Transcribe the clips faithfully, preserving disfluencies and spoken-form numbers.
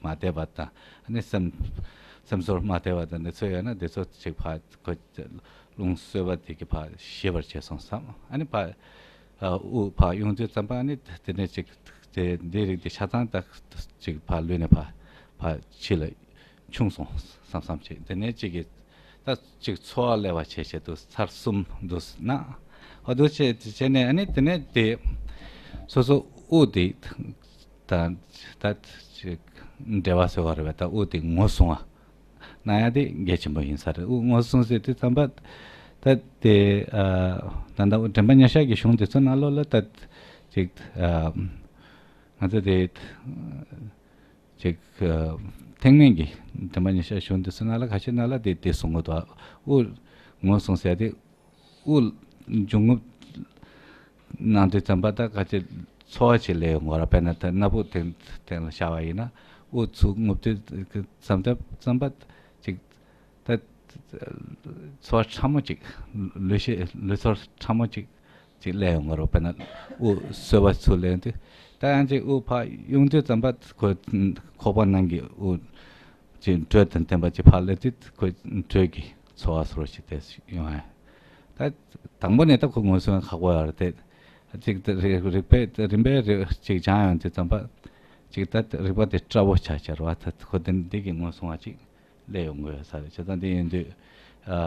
མ་བསྡད་པ་དང་། ཨ་ནི་སེམས་སེམས་ཚོར་མ་བདེ་བ་དང་འདི་ཚོ་ཡོད་ན་འདི་ཚོ་ཅིག་ཕར་ཁོ་རླུང་གསོལ་བ་དེ་གི་ཕར་ཞི་བར་བྱས་སོང་བསམ། ཨ་ནི་ཕར་ཨ་དབུགས་ཕར་དབྱུང་དུས་ཙམ་པ་ཨ་ནི་དེ་ནས་ཅིག་དེ་འདི་རིགས་འདི་ཆ་ཚང་ད་ཅིག་ཕར་ལུས་ནས་ཕར་ཕར་ཕྱི་ལ་ཕྱུང་སོང་བསམ་བསམ་ཅིག་དེ་ནས་ཅིག་གི་ད་ཅིག་ཚོར་བ་སླེབས་པ་བྱས་བྱས་འདུག་ཚར་གསུམ་འདུག་ན། ཨ་འདུག་བྱས་བྱས་ནས་ཨ་ནི་དེ་ནས་དེ་སོ་སོ་དབུགས་དེ་ད་ད་ཅིག་འབྲེལ་བ་ཟེར་བ་རེད་པས། ད་དབུགས་དེ་ངོས་བཟུང་བ་གནང་ཡ་དེ་གལ་ཆེན་པོ་ཡིན་ས་རེད། དབུགས་ངོས་བཟུང་ཟེར་དུས་ཙམ་པ་ད་དེ་ཨ་ད་ལྟ་དྲན་པ་ཉེར་བཞག་གི་གཞུང་དེ་ཚོ་ནང་ལོགས་ལ་ད་ཅིག་ཨ་ང་ཚོ་དེ་ཅིག་ཨ་ཐེག་དམན་གྱི་དྲན་པ་ཉེར་བཞག་གཞུང་དེ་ཚོ་ནང་ལ་ཁ་ཤས་ནང་ལ་དེ་དེ་གསུང་གི་འདུག་དབུགས་ངོས་བཟུང་ཟེར་ཡ་དེ་དབུགས་འབྱུང་རྔུབ་གནང་དུས་ཙམ་པ་ད་ག་ཅིག་ཚོར་བ་ཅིག་སླེབས་ཡོང་གི་རེད། དཔེར་ན་ད་སྣ་བུག་སྟེང་སྟེང་ལ་བཞག་པ་ཡིན་ན་དབུགས་ཚུར་རྔུབ་དུས་ཙམ་ད་ཙམ་པ་ཅིག་ད་ཚོར་བ་ཕྲ་མོ་ཅིག་ལུས་ཤེས་ལུས་ཚོར་ཕྲ་མོ་ཅིག་ཅིག་སླེབས་ཡོང་གི་རེད། དཔེར་ན་དབུགས་གསོལ་བ་ཚུར་སླེབས་དུས་ད་ཡང་ཅིག་དབུགས་ཕར་དབྱུང་དུས་ཙམ་པ་ཁོ་ཁོག་པ་ནང་གི་དབུགས་ཅིག་དྲོད་དང་ལྡན་པ་ཅིག་ཕར་སླེབས་དུས་ཁོ་དྲོད་ཀྱི་ཚོར་བ་བཟོ་འདྲ་ཅིག་དེ་ཡོང་ཡ། ད་དང་པོ་ནས་ད་ཁོ་ངོས་བཟུང་ཁག་པོ་ཡོད་རེད་དེ། ཅིག་ད་རིག་རིག་པའི་རིམ་པས་རིག་ཅིག་སྦྱང་ཡོང་དུས་ཙམ་པ་ཅིག་ད་རིག་པ་དེ་བཀྲ་བོ་ཆགས་ཆགས་རེད་བ། ད་ཁོ་དེ་འདི་གི་ངོས་བཟུང་བ་ཅིག་སླེབས་ཡོང་གི་ཡོད་ས་རེད། བྱས་ཙང་འདི་ཡིན་དུས་ཨ་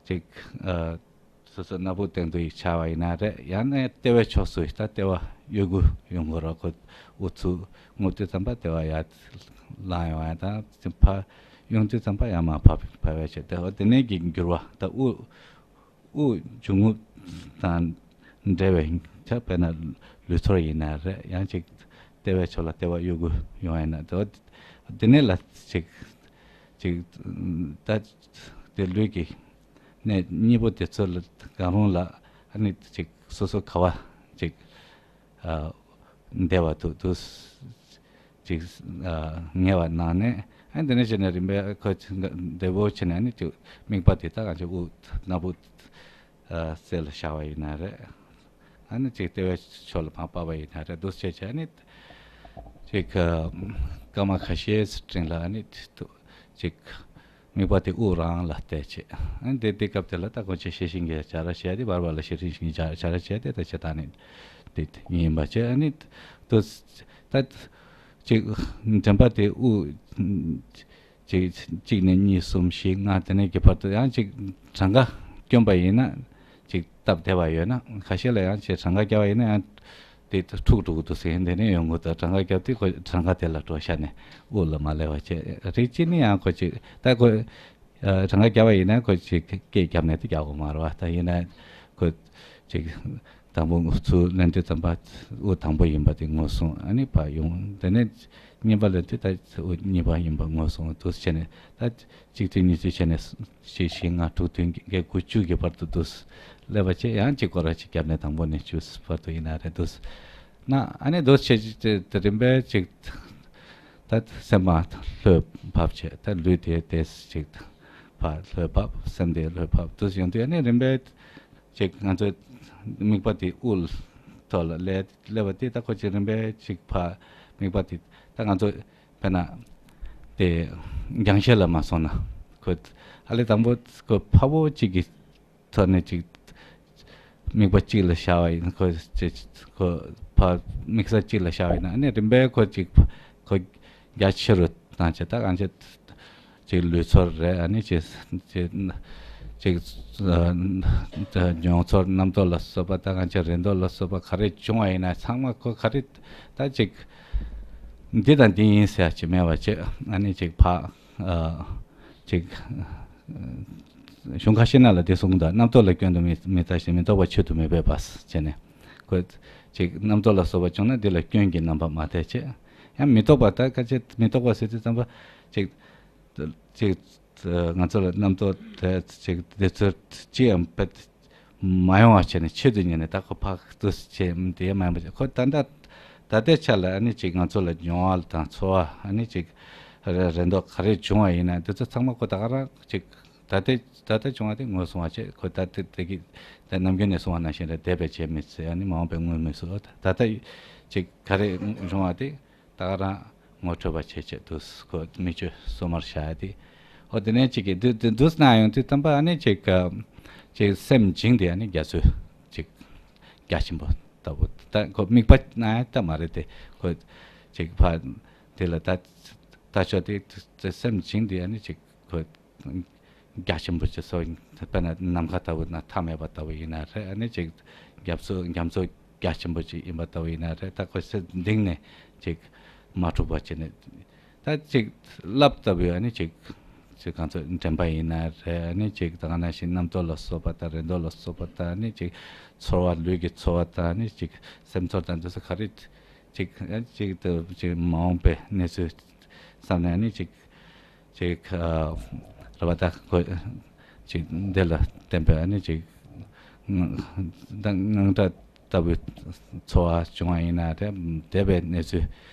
ཅིག་ཨ་སོ་སོ་སྣ་བུག་སྟེང་དུ་ཡིག་ཆ་བ་ཡིན་ན་རེད། ཡང་ན་ལྟེ་བའི་ཕྱོགས་སུ་ད་ལྟེ་བ་གཡོ་འགུལ་ཡོང་གི་རེད། ཁོ་དབུགས་ཚུར་རྔུབ་དུས་ཙམ་པ་ལྟེ་བ་ཡར་ལངས་ཡོང་བ་དང་ཕར་དབྱུང་དུས་ཙམ་པ་ཡར་མར་བབས་བབས་པའི་ཆེད་དེ་འོ་དེ་ནས་ཀྱི་འགྱུར་བ་ད་དབུགས་དབུགས་འབྱུང་རྔུབ་དང་འབྲེལ་བའི་ཆ་དཔེར་ན་ལུས་ཚོར་ཡིན་ན་རེད། ཡང་ཅིག་ལྟེ་བའི་ཕྱོགས་ལ་ལྟེ་བ་གཡོ་འགུལ་ཡོང་ཡ་ན་དེ་འོ་དེ་ནས་ལ་ཅིག་ཅིག་ད་དེ་ལུས་ཀྱི་གནས་གཉིས་པོ་དེ་ཚོ་ལ་གང་རུང་ལ་ཨ་ནི་ཅིག་སོ་སོ་ག་བ་ཅིག་ཨ་བདེ་བ་འདུག་འདུག་ཅིག་ཨ་ངེས་པ་གནང་ནས་ཨ་ནི་དེ་ནས་བྱས་ནས་རིམ་པས་ཁོ་བདེ་བོ་བྱས་ནས་ཨ་ནི་ཅིག་དམིགས་པ་དེ་དག་ང་ཚོ་དབུགས་སྣ་བུག་ཨ་རྩེ་ལ་བཞག་པ་ཡིན་ན་རེད། ཨ་ནི་ཅིག་ལྟེ་བའི་ཕྱོགས་ལ་མར་བབས་པ་ཡིན་ན་རེད། འདུག་བྱས་བྱས་ཨ་ནི་ཅིག་ཨ་སྐར་མ་ཁ་ཤས་སུ་སྤྲིན་ལ་ཨ་ནི་ཅིག་དམིགས་པ་དེ་དབུགས་རང་ལ་གཏད་བྱས། ཨ་ནི་དེ་དེ་སྐབས་དེ་ལ་ད་ཁོ་ཆེ་ཤེས་ཤིང་གི་བྱ་ར་བྱས་ཏེ་བར་བར་ལ་ཤེས་ཤིང་གི་བྱ་བྱ་ར་བྱས་ཏེ་ད་བྱེད་སྟངས་ནི་དེ་ཡིན་པ་བྱས། ཨ་ནི་དུ་ད་ཅིག་དྲན་པ་དེ་དབུགས་ཅིག་གཅིག་ནས་གཉིས་གསུམ་བཞི་ལྔ་དེ་ནས་ཀྱི་བར་དུ་ཡང་ཅིག་གྲངས་ཀ་སྐྱོན་པ་ཡིན་ན་ཅིག་སྟབས་བདེ་བ་ཡོད་ན། ཁ་ཤས་ལ་ཡང་ཅིག་གྲངས་ཀ་བརྒྱབ་པ་ཡིན་ན་ཡང་དེ་འཁྲུག་འགྲོ་གི་འདུག་ཟེར་དེ་ནས་ཡོང་གི་འདུག་གྲངས་ཀ་བརྒྱབ་དུས་ཁོ་གྲངས་ཀ་དེ་ལ་འགྲོ་ཤ་ནས་དབུགས་ལ་མ་སླེབས་པ་བྱས། རིགས་གཅིག་ནི་ཡང་ཁོ་ཅིག་ད་ཁོ་ཨ་གྲངས་ཀ་བརྒྱབ་པ་ཡིན་ན་ཁོ་ཅིག་སྐད་བརྒྱབ་ནས་དེ་རྒྱག་དགོས་མ་རེད་བ། ད་ཡིན་ན་ཁོ་ཅིག་དང་པོ་ཚུར་ལེན་དུས་ཙམ་པ་དབུགས་དང་པོ་ཡིན་པ་དེ་ངོས་བཟུང་། ཨ་ནི་ཕར་དབྱུང་། དེ་ནས་གཉིས་པ་ལེན་དུས་ད་དབུགས་གཉིས་པ་ཡིན་པ་ངོས་བཟུང་། འདུག་བྱས་ནས་ད་གཅིག་དུས་གཉིས་དུས་བྱས་ནས་བཞི་བཞི་ལྔ་དྲུག་བདུན་བརྒྱད་དགུ་བཅུ་གི་བར་དུ་འདུག་སླེབས་པ་བྱས། ཡང་གཅིག་སྐོར་ར་གཅིག་བརྒྱབ་ནས་དང་པོ་ནས་བཅུ་བར་དུ་ཡིན་ན་རེད། འདུག་ན་ཨ་ནི་འདུག་བྱས་ཅིག་དེ་རིམ་པས་ཅིག་ད་སེམས་པ་ལྷོད་བབས་བྱས། ད་ལུས་དེ་དེ་ཅིག་ཕར་ལྷོད་བབས། སེམས་དེ་ལྷོད་བབས། འདུག་ཡོང་དུས་ཨ་ནི་རིམ་པས་ཅིག་ང་ཚོའི་དམིགས་པ་དེ་དབུགས་ཐོག་ལ་སླེབས་སླེབས་པ་དེ་ད་ཁོ་ཅིག་རིམ་པས་ཅིག་ཕར་དམིགས་པ་དེ་ད་ང་ཚོ་དཔེར་ན་དེ་རྒྱང་ཤེལ་ལ་མ་སོང་ན་ཁོ་ཨ་ལེ་དང་པོ་ཁོ་ཕ་བོ་གཅིག་གི་ཐོག་ནས་ཅིག་དམིགས་པ་གཅིག་ལ་བཞག་པ་ཡིན། ཁོ་ཅིག་ཁོ་ཕར་དམིགས་ས་གཅིག་ལ་བཞག་པ་ཡིན་ན་ཨ་ནི་རིམ་པས་ཁོ་ཅིག་ཁོ་རྒྱ་ཆེ་རུ་བཏང་བྱས། ད་གང་ཅི་ཅིག་ལུས་ཚོར་རེད། ཨ་ནི་ཅིག་ཅིག་ཅིག་ཨ་མྱོང་ཚོར་རྣམ་རྟོག་ལ་སོགས་པ། ད་གང་ཅི་རེ་འདོད་ལ་སོགས་པ་ག་རེ་བྱུང་བ་ཡིན་ན་ཚང་མ་ཁོ་ག་རེ་ད་ཅིག་འདི་དང་འདི་ཡིན་ཟེར་ཡ་ཅིག་མེད་པ་བྱས། ཨ་ནི་ཅིག་ཕར་ཨ་ཅིག་གཞུང་ཁ་ཤས་ནང་ལ་དེ་གསུངས་འདུག་རྣམ་རྟོག་ལ་སྐྱོན་དུ་མི་མི་ལྟ་ཞིང་། མི་རྟོག་པ་ཆོས་དུ་མི་འབད་པ་བྱས་ནས། ཁོ་ཅིག་རྣམ་རྟོག་ལ་སོགས་པ་བྱུང་ན་དེ་ལ་སྐྱོན་གྱི་རྣམ་པ་མ་བལྟས་བྱས། ཡང་མི་རྟོག་པ་ད་ཁ་ཅིག་མི་རྟོག་པ་ཟེར་དུས་ཙམ་པ་ཅིག་ཅིག་ང་ཚོ་ལ་རྣམ་རྟོག་དེ་ཅིག་བདེ་ཚོད་ཅི་ཡང་བེད་མ་ཡོང་བ་བྱས་ནས་ཆེད་དུ་གཉེར་ནས་ད་ཁོ་ཕར་དུ་བྱས་དེ་མ་ཡིན་པ་བྱས། ཁོ་ད་ལྟ་ད་ལྟའི་ཆ་ལ་ཨ་ནི་ཅིག་ང་ཚོ་ལ་མྱོང་བ་དང་ཚོར་བ། ཨ་ནི་ཅིག་རེ་རེ་འདོད་ག་རེ་བྱུང་བ་ཡིན་ན་དེ་ཚོ་ཚང་མ་ཁོ་ད་ག་རང་ཅིག་ད་ལྟའི་ད་ལྟ་བྱུང་བ་དེ་ངོས་བཟུང་བ་བྱས། ཁོ་ད་ལྟ་དེ་གི་ད་ནམ་རྒྱུན་ནས་གསུང་བ་ནང་བཞིན་རེད། འདས་པའི་བྱས་མི་ཚེ་ཨ་ནི་མ་འོངས་པའི་དངོས་མི་སུ་ད་ལྟ་ཅིག་ག་རེ་བྱུང་བ་དེ་ད་ག་རང་ ངོ་འཕྲོད་པ་བྱེད་ཆེད་དུ་ཁོ་མིག་ཆུ་སོ་མར་བཞག་ཡ་དེ། ཨོ་དེ་ནས་ཅིག་གི་དུ་དུ་དུ་སྣང་ཡོང་དུས་ཙམ་པ་ཨ་ནི་ཅིག་ཅིག་སེམས་བྱིངས་ཏེ་ཨ་ནི་རྒྱ་མཚོ་ཅིག་རྒྱ་ཆེན་པོ་ལྟ་བུ། ད་ཁོ་དམིགས་པ་ན་ཡང་ལྟ་མ་རེད་དེ། ཁོ་ཅིག་ཕ་དེ་ལ་ད་ད་ཆོག་དེ་སེམས་བྱིངས་ཏེ་ཨ་ནི་ཅིག་ཁོ་རྒྱ་ཆེན་པོ་ཅིག་སོགས་དཔེར་ན་ནམ་མཁའ་ལྟ་བུ་ན་མཐའ་མེད་པ་ལྟ་བུ་ཡིན་ན་རེད། ཨ་ནི་ཅིག་རྒྱ་མཚོ་རྒྱ་མཚོ་རྒྱ་ཆེན་པོ་ཅིག་ཡིན་པ་ལྟ་བུ་ཡིན་ན་རེད། ད་ཁོ་སེམས་གཏིང་ནས་ཅིག་མ་འཁྲུགས་པ་བྱས་ནས། ད་ཅིག་རླབས་ལྟ་བུའི་ཨ་ནི་ཅིག་ཅིག་གང་ཚོད་དྲན་པ་ཡིན་ན་རེད། ཨ་ནི་ཅིག་ད་ག་ནང་བཞིན་རྣམ་རྟོག་ལ་སོགས་པ་དང་རེ་འདོད་ལ་སོགས་པ་དང་ཨ་ནི་ཅིག་ཚོར་བ་ལུས་ཀྱི་ཚོར་བ་དང་ཨ་ནི་ཅིག་སེམས་ཚོར་དང་འདི་ཚོ་ག་རེ་ཅིག་ཅིག་ཏུ་ཅིག་མ་འོངས་པའི་གནས་ཚུལ་བསམ་ནས་ཨ་ནི་ཅིག་ཅིག་རེད་པ། ད་ཁོ་ཅིག་འདི་ལ་བརྟེན་པའི་ཨ་ནི་ཅིག་ད་དངངས་སྐྲག་ལྟ་བུའི་ཚོར་བ་བྱུང་བ་ཡིན་ན་རེད། འདས་པའི་གནས་ཚུལ་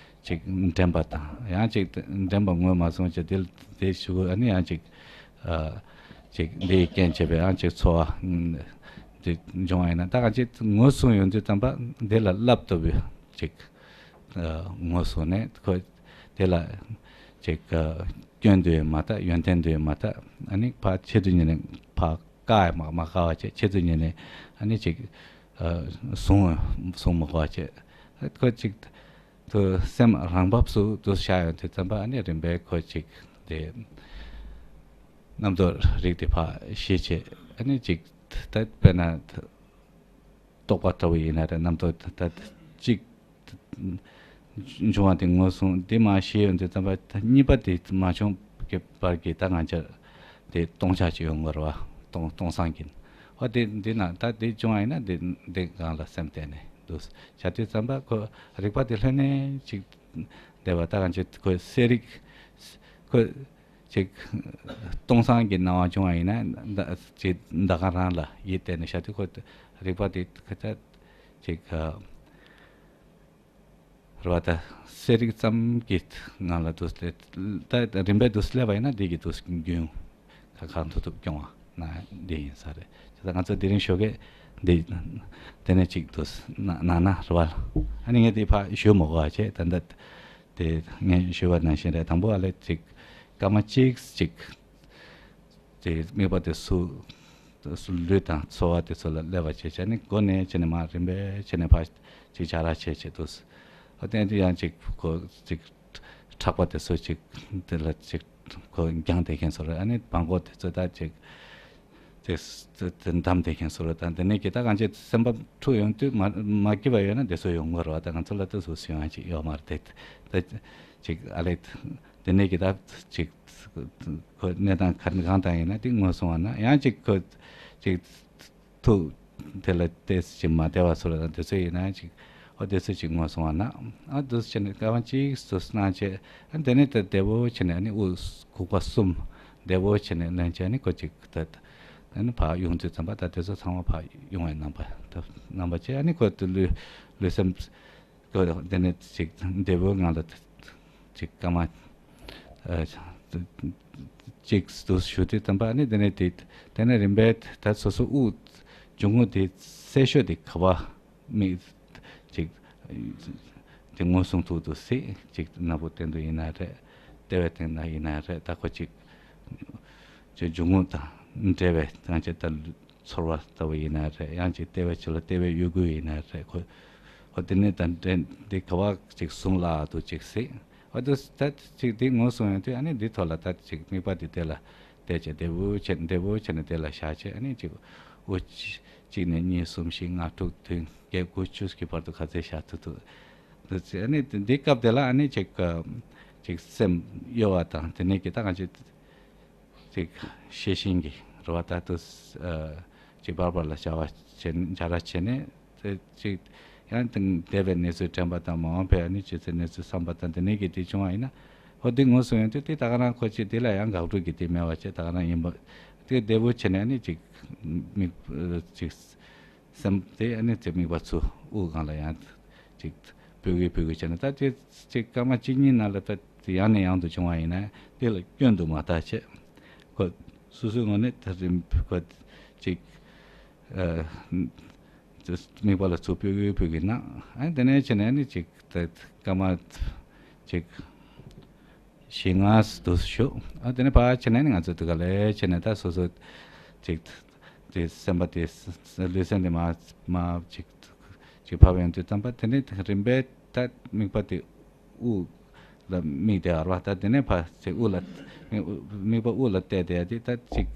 ཅིག་དྲན་པ་དང་ཡང་ཅིག་དྲན་པ་ངོས་མ་སོང་བྱས་དེ་དེ་ཞུ་ཨ་ནི་ཡང་ཅིག་ཨ་ཅིག་འདིའི་རྐྱེན་བྱས་པའི་ཡང་ཅིག་ཚོར་བ་འདི་བྱུང་བ་ཡིན་ན། ད་གང་ཅིག་ངོས་བཟུང་ཡོང་དུས་ཙམ་པ་འདི་ལ་རླབས་ལྟ་བུའི་ཅིག་ངོས་བཟུང་ནས་ཁོ་དེ་ལ་ཅིག་སྐྱོན་དུ་མ་ལྟ། ཡོན་ཏན་དུ་མ་ལྟ། ཨ་ནི་ཕར་ཆེད་དུ་གཉེར་ནས་ཕར་བཀག་ཡ་མ་མ་བཀག་པ་བྱས། ཆེད་དུ་གཉེར་ནས་ཨ་ནི་ཅིག་ཨ་བཟུང་བཟུང་མ་དགོས་པ་བྱས། ཁོ་ཅིག་ཏུ་སེམས་རང་བབས་སུ་དུ་བཞག་ཡོང་དུས་ཙམ་པ་ཨ་ནི་རིམ་པས་ཁོ་ཅིག་དེ་རྣམ་རྟོག་རིགས་དེ་ཕར་ཞི་བྱས། ཨ་ནི་ཅིག་ད་དཔེར་ན་རྟོག་པ་ལྟ་བུ་ཡིན་ན་རེད། རྣམ་རྟོག་ད་ད་ཅིག་འབྱུང་བ་དེ་ངོས་བཟུང་དེ་མར་ཞི་ཡོང་དུས་ཙམ་པ་ད་གཉིས་པ་དེ་མ་བྱུང་གི་བར་གྱི་ད་ང་ཅག་དེ་སྟོང་ཆ་ཅིག་ཡོང་གི་རེད་པ། སྟོང་སྟོང་སང་གིན། ཨོ་དེ་འདི་ན་ད་དེ་བྱུང་བ་ཡིན་ན་དེ་དེ་སྒང་ལ་སེམས་གཏད་ནས་འདུག་བྱ་དུས་ཙམ་པ་ཁོ་རིག་པ་དེ་ལྷོད་ནས་ཅིག་བསྡད་པ། ད་གང་ཅི་ཁོ་གསལ་རིག་ཁོ་ཅིག་སྟོང་སང་གི་སྣང་བ་བྱུང་བ་ཡིན་ན་ད་ཅིག་ད་ག་རང་ལ་ཡིད་གཏད་ནས་བྱ་དུས་ཁོ་རིག་པ་དེ་ཁ་ད་ཅིག་རེད་པ། ད་གསལ་རིག་ཙམ་གྱི་ངང་ལ་དུ་སླེབས། ད་རིམ་པས་དུ་སླེབས་པ་ཡིན་ན་འདི་གི་དུ་རྒྱུན་ཁ་ཁ་ཐུབ་ཐུབ་སྐྱོང་བ་ན་འདི་ཡིན་ས་རེད། ད་ང་ཚོ་དེ་རིང་ཞོགས་ཀས་འདི་དེ་ནས་ཅིག་དུ་ན་ན་ན་རེད་པ། ཨ་ནི་ངས་འདི་ཕར་ཞུ་མ་དགོས་པ་བྱས། ད་ད་དེ་ངས་ཞུས་པ་ནང་བཞིན་རེད། དང་པོ་ཨ་ལས་ཅིག་སྐར་མ་གཅིག་ཅིག་དེ་དམིགས་པ་དེ་སུ་སུ་ལུས་དང་ཚོར་བ་དེ་ཚོ་ལ་སླེབས་པ་བྱས་བྱས་ནས་སྒོ་ནས་བྱས་ནས་མར་རིམ་པས་བྱས་ནས་ཕར་ཅིག་བྱ་ར་བྱས་བྱས་འདུག་ཨ་དེ་ཡང་ཅིག་ཁོ་ཅིག་ཕྲག་པ་དེ་ཚོ་ཅིག་དེ་ལ་ཅིག་ཁོ་རྒྱང་དེ་མཁན་ཚོ་རེད། ཨ་ནི་བྲང་ཁོག་དེ་ཚོ་ད་ཅིག་དེ་དེ་འདམ་དེ་མཁན་ཚོ་རེད། ད་དེ་ནས་ཀྱི་ད་གང་ཅི་སེམས་པ་འཁྲུག་ཡོང་དུས་མ་མ་སྐྱིད་པ་ཡོད་ན་དེ་ཚོ་ཡོང་གི་རེད་པ། ད་ང་ཚོ་ལ་ད་སུ་སུ་ཡོང་ཡ་ཅིག་ཡོད་མ་རེད་དེ། ད་ཅིག་ཨ་ལས་དེ་ནས་ཀྱི་ད་ཅིག་ཁོ་གནས་སྟངས་ག་གང་དང་ཡིན་ན་དེ་ངོས་བཟུང་བ་ན་ཡང་ཅིག་ཁོ་ཅིག་ཐུགས་དེ་ལ་ཏོག་ཙམ་མ་བདེ་བ་ཚོ་ལ་དང་དེ་ཚོ་ཡིན་ན་ཅིག་ཨོ་དེ་ཚོ་ཅིག་ངོས་བཟུང་བ་ན། ཨ་འདུག་སེ་བྱས་ནས་སྐར་མ་གཅིག་ཙམ་སྣང་བྱས། ཨ་དེ་ནས་ད་བདེ་བོ་བྱས་ནས་ཨ་ནི་དབུགས་གུག་པ་གསུམ་བདེ་བོ་བྱས་ནས་ལེན་བྱས། ཨ་ནི་ཁོ་ཅིག་ད་ཨ་ནི་ཕར་ཡོང་དུས་ཙམ་པ་ད་དེ་ཚོ་ཚང་མ་ཕར་ཡོང་བའི་རྣམ་པ་ད་རྣམ་པ་བྱས། ཨ་ནི་ཁོ་ད་ལུས་ལུས་སེམས་ཁོ་དེ་ནས་ཅིག་བདེ་བོའི་ངང་ལ་ཅིག་སྐར་མ་ཨ་གཅིག་ཏུ་བཞུགས་དུས་ཙམ་པ་ནི་དེ་ནས་དེ་དེ་ནས་རིམ་པས་ད་སོ་སོ་དབུགས་འབྱུང་ཁུངས་དེ་གསལ་ཤོས་དེ་ག་པར་དམིགས་ཅིག་དེ་མངོན་སུམ་ཐུག་ཏུ་སྲིད་ཅིག་ན་བུ་སྟེང་དུ་ཡིན་ན་རེད། ལྟེ་བའི་སྟེང་ན་ཡིན་ན་རེད། ད་ཁོ་ཅིག་ཅིག་འབྱུང་ཁུངས་དང་འབྲེལ་བའི་ད་ཅིག་ད་ཚོར་བ་ལྟ་བུ་ཡིན་ན་རེད། ཡང་ཅིག་ལྟེ་བའི་ཕྱི་ལ་ལྟེ་བའི་དབྱུ་གུ་ཡིན་ན་རེད། ཁོ་ཁོ་དེ་ནས་ད་འདྲེན་འདི་ག་བ་ཅིག་གཟུང་ལ་དུ་ཅིག་སྲིད། ཨ་དུ་ད་ཅིག་འདི་ངོས་བཟུང་ཡོང་དུས་ཨ་ནི་འདི་ཐོག་ལ་ད་ཅིག་དམིགས་པ་འདི་དེ་ལ་བལྟས་བྱས་བདེ་བོ་བྱས་བདེ་བོ་བྱས་ནས་དེ་ལ་བཞག་བྱས། ཨ་ནི་ཅིག་དབུགས་གཅིག་ནས་གཉིས་གསུམ་བཞི་ལྔ་དྲུག་བདུན་བརྒྱད་དགུ་བཅུ་གི་བར་དུ་ག་ཚད་བཞག་ཐུབ་ཐུབ་འདུག་ཅེས། ཨ་ནི་འདི་སྐབས་དེ་ལ་ཨ་ནི་ཅིག་ཅིག་སེམས་གཡོ་བ་དང་དེ་ནས་ཀྱི་ད་གང་ཅིག་ཅིག་ཤེས་བཞིན་གྱི་རེ་བ་ད་དུ་ཨ་ཅིག་བར་བར་ལ་བྱ་བ་བྱེད་བྱ་ར་བྱས་ནས་དེ་ཅིག་ཡང་དེ་འདས་པའི་གནས་ཚུལ་དྲན་པ་དང་མ་འོངས་པའི་ཨ་ནི་ཅི་ཚེ་གནས་ཚུལ་བསམ་པ་དང་དེ་ནས་ཀྱི་དེ་བྱུང་བ་ཡིན་ན་ཧོ་དེ་ངོས་བཟུང་ཡོང་དུས་དེ་ད་ག་རང་ཁོ་ཅིག་དེ་ལ་ཡང་དགག་སྒྲུབ་ཀྱི་དེ་མེད་པ་བྱས། ད་ག་རང་ཡིན་པ་དེ་བདེ་བོ་བྱས་ནས་ཨ་ནི་ཅིག་མིག་ཅིག་སེམས་དེ་ཨ་ནི་དེ་དམིགས་པ་ཚུར་དབུགས་སྒང་ལ་ཡང་ཅིག་སྤོས་གུས་སྤོས་གུས་བྱས་ནས། ད་དེ་ཅིག་སྐར་མ་གཅིག་གཉིས་ནང་ལ་ད་དེ་ཡང་ནས་ཡང་དུ་བྱུང་བ་ཡིན་ན་དེ་ལ་སྐྱོན་དུ་མ་ལྟ་བྱས། ཁོ་སོ་སོའི་ངོས་ནས་ད་རིམ་ཁོ་ཅིག་ཨ་དེ་དམིགས་པ་ལ་ཚུར་སྤོས་གུས་སྤོས་གུས་ན། ཨ་དེ་ནས་བྱས་ནས་ཨ་ནི་ཅིག་ད་སྐར་མ་ཅིག་ ཞེ་ལྔ་དུ་བཞུགས། ཨ་དེ་ནས་ཕར་ཕྱིན་ནས་ནི་ང་ཚོ་དེ་ག་ལས་ཕྱིན་ནས་ད་སོ་སོ་ཅིག་དེ་སེམས་པ་དེ་ལུས་སེམས་དེ་མ་མ་ཅིག་ཅིག་ཕབ་ཡོང་དུས་ཙམ་པ་དེ་ནས་རིམ་པས་ད་དམིགས་པ་དེ་དབུགས་ལ་དམིགས་ཏེ་ཨ་རོ། ད་དེ་ནས་ཕར་ཅིག་དབུགས་ལ་དམིགས་པ་དབུགས་ལ་གཏད་དེ་ཡ་དེ་ད་ཅིག་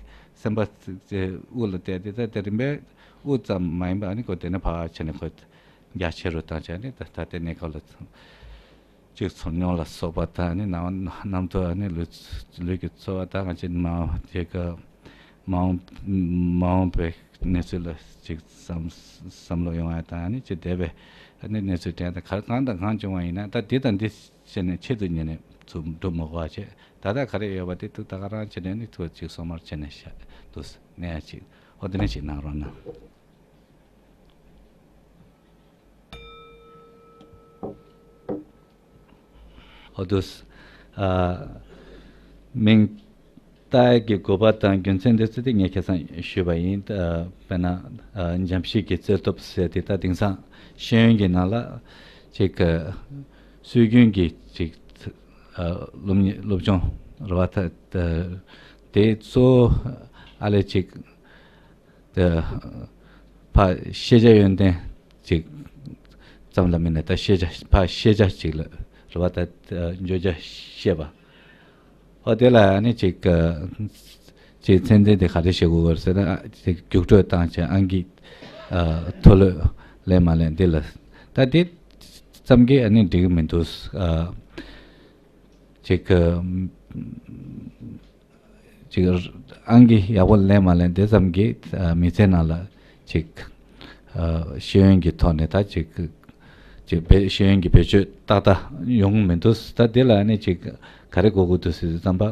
སེམས་པ་ཅིག་དབུགས་ལ་གཏད་དེ་ད་དེ་རིམ་པས་དབུགས་ཙམ་མ་ཡིན་པ་ཨ་ནི་ཁོ་དེ་ནས་ཕར་ཕྱིན་ནས་ཁོ་རྒྱ་ཆེ་རུ་བཏང་བྱས་ནས་ད་ད་ལྟའི་གནས་སྐབས་ལ། ཅིག་ཚོར་མྱོང་ལ་སོགས་པ་དང་ནི་ནང་རྣམ་རྟོག་ནི་ལུས་ལུས་ཀྱི་ཚོར་བ་དང་ཅིག་མ་དེ་ག་མ་འོངས་མ་འོངས་པའི་གནས་ཚུལ་ལ་ཅིག་བསམ་བསམ་བློ་ཡོང་བ་དང་ནི་ཅིག་འདས་པའི་ནི་གནས་ཚུལ་དྲན་དང་ག་གང་དང་གང་བྱུང་བ་ཡིན་ན་ད་འདི་དང་འདི་བྱས་ནས་ཆེད་དུ་གཉེར་ནས་ཚུར་འགྲོ་མི་དགོས་པ་བྱས། ད་ལྟ་ག་རེ་ཡོད་པ་དེ་ཐུགས་ད་ག་རང་བྱས་ནས་ནི་ཐུགས་ཅིག་སོ་མར་བྱས་ནས་བཞག་འདུག་ནས་ཡང་ཅིག་ཨོ་དེ་ནས་ཅིག་གནང་རོགས་གནང་། འོ་དུས། ཨ། མིང་བཏགས་ཡས་ཀྱི་དགོས་པ་དང་རྒྱུ་མཚན་འདི་ཚོ་དེ་ངས་ཁ་སང་ཞུས་པ་ཡིན། ཨ། དཔེར་ན། ཨ། འཇམ་ཞིང་གི་རྩོད་སྟོབས་ཟེར་དེ་ད་དེང་སང་ཤེས་ཡོན་གྱི་ནང་ལ་ཅིག་ཨ། སྲོལ་རྒྱུན་གྱི་ཅིག་ཨ། སློབ་གཉེར་སློབ་སྦྱོང་རེད་བ། ད་ད་དེ་གཙོ་བོ་ཨ་ལས་ཅིག་དེ་ཕར་ཤེས་བྱ་ཡོན་ཏན་ཅིག་ཙམ་ལ་དམིགས་ནས་ད་ཤེས་བྱ་ཕར་ཤེས་བྱ་ཅིག་ལ་རེད་བ། ད་བརྗོད་བྱ་ཤེས་པ། ཨོ་དེ་ལ་ནི་ཅིག་ཅིག་ཚན་རིག་དེ་ག་རེ་བྱེད་དགོས་ཟེར་ན་ཅིག་རྒྱུགས་སྤྲོད་བཏང་བྱས་ཨང་ཀི་མཐོ་ལོས་ལེན་མ་ལེན་འདི་ལ་ད་འདི་ཙམ་གྱིས་ནི་འགྲིག་གི་མི་འདུག་ཅིག་ཅིག་ཨང་ཀི་ཡག་པོ་ལེན་མ་ལེན་དེ་ཙམ་གྱིས་མི་ཚེ་ནང་ལ་ཅིག་ཤེས་ཡོན་གྱི་ཐོག་ནས་ད་ཅིག་ཅིག་བེད་ཤེས་ཡོན་གྱི་བེད་སྤྱོད་ཏག་ཏག་ཡོང་མི་འདུག་ད་དེ་ལ་ནི་ཅིག་ག་རེ་དགོས་ཀྱི་འདུག་ཟེར་དུས་ཙམ་པ་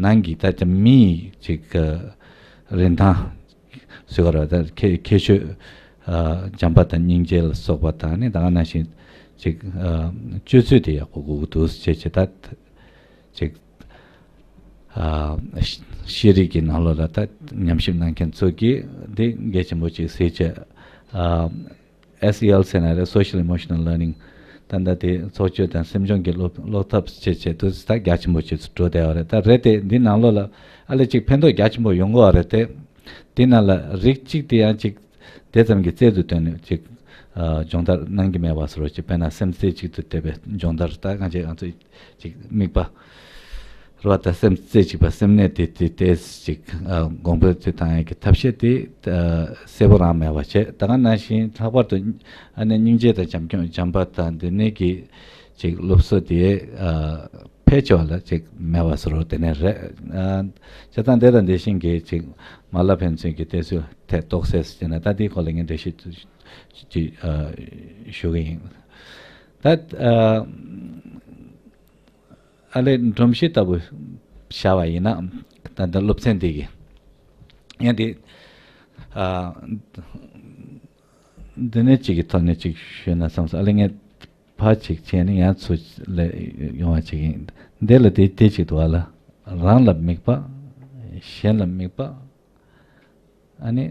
ནང་གི་ད་ཅིག་མི་ཡི་ཅིག་རིན་ཐང་ཟེར་བ་རེད། ད་ཁྱད་ཁྱད་ཆོས་བྱམས་པ་དང་སྙིང་རྗེ་ལ་སོགས་པ་དང་ནི་ད་ག་ནང་བཞིན་ཅིག་སྤྱོད་ཚུལ་དེ་ཡག་པོ་དགོས་ཀྱི་འདུག་ཅེས་བྱས་ད། ཅིག་ཨ། ཤེས་རིག་གི་ནང་ལོགས་ལ་ད་ཉམས་ཞིབ་གནང་མཁན་ཚོ་གིས་འདི་གལ་ཆེན་པོ་ཅིག་གཟིགས་བྱས། ཨ། S E L ཟེར་ན་རེད། Social Emotional Learning། ད་ལྟ་དེ་ཚོགས་སྤྱོད་དང་སེམས་སྦྱོང་གི་སློབ་སློབ་ཐབས་བྱས་བྱས་དུས་ད་རྒྱ་ཆེན་པོ་ཅིག་འགྲོ་བསྡད་པ་རེད། ད་རེད་དེ་འདི་ནང་ལོགས་ལ་ཨ་ལས་ཅིག་ཕན་ཐོགས་རྒྱ་ཆེན་པོ་ཡོང་གི་ཡོད་རེད་དེ། འདི་ནང་ལ་རིགས་གཅིག་དེ་ཡང་ཅིག་དེ་ཙམ་གྱི་རྩལ་དུ་བཏོན་ནས་ཅིག་ཨ། སྦྱོང་བརྡར་གནང་གི་མེད་པ་བཟོ་འདྲ་ཅིག་དཔེར་ན་སེམས་རྩེ་གཅིག་ཏུ་གཏད་པའི་སྦྱོང་བརྡར་ད་གང་ཅིག་ང་ཚོས་ཅིག་དམིགས་པ་རེད་བ། ད་སེམས་རྩེ་གཅིག་པ་སེམས་གནས་དེ་དེ་ཏོག་ཙམ་ཅིག་ཨ། གོང་འཕེལ་དུ་བཏང་ཡག་གི་ཐབས་ཤེས་དེ་ཨ། གསལ་པོ་རང་མེད་པ་བྱས། ད་ག་ནང་བཞིན་ལྷག་པར་དུ་ཨ་ནི་སྙིང་རྗེ་དང་བྱམས་སྐྱོང་བྱམས་པ་དང་འདི་ནས་ཀྱི་ཅིག་སློབ་གསོ་དེ་ཨ། ཕལ་ཆེ་བ་ལ་ཅིག་མེད་པ་བཟོ་འདྲ་དེ་ནས་རེད། ཨ། བྱས་ཙང་དེ་དང་དེ་བཞིན་གྱི་ཅིག་མ་ལག་ཕན་ཚུན་གྱི་བལྟས་ཚུལ་ཐད་གཏོགས་སེ་བྱས་ན་ད་དེའི་སྐོར་ལ་ངས་འགྲེལ་བཤད་ཅིག་ཨ། ཞུ་གི་ཡིན། ད་ཨ། ཨ་ལས་སྒྲོམ་གཞི་ལྟ་བུ་བཞག་པ་ཡིན་ན་ད་ལྟ་སློབ་ཚན་འདི་གི་ཡང་འདི་ཨ། འདི་ནས་ཅིག་གི་ཐོག་ནས་ཅིག་ཞུས་ན་བསམ་སོང་། ཨ་ལས་ངས་ཕར་ཅིག་བྱས་ནས་ཡང་ཚུར་ལ་ཡོང་བ་ཅིག་ཡིན། འདི་ལ་དེ་དེ་ཅིག་འདུག་བ་ལ། རང་ལ་དམིགས་པ། གཞན་ལ་དམིགས་པ། ཨ་ནི།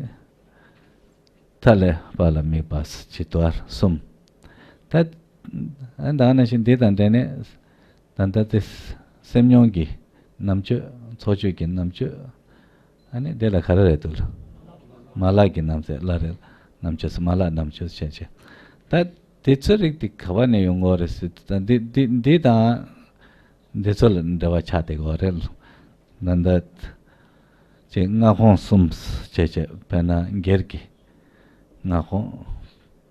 མཐའ་ཀླས་པ་ལ་དམིགས་པ་ཅིག་འདུག་བ་གསུམ། ད་ཨ་ད་ནང་བཞིན་འདི་དང་འབྲེལ་ནས་ད་ལྟ་དེ་སེམས་མྱོང་གི་རྣམ་དཔྱོད། ཚོགས་སྤྱོད་ཀྱི་རྣམ་དཔྱོད། ཨ་ནི་དེ་ལ་ག་རེ་རེད་འདུག་ལ། མ་ལག་གི་རྣམ་དཔྱོད། ལ་རེད། རྣམ་དཔྱོད་སོ་མ་ལག་རྣམ་དཔྱོད་བྱས་བྱས། ད་དེ་ཚོའི་རིགས་དེ་ག་བ་ནས་ཡོང་གི་ཡོད་རེད་ཟེར་དུས་ད་འདི་འདི་འདི་དང་འདི་ཚོ་ལ་འབྲེལ་བ་ཆགས་བསྡད་ཀྱི་ཡོད་རེད། ད་ལྟ་ཅིག་མངའ་ཁོངས་གསུམ་བྱས་བྱས། དཔེར་ན་སྒེར་གྱི་མངའ་ཁོངས།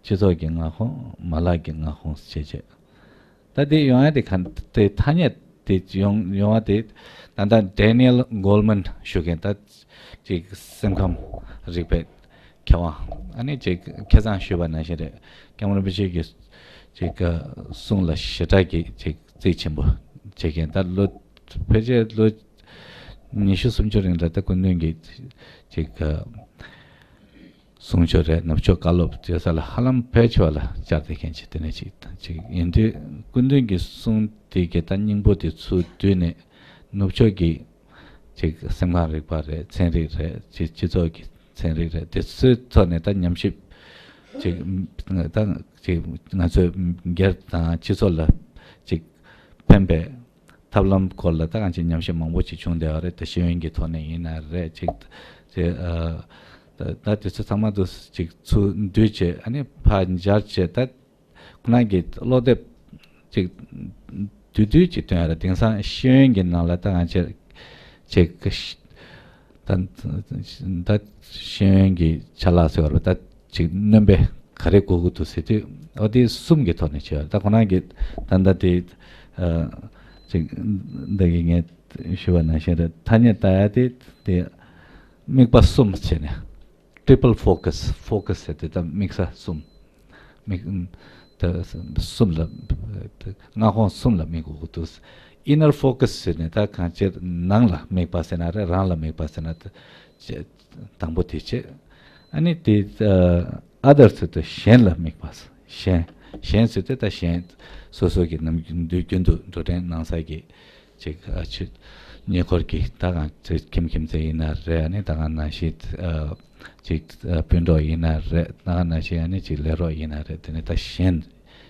སྤྱི་ཚོགས་ཀྱི་མངའ་ཁོངས། མ་ལག་གི་མངའ་ཁོངས་བྱས་བྱས། ད་དེ་ཡོང་ཡ་དེ་ག་དེ་ཐ་སྙད་དེ་ཡོང་ཡོང་བ་དེ་ད་ལྟ་Daniel Goleman ཞུ་མཁན་ད་ཅིག་སེམས་ཁམས་རིག་པའི་མཁས་དབང་ཨ་ནི་ཅིག་ཁ་སང་ཞུས་པ་ནང་བཞིན་རེད། སྐྱབས་མགོན་རིན་པོ་ཆེ་གི་ཅིག་གསུང་ལ་ཞེ་དྲག་གི་ཅིག་རྩིས་ཆེན་པོ་བྱེད་མཁན། ད་ལོ་ཕལ་ཆེར་ལོ་ཉི་ཤུ་སུམ་ཅུ་རིང་ལ་ད་སྐུ་མདུན་གྱི་ཅིག་གསུང་ཆོས་རེད། ནུབ་ཕྱོགས་བཀའ་སློབ་བྱེད་ས་ལ་ཧ་ལམ་ཕལ་ཆེ་བ་ལ་བཅར་བསྡད་མཁན་ཅིག་དེ་ནས་ཅིག་ཅིག་ཡིན་དུས་སྐུ་མདུན་གྱི་གསུང་དེ་གའི་ད་སྙིང་པོ་དེ་ཚུར་བསྡུས་ནས་ནུབ་ཕྱོགས་ཀྱི་ཅིག་སེམས་ཁམས་རིག་པ་རེད། ཚན་རིག་རེད། ཅིག་སྤྱི་ཚོགས་ཀྱི་ཚན་རིག་རེད། དེ་ཚོའི་ཐོག་ནས་ད་ཉམས་ཞིབ་ཅིག་ད་ཅིག་ང་ཚོའི་སྒེར་དང་སྤྱི་ཚོགས་ལ་ཅིག་ཕན་པའི་ ཐབས་ལམ་སྐོར་ལ་ད་གང་ཅི་ཉམས་ཞིབ་མང་པོ་ཅིག་བྱུང་བསྡད་པ་རེད། ད་ཤེས་ཡོན་གྱི་ཐོག་ནས་ཡིན་ན་རེད། ཅིག་དེ་ཨ་ད་ད་དེ་ཚོ་ཚང་མ་དུ་ཅིག་ཚུར་བསྡུས་བྱས། ཨ་ནི་ཕར་སྦྱར་བྱས། ད་ཁོ་རང་གི་ཀློག་དེབ་ཅིག་བསྡུས་བསྡུས་ཅིག་བཏོན་ཡ་རེད། དེང་སང་ཤེས་ཡོན་གྱི་ནང་ལ་ད་ང་ཅིག་ཅིག་ད་ད་ཤེས་ཡོན་གྱི་ཆ་ལག་ཟེར་བ་རེད། ད་ཅིག་སྣོན་པ་ག་རེ་དགོས་ཀྱི་འདུག་ཟེར་དུས། ཨོ་དེ་གསུམ་གྱི་ཐོག་ནས་བྱས་པ་རེད། ད་ཁོ་རང་གི་ད་ད་དེ་ཨ་ཅིག་ད་གི་ངས་ཞུས་པ་ནང་བཞིན་རེད། ཐ་སྙད་བཏགས་ཡ་དེ་དེ་དམིགས་པ་གསུམ་བྱས་ནས། triple focus, focus ཟེར་དུས་ད་དམིགས་ས་གསུམ། དམིགས་ད་གསུམ་ལ། མངའ་ཁོངས་གསུམ་ལ་དམིགས་དགོས་ཀྱི་འདུག inner focus ཟེར་ནས་ད་གང་ཅིར་ནང་ལ་དམིགས་པ་ཟེར་ན་རེད། རང་ལ་དམིགས་པ་ཟེར་ན་ད་བྱས། དང་པོ་དེ་བྱས། ཨ་ནི་དེ་ཨ་other ཟེར་དུས་གཞན་ལ་དམིགས་པ། གཞན། གཞན་ཟེར་དུས་ད་གཞན་སོ་སོ་གི་ནམ་རྒྱུན་དུ་འགྲོ་གྲོན་གནང་ས་གི་ཅིག་ཨ་ཆུ་ཉེ་འཁོར་གྱི་ད་གང་ཅིག་ཁྱིམ་ཁྱིམ་མཚེས་ཡིན་ན་རེད། ཨ་ནི་ད་གང་ནང་བཞིན་ཨ་ཅིག་ཨ་སྤུན་གྲོགས་ཡིན་ན་རེད། ད་གང་ནང་བཞིན་ཨ་ནི་ཅིག་ལས་རོགས་ཡིན་ན་རེད། དེ་ནི་ད་གཞན།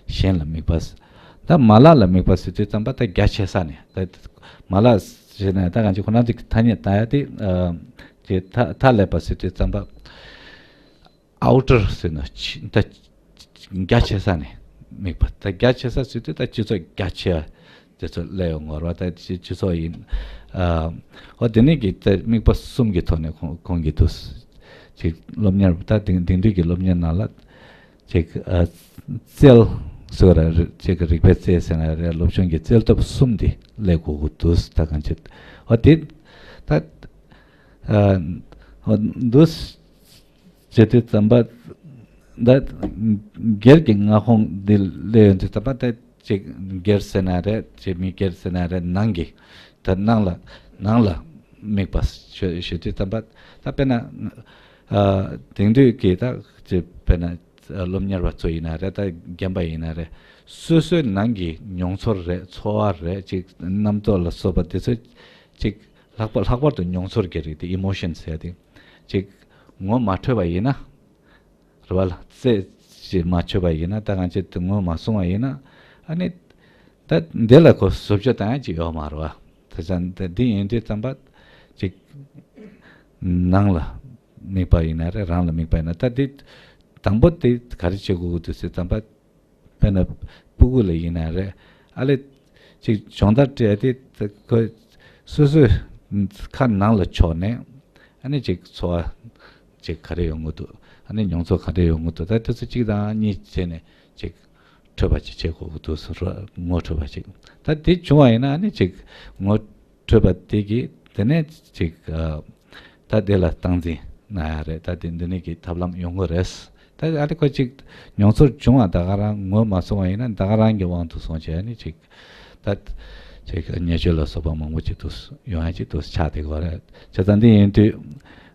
གཞན་ལ་དམིགས་པ། ད་མ་ལག་ལ་དམིགས་པ་ཟེར་དུས་ཙམ་པ་ད་རྒྱ་ཆེ་ས་ནས། ད་མ་ལག་ཟེར་ན་ད་གང་ཅིག་ཁོ་རང་ཅིག་ཐ་སྙད་བཏགས་ཡ་དེ་ཨ་ཅིག་མཐའ་མཐའ་ཀླས་པ་ཟེར་དུས་ཙམ་པ། outer ཟེར་ན་ཕྱི་ད་རྒྱ་ཆེ་ས་ནས་དམིགས་པ། ད་རྒྱ་ཆེ་ས་ཟེར་དུས་ད་སྤྱི་ཚོགས་རྒྱ་ཆེ་བ་དེ་ཚོ་སླེབས་ཡོང་གི་རེད་པ། ད་སྤྱི་སྤྱི་ཚོགས་ཡིན། ཨ་འོ་དེ་ནས་ཀྱི་ད་དམིགས་པ་གསུམ་གྱི་ཐོག་ནས་ཁོང་ཁོང་གིས་དུ་ཅིག་སློབ་གཉེར། ད་དེང་དེང་དུས་ཀྱི་སློབ་གཉེར་ནང་ལ་ཅིག་ཨ་རྩལ་ཟེར་བ་ར་ཅིག་རིག་པའི་རྩལ་ཟེར་ན་རེད། སློབ་སྦྱོང་གི་རྩལ་སྟོབས་གསུམ་དེ་སླེབས་དགོས་ཀྱི་འདུག་ད་གང་ཅི་འོ་དེ་ད་ཨ་འོ་འདུག་བྱེད་དུས་ཙམ་པ། ད་སྒེར་གྱི་མངའ་ཁོངས་འདི་སླེབས་ཡོང་དུས་ཙམ་པ། ད་ཅིག་སྒེར་ཟེར་ན་རེད། ཅིག་མི་སྒེར་ཟེར་ན་རེད། ནང་གི་ད་ནང་ལ་ནང་ལ་དམིགས་པ་ཞུ་ཞུ་དུས་ཙམ་པ། ད་དཔེར་ན་ཨ་དེང་དུས་ཀྱི་ད་ཅིག་དཔེར་ན་སློབ་གཉེར་བ་ཚོ་ཡིན་ན་རེད། ད་རྒན་པ་ཡིན་ན་རེད། སོ་སོའི་ནང་གི་མྱོང་ཚོར་རེད། ཚོར་བ་རེད། ཅིག་རྣམ་རྟོག་ལ་སོགས་པ་དེ་ཚོ་ཅིག་ལྷག་པར་ལྷག་པར་དུ་མྱོང་ཚོར་གྱི་རིགས་དེ། emotion ཟེར་ཡ་དེ་ཅིག་ངོ་མ་འཕྲོད་པ་ཡིན་ན། རེད་པ་ལ། རྩད་ཅིག་མ་ཆོད་པ་ཡིན་ན། ད་གང་ཅི་དེ་ངོ་མ་སོང་བ་ཡིན་ན། ཨ་ནི་ད་འདི་ལ་ཁོ་བཟོ་བཅོས་བཏང་ཡ་ཅིག་ཡོད་མ་རེད་པ། དེ་ཙང་ད་འདི་ཡིན་དུས་ཙམ་པ་ཅིག་ནང་ལ་དམིགས་པ་ཡིན་ན་རེད། རང་ལ་དམིགས་པ་ཡིན་ན། ད་འདི་དང་པོ་དེ་ག་རེ་བྱེད་དགོས་ཀྱི་འདུག་ཟེར་ཙམ་པ། དཔེར་ན་སྤུ་གུ་ལ་ཡིན་ན་རེད། ཨ་ལས་ཅིག་སྦྱོང་བརྡར་སྤྲད་དེ་ཁོ་སོ་སོའི་ཁ་ནང་ལ་ཕྱོགས་ནས། ཨ་ནི་ཅིག་ཚོར་བ་ཅིག་ག་རེ་ཡོང་གི་འདུག་ཨ་ནི་མྱོང་ཚོར་ག་རེ་ཡོང་གི་འདུག་ད་དེ་ཚོ་གཅིག་དང་གཉིས་བྱས་ནས་ཅིག་འཕྲོད་པ་ཅིག་བྱེད་དགོས་ཀྱི་འདུག་ཟེར་བ། ངོ་འཕྲོད་པ་ཅིག་ད་དེ་བྱུང་བ་ཡིན་ན། ཨ་ནི་ཅིག་ངོ་འཕྲོད་པ་དེ་གིས་དེ་ནས་ཅིག་ཨ་ད་དེ་ལ་སྟངས་འཛིན་གནང་ཡ་རེད། ད་དེ་འདི་ནས་ཀྱི་ཐབས་ལམ་ཡོང་གི་རེད། ད་ཨ་ནི་ཁོ་ཅིག་མྱོང་ཚོར་བྱུང་བ་ད་ག་རང་ངོ་མ་སོང་བ་ཡིན་ན། ད་ག་རང་གི་དབང་དུ་སོང་བྱས། ཨ་ནི་ཅིག་ད་ཅིག་བརྙས་བཅོས་ལ་སོགས་པ་མང་པོ་ཅིག་ཏུ་ཡོང་ཡ་ཅིག་ཏུ་ཆགས་བསྡད་ཀྱི་ཡོད་རེད། བྱས་ཙང་འདི་ཡིན་དུས་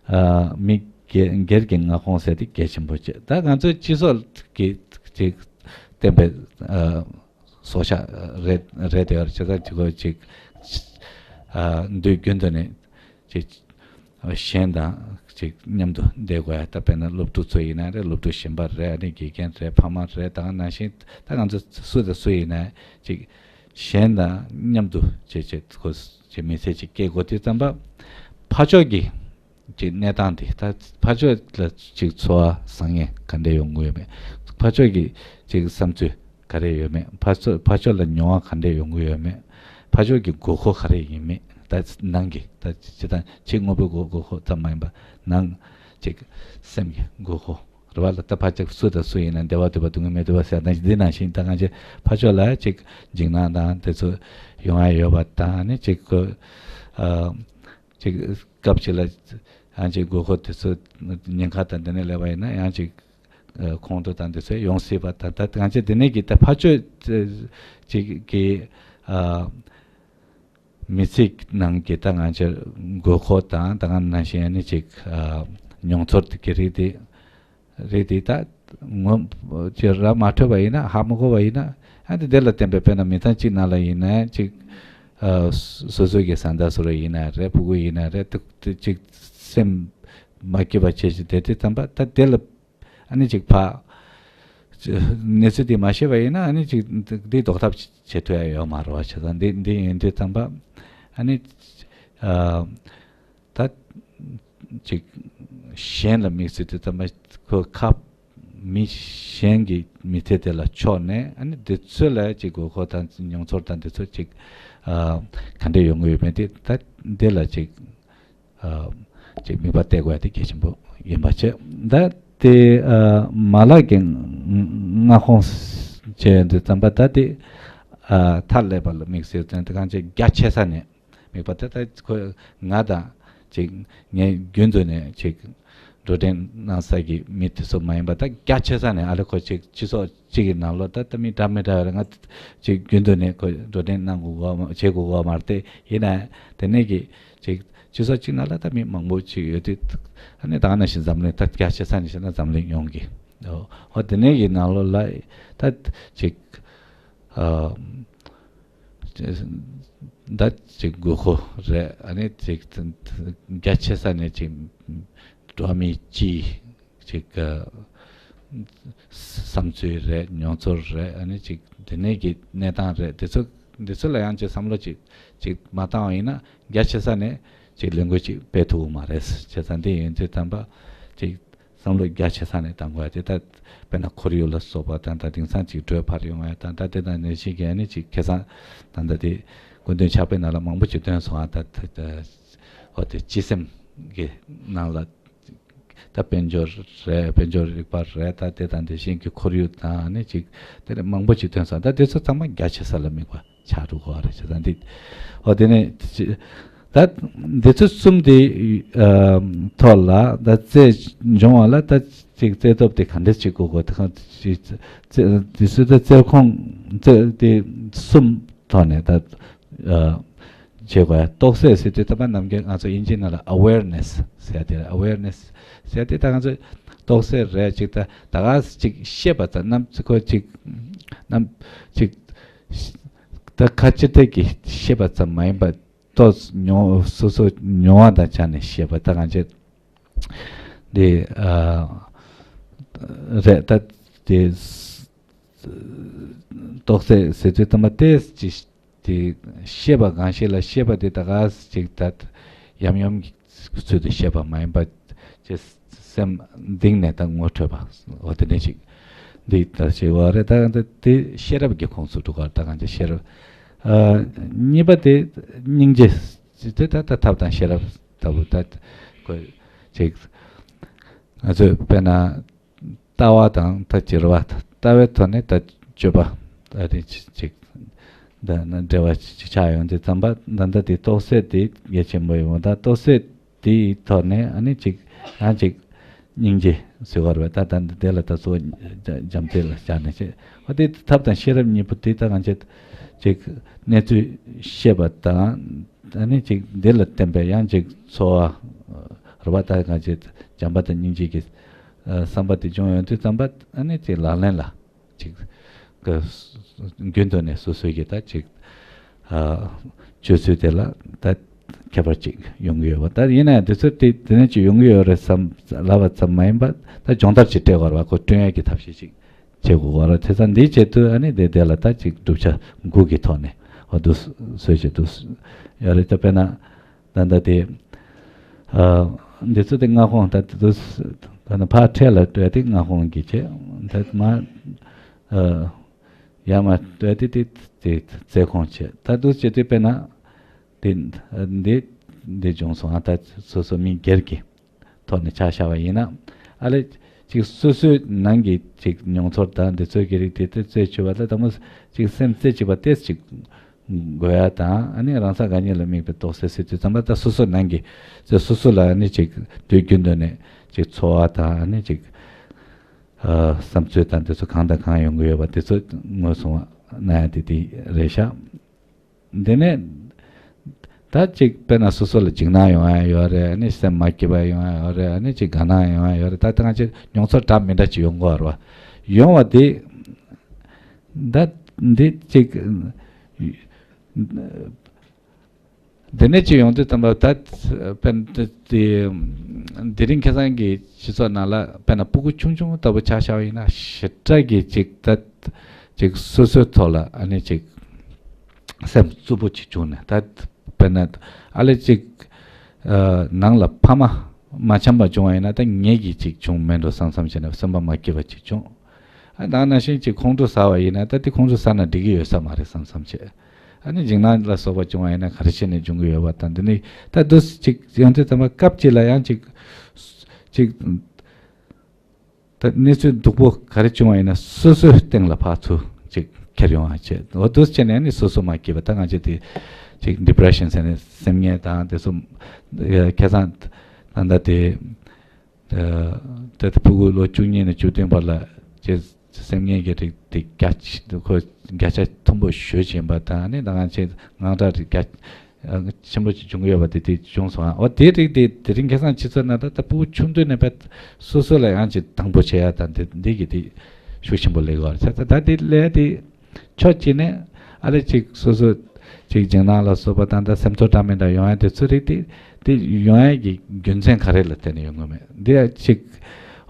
ཨ་མི་སྒེར་སྒེར་གྱི་མངའ་ཁོངས་ཟེར་དེ་གལ་ཆེན་པོ་བྱས། ད་ང་ཚོའི་སྤྱི་ཚོགས་ཀྱི་ཅིག་བསྟན་པའི་ཨ་སྲོག་ཆགས་རེད་རེད་དེ། བྱས་ཙང་ཅིག་ཁོ་ཅིག་ཨ་དུས་རྒྱུན་དུ་ནས་ཅིག་གཞན་དང་ཅིག་མཉམ་དུ་བསྡད་དགོས་ཡ། ད་དཔེར་ན་སློབ་ཕྲུག་ཚོ་ཡིན་ན་རེད། སློབ་ཕྲུག་གཞན་པ་རེད། ཨ་ནི་དགེ་རྒན་རེད། ཕ་མ་རེད། ད་ག་ནང་བཞིན་ད་ང་ཚོ་སུ་དང་སུ་ཡིན་ན་ཅིག་གཞན་དང་མཉམ་དུ་ཅིག་ཅིག་ཁོ་ཅིག་མི་ཚེ་ཅིག་སྐྱེལ་དགོས་དུས་ཙམ་པ། ཕར་ཕྱོགས་ཀྱི་ཅིག་གནས་སྟངས་དེ། ད་ཕར་ཕྱོགས་ལ་ཅིག་ཚོར་བ་བཟང་ངན་ག་འདྲ་ཡོང་གི་ཡོད་མེད། ཕར་ཕྱོགས་ཀྱི་ཅིག་བསམ་ཚུལ་ག་རེ་ཡོད་མེད། ཕར་ཕྱོགས་ཕར་ཕྱོགས་ལ་མྱོང་བ་ག་འདྲ་ཡོང་གི་ཡོད་མེད། ཕར་ཕྱོགས་ཀྱི་དགོས་མཁོ་ག་རེ་ཡིན་མེད། ད་ནང་གི་ད་ཅི་དང་ཕྱི་དངོས་པོའི་དགོས་དགོས་མཁོ་ཙམ་མ་ཡིན་པ། ནང་ཅིག་སེམས་ཀྱི་དགོས་མཁོ་རེད་པ་ལ། ད་ཕར་ཅིག་སུ་དང་སུ་ཡིན་ན་བདེ་བ་འདོད་པ་སྡུག་བསྔལ་མི་འདོད་པ་ཟེར་ཡ་དང་འདི་ནང་བཞིན། ད་གང་ཅི་ཕར་ཕྱོགས་ལ་ཅིག་འཇིགས་སྣང་དང་དེ་ཚོ་ཡོང་ཡ་ཡོད་པ་དང་། ཨ་ནི་ཅིག་ཁོ་ཨ་ཅིག་སྐབས་ཅིག་ལ་ཡང་ཅིག་དགོས་མཁོ་དེ་ཚོ་ཉེན་ཁ་དང་དེ་ནས་སླེབས་པ་ཡིན་ན་ཡང་ཅིག་ཨ་ཁོང་ཁྲོ་དང་དེ་ཚོ་ཡོང་སྲིད་པ་དང་། ད་གང་ཅི་དེ་ནས་ཀྱི་ད་ཕར་ཕྱོགས་ཅིག་གི་ཨ་མི་ཚེ་ནང་གི་ད་ང་ཅིག་དགོས་མཁོ་དང་། ད་ག་ནང་བཞིན་ཨ་ནི་ཅིག་ཨ་མྱོང་ཚོར་དེ་གི་རིགས་དེ་རིགས་དེ་ད་ངོ་ཅིག་ར་མ་འཕྲོད་པ་ཡིན་ན། ཧ་མ་གོ་བ་ཡིན་ན། ཨ་ནི་དེ་ལ་བརྟེན་པའི་དཔེར་ན་མི་ཚང་གཅིག་ནང་ལ་ཡིན་ན་ཅིག་ཨ་སོ་སོ་གི་བཟའ་ཟླ་བཟོ་འདྲ་ཡིན་ན་རེད། ཕྲུ་གུ་ཡིན་ན་རེད། དེ་དེ་ཅིག་སེམས་མ་སྐྱིད་པ་བྱེད་ཅིག་དེ་དེ་ཙམ་པ་ད་དེ་ལ་ཨ་ནི་ཅིག་ཕར་ གནས་ཚུལ་དེ་མ་ཤེས་པ་ཡིན་ན་ཨ་ནི་ཅིག་འདི་ཟློག་ཐབས་བྱེད་ཐུབ་ཡ་ཡོད་མ་རེད་བ། བྱས་ཙང་འདི་འདི་ཡིན་དུས་ཙམ་པ་ཨ་ནི་ཨ། ད་ཅིག་གཞན་ལ་དམིགས་བསལ་དུ་ཙམ་པ་ཁོ་ཁ་མི་གཞན་གྱི་མི་ཚེ་དེ་ལ་ཕྱོགས་ནས་ཨ་ནི་དེ་ཚོ་ལ་ཅིག་དགོས་མཁོ་དང་མྱོང་ཚོར་དང་དེ་ཚོ་ཅིག་ཨ་ག་འདྲ་ཡོང་གི་ཡོད་མེད་དེ་ད་འདི་ལ་ཅིག་ཨ་ཅིག་དམིགས་པ་གཏད་དགོས་ཡ་དེ་གལ་ཆེན་པོ་ཡིན་པ་བྱས། ད་དེ་ཨ་མ་ལག་གི་མངའ་ཁོངས་བྱས་ཡོང་དུས་ཙམ་པ་ད་དེ་ཨ་མཐའ་ཀླས་པ་ལ་དམིགས་བསལ་དུ་ད་གང་ཅི་རྒྱ་ཆེ་ས་ནས། མེད་པ་དེ་ལྟར་ཁོ་ང་དང་ཅིག་ངས་རྒྱུན་དུ་ནས་ཅིག་འགྲོ་གྲོན་གནང་ས་གི་མི་དེ་ཚོ་མ་ཡིན་པ་ད་རྒྱ་ཆེ་ས་ནས་ཨ་ལེ་ཁོ་ཅིག་སྤྱི་ཚོགས་གཅིག་གི་ནང་ལོགས་ད་ལྟ་མི་འདྲ་མི་འདྲ་བ་རེད། ང་ཅིག་རྒྱུན་དུ་ནས་ཁོ་འགྲོ་གྲོན་གནང་དགོས་གོ་བྱེད་དགོས་གོ་མ་རེད་དེ། ཡིན་ན་དེ་ནས་ཀྱི་ཅིག་སྤྱི་ཚོགས་གཅིག་ནང་ལ་ད་མི་མང་པོ་ཅིག་ཡོད་དུས་ཨ་ནི་ད་ག་ནང་བཞིན་འཛམ་གླིང་ད་རྒྱ་ཆེ་ས་ནས་བཤད་ན་འཛམ་གླིང་ཡོངས་ཀྱི་ཨོ་དེ་ནས་ཀྱི་ནང་ལོགས་ལ་ད་ཅིག་ཨ། ད་ཅིག་དགོས་མཁོ་རེད། ཨ་ནི་ཅིག་རྒྱ་ཆེ་ས་ནས་ཅིག་འགྲོ་བ་མིའི་སྤྱིའི་ཅིག་བསམ་ཚུལ་རེད། མྱོང་ཚོར་རེད། ཨ་ནི་ཅིག་དེ་ནས་ཀྱི་གནས་སྟངས་རེད། དེ་ཚོ་དེ་ཚོ་ལ་ཡང་ཅིག་བསམ་བློ་ཅིག་ཅིག་མ་བཏང་བ་ཡིན་ན་རྒྱ་ཆེ་ས་ནས་ཅིག་ལས་འགུལ་ཅིག་སྤེལ་ཐུབ་ཀྱི་མ་རེད། བྱས་ཙང་འདི་ཡིན་དུས་ཙམ་པ་ཅིག་བསམ་བློ་རྒྱ་ཆེ་ས་ནས་བཏང་དགོས་ཡ་དེ་ད་དཔེར་ན་ཁོར་ཡུག་ལ་སོགས་པ་དང་ད་དེང་སང་ཅིག་དྲོད་འཕར་ཡོང་བ་དང་ད་དེ་དང་ནད་གཞི་གི་ཨ་ནི་ཅིག་ཁ་སང་ད་ད་དེ་སྐུ་མདུན་ཕྱག་དཔེ་ནང་ལ་མང་པོ་ཅིག་བཏོན་སོང་ཨ། ད་ད་ད་འོ་དེ་སྤྱི་སེམས་ཀྱི་ནང་ལ་ད་དཔལ་འབྱོར་རེད། དཔལ་འབྱོར་རིག་པ་རེད། ད་དེ་དང་དེ་བཞིན་གྱི་ཁོར་ཡུག་དང་ཨ་ནི་ཅིག་དེ་ལས་མང་པོ་ཅིག་བཏོན་སོང་། ད་དེ་ཚོ་ཚང་མ་རྒྱ་ཆེ་ས་ལ་དམིགས་པ། ཆགས་འགྲོ་གི་རེད། བྱས་ཙང་འདི་འོ་དེ་ནས་ཅི་ད་འདི་ཚོ་གསུམ་དེ་ཨ་ཐོག་ལ་ད་རྩལ་འབྱུང་བ་ལ་ད་ཅིག་རྩལ་སྟོབས་དེ་ག་འདྲ་ཅིག་དགོས་དགོས་དེ་གང་ཅིག་རྩལ་དེ་སུ་ད་རྩལ་ཁོང་རྩལ་དེ་གསུམ་ཐོག་ནས་ད་ཨ་བྱེད་དགོས། རྟོགས་སད་ཟེར་དུས་ད་པ་ནམ་རྒྱུན་ང་ཚོ་དབྱིན་ཇིའི་ནང་ལ་awareness་ཟེར་ཡ་དེ་རེད། awareness་ཟེར་ཡ་དེ་ད་ང་ཚོ་རྟོགས་སད་རེད། ཅིག་ད་ད་ག་ཅིག་ཤེས་པ་ད་ནམ་ཅིག་ཁོ་ཅིག་ནམ་ཅིག་ད་ཁ་ཅིག་དེ་གི་ཤེས་པ་ཙམ་མ་ཡིན་པ་ཏོག་མྱོང་སོ་སོ་མྱོང་བ་དང་སྦྱར་ནས་ཤེས་པ་ད་གང་ཅི་འདི་ཨ་རེད། ད་དེ་རྟོགས་སད་ཟེར་དུས་ད་མ་ཏེས་ཅི་དེ་ཤེས་པ་གང་ཞིག་ལ་ཤེས་པ་དེ་ད་ག་ཅིག་ད་ཡམ་ཡོམ་གྱི་ཚུལ་དུ་ཤེས་པ་མ་ཡིན་པ་ཅི་སེམས་གཏིང་ནས་ད་ངོ་འཕྲོད་པ་འོ་དེ་འདྲ་ཞིག་འདི་ལྟར་ཞིག་བ་རེད། ད་གང་ལྟར་དེ་ཤེས་རབ་ཀྱི་ཁོངས་སུ་འགྲོ་གར་ད་གང་ཅི་ཤེས་རབ་ཨ་གཉིས་པ་དེ་སྙིང་རྗེ་དེ་ད་ད་ཐབས་དང་ཤེས་རབ་ལྟ་བུ་ད་ཁོ་ཅིག་ང་ཚོས་དཔེར་ན་ལྟ་བ་དང་ད་བྱེད་པ་ལྟ་བའི་ཐོག་ནས་ད་སྤྱོད་པ་ཨ་རེ་ཅིག་ད་ན་འབྲེལ་བ་ཅིག་ཆགས་ཡོང་དུས་ཙམ་པ་ད་ལྟ་དེ་རྟོགས་སད་དེ་གལ་ཆེན་པོ་ཡོང་ད་རྟོགས་སད་དེའི་ཐོག་ནས་ཨ་ནི་ཅིག་ཡང་ཅིག་སྙིང་རྗེ་ཟེར་བ་རེད་པས། ད་ད་འདི་དེ་ལ་ད་གཙོ་བོ་རྒྱ་རྒྱུ་མཚན་ལ་བཞག་ནས་བཤད་པ་དེ་ཐབས་དང་ཤེས་རབ་གཉིས་པོ་དེ་ད་གང་བྱེད་ཅིག་གནས་ཚུལ་ཤེས་པ་དང་ཨ་ནི་ཅིག་འདི་ལ་བརྟེན་པའི་ཡང་ཅིག་ཚོར་བ་རེད་པ། ད་གང་བྱེད་བྱམས་པ་དང་སྙིང་རྗེ་གི་བསམ་པ་དེ་བྱུང་ཡོང་དུས་ཙམ་པ་ཨ་ནི་ཅིག་ལག་ལེན་ལ། ཅིག་གི་རྒྱུན་དུ་ནས་སོ་སོའི་གི་ད་ཅིག་ཨ་སྤྱོད་ཚུལ་དེ་ལ་ད་ཁྱད་པར་ཅིག་ཡོང་གི་ཡོད་པ། ད་ཡིན་ན་ཡང་དེ་ཚོ་དེ་དེ་ནས་ཅིག་ཡོང་གི་ཡོད་རེད་བསམ་ལབ་པ་ཙམ་མ་ཡིན་པ་ད་སྦྱོང་བརྡར་ཅིག་སྤྲད་དགོས་རེད་པ། ཁོ་བསྐྲུན་ཡས་ཀྱི་ཐབས་ཤེས་ཅིག་བྱེད་དགོས་རེད། དེ་ཙང་འདིའི་ཆེད་དུ་ཨ་ནི་དེ་དེ་ལ་ད་ཅིག་བསྒྲུབ་བྱ་དགུ་གི་ཐོག་ནས་འོ་འདུག་བཟོས་བྱས་འདུག་ཡོད་རེད། ད་དཔེར་ན། ད་ལྟ་དེ་ཨ་འདི་ཚོ་དེ་མངའ་ཁོངས་ད་དེ་ཚོ་ད་ནི་ཕར་འཕྲལ་ལ་སྤྲད་དེ་མངའ་ཁོངས་ཀྱི་ཆེད་ད་མ་ཨ་ཡར་མར་སྤྲད་དེ་དེ་དེ་རྩལ་ཁོངས་ཆེད་ད་དུ་བྱེད་དུས་དཔེར་ན་དེ་འདི་འདི་བྱུང་སོང་ཨ། ད་སོ་སོ་མི་སྒེར་གྱི་ཐོག་ནས་ཆ་བཞག་པ་ཡིན་ན་ཨ་ལེ་ཅིག་སོ་སོའི་ནང་གི་ཅིག་མྱོང་ཚོར་དང་འདི་ཚོའི་གི་རིགས་དེ་དེ་རྩད་ཆོད་པ་ད་དང་པོ་ཅིག་སེམས་རྩེ་གཅིག་པ་ཏེས་ཅིག་དགོས་ཡ་དང་ཨ་ནི་རང་ས་དགའ་ཉེ་ལ་དམིགས་པའི་རྟོགས་སད་ཟེར་དུས་ཙམ་པ་ད་སོ་སོ་ནང་གི་ཚེ་སོ་སོ་ལ་ཨ་ནི་ཅིག་དུས་རྒྱུན་དུ་ནས་ཅིག་འཚོ་བ་དང་ཨ་ནི་ཅིག་ཨ་བསམ་ཚུལ་དང་དེ་ཚོ་གང་དང་གང་ཡོང་གི་ཡོད་པ་དེ་ཚོ་ངོས་བཟུང་བ་ན་ཡ་དེ་དེ་རེད་ཤག་དེ་ནས་ད་ཅིག་དཔེར་ན་སོ་སོ་ལ་འཇིགས་སྣང་ཡོང་ཡ་ཡོད་རེད། ཨ་ནི་སེམས་མ་སྐྱིད་པ་ཡོང་ཡ་ཡོད་རེད། ཨ་ནི་ཅིག་དགའ་སྣང་ཡོང་ཡ་ཡོད་རེད། ད་ད་གང་ཅིག་མྱོང་ཚོར་འདྲ་མི་འདྲ་ཅིག་ཡོང་གི་ཡོད་རེད་པ། ཡོང་བ་དེ་ད་འདི་ཅིག་དེ་ནས་ཅིག་ཡོང་དུས་ཙམ་པ་ད་དཔེར་ན་དེ་དེ་དེ་རིང་ཁ་སང་གི་སྤྱི་ཚོགས་ནང་ལ་དཔེར་ན་སྤུ་གུ་ཆུང་ཆུང་ལྟ་བུ་ཆ་བཞག་པ་ཡིན་ན་ཞེ་དྲག་གི་ཅིག་ད་ཅིག་སོ་སོའི་ཐོག་ལ་ཨ་ནི་ཅིག་སེམས་རྩུབ་པོ་ཅིག་བྱུང་ནས། ད་དཔེར་ན་ཨ་ལས་ཅིག་ཨ་ནང་ལ་ཕ་མ་མ་འཆམ་པ་བྱུང་བ་ཡིན་ན་ད་ངེད་ཀྱིས་ཅིག་བྱུང་མེད་འགྲོ་བསམ་བསམ་བྱས་ནས་སེམས་པ་མ་སྐྱིད་པ་ཅིག་བྱུང་། ཨ་ད་ནང་བཞིན་ཅིག་ཁོང་ཁྲོ་ཟ་བ་ཡིན་ན་ད་དེ་ཁོང་ཁྲོ་ཟ་ན་འགྲིག་གི་ཡོད་ས་མ་རེད་བསམ་བསམ་བྱས། ཨ་ནི་འཇིགས་སྣང་ལ་སོགས་པ་བྱུང་བ་ཡིན་ན་ག་རེ་བྱས་ནས་འབྱུང་གི་ཡོད་པ་དང་། འདི་ནི་ད་འདུ་ཅིག་ཡོང་དུས་ཙམ་པ་སྐབས་གཅིག་ལ་ཡང་ཅིག་ཅིག་ད་གནས་ཚུལ་སྡུག་པོ་ག་རེ་བྱུང་བ་ཡིན་ན་སོ་སོའི་སྟེང་ལ་ཕར་ཚུར་ཅིག་ཁྱེར་ཡོང་བ་བྱས། འོ་འདུ་བྱས་ནས་ནི་སོ་སོ་མ་སྐྱིད་པ། ད་ང་ཚོས་དེ་ཅིག་ཌི་པི་རེ་ཤན་ཟེར་ནས་སེམས་ངལ་དང་དེ་ཚོ་ཁ་སང་ད་ལྟ་དེ། ད་ལྟ་ཕྲུ་གུ་ལོ་བཅུ་གཉིས་ནས་བཅུ་བདུན་བར་ལ་ཅེས་སེམས་ངལ་གྱི་རིགས་དེ་རྒྱ་ཆེ་ཁོ་བརྒྱ་ཆ་མཐོན་པོ་ཞེ་ཅིག་ཡིན་པ་དང་། ཨ་ནི་ད་ང་ཚོས་དངངས་སྐྲག་རིགས་རྒྱ་ཆེན་པོ་ཅིག་བྱུང་གི་ཡོད་པ་དེ་དེ་བྱུང་སོང་། ཨ་འོ་དེ་རིགས་དེ་དེ་རིང་ཁ་སང་སྤྱི་ཚོགས་ནང་ད་ལྟ་ཕྲུ་གུ་ཆུང་དུས་ནས་དཔེ་སོ་སོ་ལ་ཡང་ཅིག་དང་པོ་བྱེད་ཡ་དང་དེ་འདི་གི་དེ་ཤུགས་ཆེན་པོ་སླེབས་ཡོད་རེད། ད་ད་དེ་ལས་དེ། ཕྱོགས་གཅིག་ནས་ཨ་ལས་ཅིག་སོ་སོ་ཅིག་འཇིགས་སྣང་ལ་སོགས་པ་དང་ད་སེམས་ཚོར་འདྲ་མི་འདྲ་ཡོང་ཡ་དེ་ཚོ་རིགས་དེ་དེ་ཡོང་ཡ་གི་རྒྱུ་མཚན་ག་རེ་ལ་བརྟེན་ནས་ཡོང་གི་མེད། འདི་ཡ་ཅིག་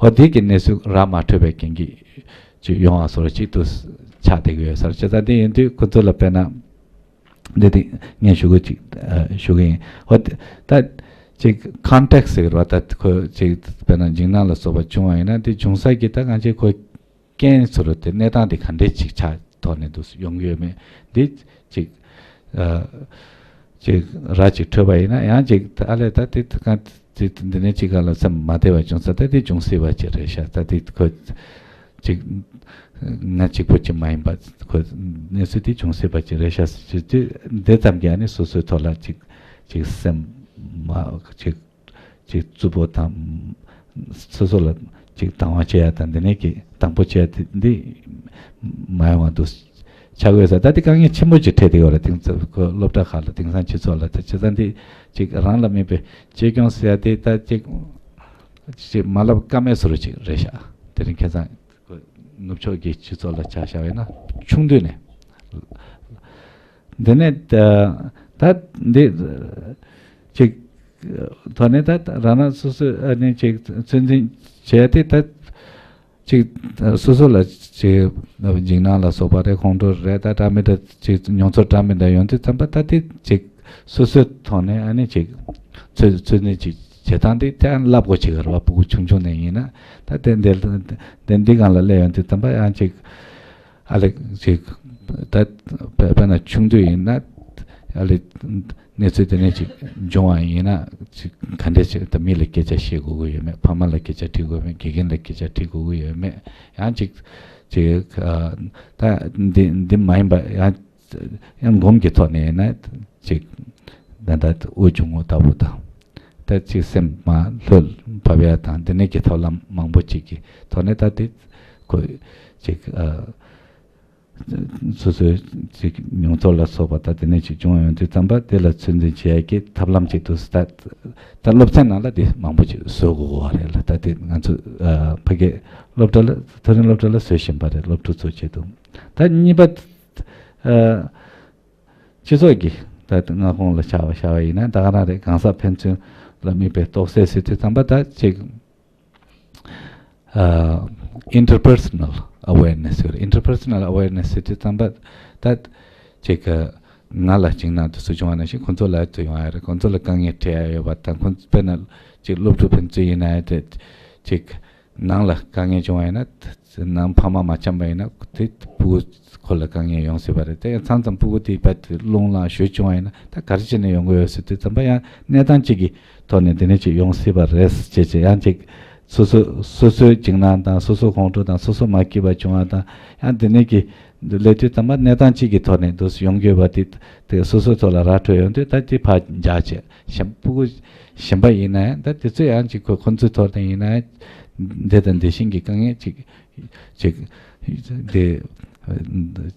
ཧོ་འདི་གི་གནས་ཚུལ་ར་མ་འཕྲོད་པའི་རྐྱེན་གྱིས་ཅིག་ཡོང་བ་སོགས་ཅིག་ཏུ་ཆགས་བསྡད་ཀྱི་ཡོད་ས་རེད། བྱས་ཙང་དེ་ཡིན་དུས་ཁོ་ཚོ་ལ་དཔེར་ན་འདི་དེ་ངས་ཞུ་གི་ཅིག་ཞུ་གི་ཡིན། ཧོ་ད་ཅིག་ཀོན་ཊེག་སི་ཟེར་གི་རེད་བ། ད་ཁོ་ཅིག་དཔེར་ན་འཇིགས་སྣང་ལ་སོགས་པ་བྱུང་བ་ཡིན་ན་དེ་བྱུང་ས་གི་ད་གང་ཅིག་ཁོ་རྐྱེན་ཚོ་རུ་དེ་གནས་སྟངས་དེ་ག་འདྲས་ཅིག་ཆགས་ཐོག་ནས་འདུག་ཡོང་གི་ཡོད་མེད་འདི་ཅིག་ཨ་ཅིག་ར་ཅིག་འཕྲོད་པ་ཡིན་ན་ཡང་ཅིག་ཨ་ལས་ད་དེ་གང་ཅིག་འདི་ནས་ཅིག་ག་ལ་སེམས་མ་བདེ་བ་བྱུང་ས་ད་དེ་འབྱུང་སྲིད་པ་ཅིག་རེད་ཤག་ད་དེ་ཁོ་ཅིག་ང་གཅིག་པོ་ཅིག་མ་ཡིན་པ་ཁོ་གནས་ཚུལ་དེ་འབྱུང་སྲིད་པ་ཅིག་རེད་ཤག་ཟེར་དུས་འདི་ཙམ་གྱིས་ཨ་ནི་སོ་སོའི་ཐོག་ལ་ཅིག་ཅིག་སེམས་མ་ཅིག་ཅིག་རྩུབ་པོ་དང་། སོ་སོ་ལ་ཅིག་དང་བ་བྱེད་ཡ་དང་འདི་ནས་ཀྱི་དང་པོ་བྱེད་ཡ་དེ་འདི་མ་ཡོང་བ་འདུག་ཆགས་ཡོད་ས། ད་འདི་དཀའ་ངལ་ཆེན་པོ་ཅིག་འཕྲད་དེ་ཡོད་རེད། དེང་སང་ཁོ་སློབ་གྲྭ་ཁག་ལ་དེང་སང་སྤྱི་ཚོགས་ལ་ད་བྱས་ཙང་འདི་ཅིག་རང་ལ་དམིགས་པའི་གཅེས་སྐྱོང་ཟེར་ཡ་དེ་ད་ཅིག་ཅིག་མ་ལབ་ཀ་མེད་བཟོ་འདྲ་ཅིག་རེད་ཤག་དེ་རིང་ཁ་སང་ཁོ་ནུབ་ཕྱོགས་ཀྱི་སྤྱི་ཚོགས་ལ་ཆ་བཞག་པ་ཡིན་ན་ཆུང་དུས་ནས། འདི་ནས་ད་ད་འདི་ཅིག་ཐོག་ནས་ད་རང་རང་སོ་སོ་ཨ་ནི་ཅིག་ཚོད་འཛིན་བྱས་ཏེ་ད་ཅིག་སོ་སོ་ལ་ཅིག་འཇིགས་སྣང་ལ་སོགས་པ་རེད། ཁོང་ཁྲོ་རེད། ད་འདྲ་མི་འདྲ་ཅིག་མྱོང་ཚོར་འདྲ་མི་འདྲ་ཡོང་དུས་ཙམ་པ་ད་དེ་ཅིག་སོ་སོའི་ཐོག་ནས་ཨ་ནི་ཅིག་ཚོད་ཚོད་འཛིན་ཅིག་བྱེད་སྟངས་དེ་ད་བསླབ་དགོས་ཅིག་རེད་བ། ཕྲུ་གུ་ཆུང་ཆུང་ནས་ཡིན་ན་ད་དེ་འདི་འདི་འདི་སྒང་ལ་སླེབས་ཡོང་དུས་ཙམ་པ་ཡང་ཅིག་ཨ་ལེ་ཅིག་ད་དཔེ་དཔེར་ན་ཆུང་དུས་ཡིན་ན་ཨ་ལེ་གནས་ཚུལ་དེ་ནས་ཅིག་འབྱུང་བ་ཡིན་ན་ཅིག་ག་འདྲས་ཅིག་ད་མི་ལ་སྐད་ཆ་བཤད་དགོས་ཀྱི་ཡོད་མེད། ཕ་མ་ལ་སྐད་ཆ་དྲི་དགོས་མེད། དགེ་རྒན་ལ་སྐད་ཆ་དྲི་དགོས་ཀྱི་ཡོད་མེད། ཡང་ཅིག་ཅིག་ད་འདི་འདི་མ་ཡིན་པ་ཡང་ཡང་སྒོམ་གྱི་ཐོག་ནས་ཡིན་ན་ཅིག་ད་ལྟ་དབུགས་ཆུང་ངུ་ལྟ་བུ་དང་། ད་ཅིག་སེམས་མ་ལྷོད་བབས་ཡ་དང་འདི་ནས་ཀྱི་ཐབས་ལམ་མང་པོ་ཅིག་གི་ཐོག་ནས་ད་དེ་ཁོ་ཅིག་ཨ་སོ་སོའི་ཅིག་མྱོང་ཚོར་ལ་སོགས་པ་ད་དེ་ནས་ཅིག་བྱུང་ཡོང་དུས་ཙམ་པ་དེ་ལ་ཚོད་འཛིན་བྱེད་ཡ་གི་ཐབས་ལམ་ཅིག་འདུག་ད་ད་སློབ་ཚན་ནང་ལ་དེ་མང་པོ་ཅིག་བཟོ་དགོས་པ་རེད་ལ། ད་དེ་ང་ཚོ་ཨ་ཕ་གི་སློབ་གྲྭ་ལ་མཐོ་རིམ་སློབ་གྲྭ་ལ་བཟོ་བཞིན་པ་རེད། སློབ་ཕྲུག་ཚོ་ཆེད་དུ་ད་གཉིས་པ་ཨ། སྤྱི་ཚོགས་ཀྱི་ད་མངའ་ཁོངས་ལ་བྱ་བ་བྱ་བ་ཡིན་ན་ད་ག་རང་རེད། གང་ཟག་ཕན་ཚུན་ལ་དམིགས་པའི་རྟོག་སད་ཟེར་དུས་ཙམ་པ་ད་ཅིག་ཨ་interpersonal awareness ཟེར། interpersonal awareness ཟེར་དུས་ཙམ་པ་ད་ཅིག་ང་ལ་འཇིགས་སྣང་དེ་ཚོ་བྱུང་བ་ནང་བཞིན་ཁོ་ཚོ་ལ་དུ་ཡོང་ཡ་རེད། ཁོ་ཚོ་ལ་དཀའ་ངལ་འཕྲད་ཡ་ཡོད་པ་དང་། ཁོ་ཚོ་དཔེར་ན་ཅིག་སློབ་ཕྲུག་ཕན་ཚུན་ཡིན་ན་ཡང་དེ་ཅིག་ནང་ལ་དཀའ་ངལ་བྱུང་བ་ཡིན་ན། ནང་ཕ་མ་མ་འཆམ་པ་ཡིན་ན་དེ་ཕྲུ་གུ་ཁོ་ལ་དཀའ་ངལ་ཡོང་སྲིད་པ་རེད། དེ་ཡང་མཚམས་མཚམས་ཕྲུ་གུ་དེ་བར་དུ་རླུང་ལངས་ཞོད་བྱུང་བ་ཡིན་ན་ད་ག་རེ་བྱས་ནས་ཡོང་གི་ཡོད་ཟེར་དུས་ཙམ་པ་ཡང་གནས་སྟངས་གཅིག་གི་ཐོག་ནས་དེ་ནས་ཅིག་ཡོང་སྲིད་པ་རེད་ཅེས་ཅེས་ཡང་ཅིག་སོ་སོ་སོ་སོའི་འཇིགས་སྣང་དང་སོ་སོ་ཁོང་ཁྲོ་དང་སོ་སོ་མ་སྐྱིད་པ་བྱུང་བ་དང་ཡང་དེ་ནས་ཀྱི་སླེབས་དུས་ཙམ་པ་གནས་སྟངས་གཅིག་གི་ཐོག་ནས་འདུག་ཡོང་གི་ཡོད་པ་དེ་དེ་སོ་སོའི་ཐོག་ལ་ར་འཕྲོད་ཡོང་དུས་ད་དེ་ཕར་འཇགས་བྱས་གཞན་ཕྲུ་གུ་གཞན་པ་ཡིན་ན་ཡང་ད་དེ་ཚོ་ཡང་ཅིག་ཁོ་ཁོ་ཚོའི་ཐོག་ནས་ཡིན་ན་ཡང་འདི་དང་འདི་བཞིན་གྱི་དཀའ་ངལ་ཅིག་ཅིག་དེ་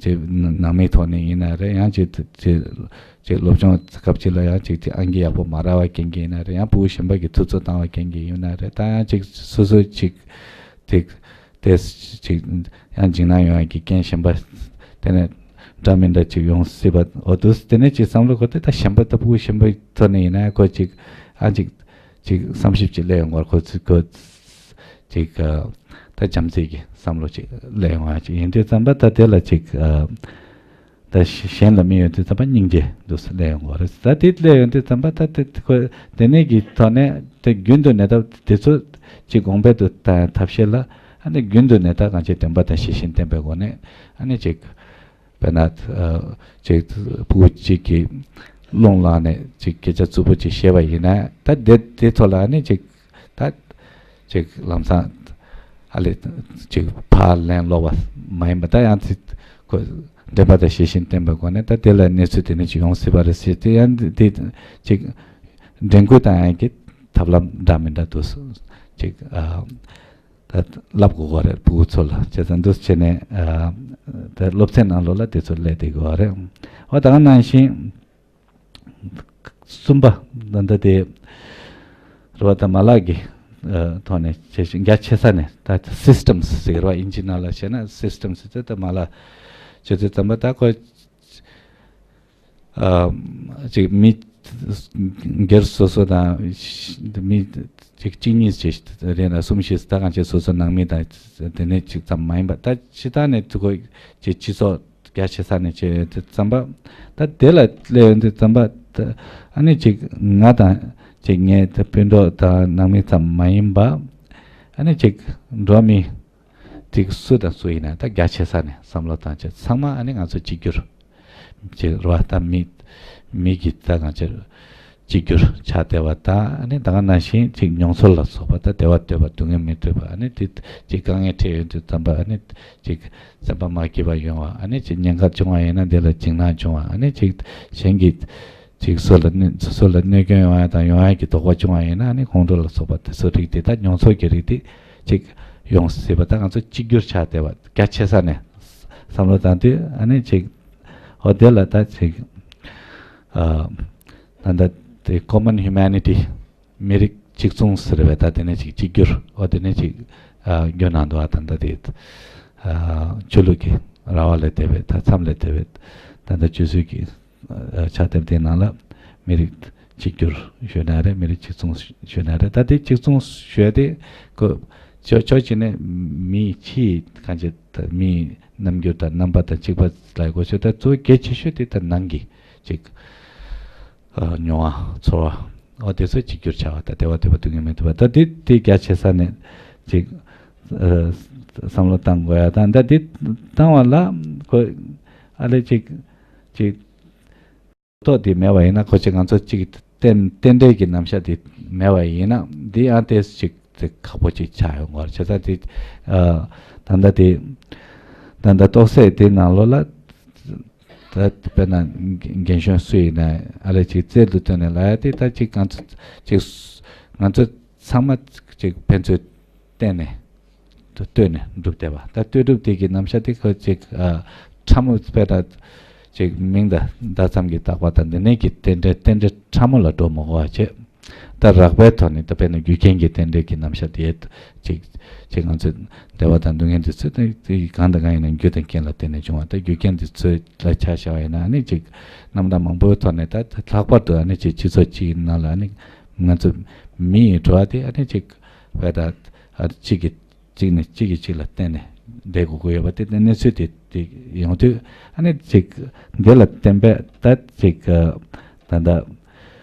ཅིག་ནང་མིའི་ཐོག་ནས་ཡིན་ན་རེད། ཡང་ཅིག་ཅིག་ཅིག་སློབ་སྦྱོང་སྐབས་ཅིག་ལ་ཡང་ཅིག་དེ་ཨང་ཀི་ཡག་པོ་མ་རག་པ་རྐྱེན་གྱིས་ཡིན་ན་རེད། ཡང་ཕྲུ་གུ་གཞན་པ་གིས་ཐུབ་ཚོད་བཏང་བ་རྐྱེན་གྱིས་ཡིན་ན་རེད། ད་ཡང་ཅིག་སོ་སོ་ཅིག་དེ་དེ་ཅིག་ཡང་འཇིགས་སྣང་ཡོང་ཡ་གི་རྐྱེན་གཞན་པ་དེ་ནས་ འདྲ་མི་འདྲ་ཅིག་ཡོང་སྲིད་པ། འོ་འདུག་དེ་ནས་ཅིག་བསམ་བློ་འཁོར་ཏེ། ད་གཞན་པ་ད་ཕྲུ་གུ་གཞན་པའི་ཐོག་ནས་ཡིན་ན་ཁོ་ཅིག་ཨ་ཅིག་ཅིག་བསམ་ཞིབ་ཅིག་སླེབས་ཡོང་གི་རེད། ཁོ་ཚོ་ཁོ་ཅིག་ཨ་ད་བྱམས་བརྩེ་གི་བསམ་བློ་ཅིག་སླེབས་ཡོང་ཡ་ཅིག་ཡིན་དུས་ཙམ་པ། ད་དེ་ལ་ཅིག་ཨ་ད་གཞན་ལ་མི་ཡོང་དུས་ཙམ་པ་སྙིང་རྗེ་འདུག་སེ་སླེབས་ཡོང་གི་རེད། ད་དེ་སླེབས་ཡོང་དུས་ཙམ་པ། ད་དེ་ཁོ་དེ་ནས་ཀྱི་ཐོག་ནས་དེ་རྒྱུན་དུ་ནས་ད་དེ་ཚོ་ཅིག་གོང་འཕེལ་དུ་བཏང་ཐབས་ཤེས་ལ། ཨ་ནི་རྒྱུན་དུ་ནས་ད་གང་ཅི་བདེན་པ་དང་ཤེས་བཞིན་བསྟན་པའི་སྒོ་ནས། ཨ་ནི་ཅིག་དཔེར་ན་ཨ་ཅིག་ཕྲུ་གུ་གཅིག་གིས་རླུང་ལངས་ནས་ཅིག་སྐད་ཆ་རྩུབ་པོ་ཅིག་བཤད་པ་ཡིན་ན། ད་དེ་དེ་ཐོག་ལ་ཨ་ནི་ཅིག་ད་ཅིག་ལམ་སང་ཨ་ལས་ཅིག་ཕར་ལན་སློག་པ་མ་ཡིན་པ། ད་ཡང་ཅིག་ཁོ་བདེན་པ་དང་ཤེས་བཞིན་བསྟན་པའི་སྒོ་ནས། ད་དེ་ལ་གནས་ཚུལ་དེ་ནས་ཅིག་ཡོང་སྲིད་པ་རེད་ཟེར་ཏེ། ཡང་དེ་ཅིག་འདྲེན་བཀོལ་བཏང་ཡག་གི་ཐབས་ལམ་འདྲ་མི་འདྲ་འདུག་ཅིག་ཨ་ད་བསླབ་དགོས་ཀྱི་རེད། ཕྲུ་གུ་ཚོ་ལ་བྱས་ཙང་འདུག་བྱས་ནས། ཨ་ད་སློབ་ཚན་ནང་ལོགས་ལ་དེ་ཚོ་སླེབས་བསྡད་ཀྱི་ཡོད་རེད། འོ་ད་ག་ནང་བཞིན་གསུམ་པ། ད་ལྟ་དེ་རེད་པ། ད་མ་ལག་གི་ཨ་ཐོག་ནས་བྱས་ཤིང་རྒྱ་ཆེ་ས་ནས། ད་སིས་ཊམ་ཟེར་བ་དབྱིན་ཇི་ནང་ལ་བྱས་ན་སིས་ཊམ་ཟེར་ཏེ། ད་མ་ལག་བྱས་ཙང་ཙམ་པ་ད་ཁོ་ཨ་ཅིག་མི་སྒེར་སོ་སོ་དང་། མི་ཅིག་གཅིག་གཉིས་ཅིག་རེད་ན་གསུམ་བཞི། ད་གང་ཅི་སོ་སོ་ནང་མི་དང་དེ་ནས་ཅིག་ཙམ་མ་ཡིན་པ། ད་སྤྱིར་བཏང་ནས་དུ་ཁོ་ཅིག་སྤྱི་ཚོགས་རྒྱ་ཆེ་ས་ནས་བྱས་ཡོང་དུས་ཙམ་པ། ད་དེ་ལ་སླེབས་ཡོང་དུས་ཙམ་པ། ད་ཨ་ནི་ཅིག་ང་དང་ཅིག་ངའི་ད་སྤུན་གྲོགས་དང་ནང་མི་ཙམ་མ་ཡིན་པ། ཨ་ནི་ཅིག་འགྲོ་བ་མི་ཅིག་སུ་དང་སུ་ཡིན་ན། ད་རྒྱ་ཆེ་ས་ནས་བསམ་བློ་བཏང་བྱས། ཚང་མ་ཨ་ནི་ང་ཚོ་གཅིག་གྱུར་ཅིག་རེད་པ། ད་མི་མི་གི་ད་གང་ཅི་གཅིག་གྱུར་ཆགས་བསྡད་པ་དང་། ཨ་ནི་ད་ག་ནང་བཞིན་ཅིག་མྱོང་ཚོར་ལ་སོགས་པ། ད་བདེ་བ་འདོད་པ་སྡུག་བསྔལ་མི་འདོད་པ། ཨ་ནི་དེ་ཅིག་དཀའ་ངལ་འཕྲད་ཡོང་དུས་ཙམ་པ། ཨ་ནི་ཅིག་སེམས་པ་མ་སྐྱིད་པ་ཡོང་བ། ཨ་ནི་ཅིག་ཉེན་ཁ་བྱུང་བ་ཡིན་ན་དེ་ལ་འཇིགས་སྣང་བྱུང་བ། ཨ་ནི་ཅིག་གཞན་གྱི་ཅིག་སོ་ལ་གནོད་སོ་སོ་ལ་གནོད་སྐྱོན་ཡོང་ཡ་དང་ཡོང་ཡ་གི་དོགས་པ་བྱུང་བ་ཡིན་ན། ཨ་ནི་ཁོང་ཁྲོ་ལ་སོགས་པ་དེ་ཚོ་རིགས་དེ། ད་མྱོང་ཚོར་གྱི་རིགས་དེ་ཅིག་ཡོང་སྲིད་པ། ད་ང་ཚོ་གཅིག་གྱུར་ཆགས་བསྡད་པ། རྒྱ་ཆེ་ས་ནས་བསམ་བློ་བཏང་དུས། ཨ་ནི་ཅིག་འོ་དེ་ལ་ད་ཅིག་ཨ་ད་ལྟ་དེ་ཀོ་མན་ཧིའུ་མེ་ནི་ཊི། མི་རིགས་གཅིག་མཚུངས་ཟེར་བའི། ད་དེ་ནས་ཅིག་གཅིག་གྱུར། འོ་དེ་ནས་ཅིག་ཨ་བསྒྱུར་གནང་འདུག་པ། ད་ལྟ་དེ་ཨ་ཆོས་ལུགས་ཀྱི་ར་བ་ལས་འདས་པའི། ད་མཚམས་ལས་འདས་པའི། ད་ལྟ་ཆོས་སྲིད་ཀྱི་ཨ་ཕྱག་དེབ་དེའི་ནང་ལ་མི་རིགས་གཅིག་གྱུར་ཞུས་ན་རེད། མི་རིགས་གཅིག་མཚུངས་ཞུས་ན་རེད། ད་དེ་གཅིག་མཚུངས་ཞུས་ཏེ་ཁོ་ཕྱོགས་ཕྱོགས་གཅིག་ནས་མིའི་ཕྱིའི་གང་ཅི་ད་མིའི་རྣམ་འགྱུར་དང་རྣམ་པ་དང་གཅིག་པ་ལ་གོ་ཆོད། ད་གཙོ་བོ་གལ་ཆེ་ཤོས་དེ་ད་ནང་གི་ཅིག་ཨ་མྱོང་བ་ཚོར་བ། འོ་དེ་ཚོ་གཅིག་གྱུར་ཆགས་པ། ད་བདེ་བ་འདོད་པ་སྡུག་བསྔལ་མི་འདོད་པ། ད་དེ་དེ་རྒྱ་ཆེ་ས་ནས་ཅིག་ཨ་བསམ་བློ་བཏང་དགོས་ཡ་དང་། ད་དེ་བཏང་བ་ལ་ཁོ་ཨ་ལས་ཅིག་ཅིག་ཐོག་དེ་མེད་པ་ཡིན་ན། ཁོ་ཅིག་ང་ཚོ་ཅིག་རྟེན་རྟེན་འབྲེལ་གྱི་རྣམ་གཞག་དེ་མེད་པ་ཡིན་ན། འདི་ཡང་ཏོག་ཙམ་ཅིག་དེ་ཁག་པོ་ཅིག་ཆགས་ཡོང་གི་རེད། བྱས་ཙང་དེ་ཨ་ད་ལྟ་དེ་ད་ལྟ་རྟོགས་སད་དེ་ནང་ལོགས་ལ། ད་དཔེར་ན་རྒན་གཞོན་སུ་ཡིན་ན་ཨ་ལས་ཅིག་རྩལ་དུ་བཏོན་ནས་ལབ་ཡ་དེ། ད་ཅིག་ང་ཚོ་ཅིག་ང་ཚོ་ཚང་མ་ཅིག་ཕན་ཚུན་བརྟེན་ནས་ལྟོས་ནས་གྲུབ་བསྡད་པ། ད་ལྟོས་གྲུབ་དེ་གི་རྣམ་གཞག་དེ་ཁོ་ཅིག་ཨ་ཕྲ་མོ། དཔེར་ན་ཅིག་མིང་དང་བརྡ་ཙམ་གྱིས་བཏགས་པ་དང་འདི་ནས་ཀྱི་རྟེན་འབྲེལ་རྟེན་འབྲེལ་ཕྲ་མོ་ལ་འགྲོ་མི་དགོས་པ་བྱས། ད་རགས་པའི་ཐོག་ནས་ད་དཔེར་ན་རྒྱུ་རྐྱེན་གྱི་རྟེན་འབྲེལ་གྱི་རྣམ་གཞག་དེ་ཅིག་ཅིག་ང་ཚོས་བདེ་བ་དང་སྡུག་བསྔལ་འདི་ཚོ་དེ་དེ་གང་དང་གང་ཡིན་ན་རྒྱུ་དང་རྐྱེན་ལ་བརྟེན་ནས་བྱུང་བ། ད་རྒྱུ་རྐྱེན་འདི་ཚོ་ལ་ཆ་བཞག་པ་ཡིན་ན། ཨ་ནི་ཅིག་རྣམ་གྲངས་མང་པོའི་ཐོག་ནས། ད་ལྷག་པར་དུ་ཨ་ནི་ཅིག་སྤྱི་ཚོགས་གཅིག་ནང་ལ་ཨ་ནི་ང་ཚོ་མི་ཡི་འགྲོ་བ་དེ་ཨ་ནི་ཅིག་བས་ད་ཨ་གཅིག་གིས་གཅིག་ནས་གཅིག་གིས་གཅིག་ལ་བརྟེན་ནས་བསྡད་དགོས་ཀྱི་ཡོད་པ་དེ། དེ་གནས་ཚུལ་དེ་དེ་ཡོང་དུས། ཨ་ནི་ཅིག་འདི་ལ་བརྟེན་པས་ད་ཅིག་ད་ལྟ་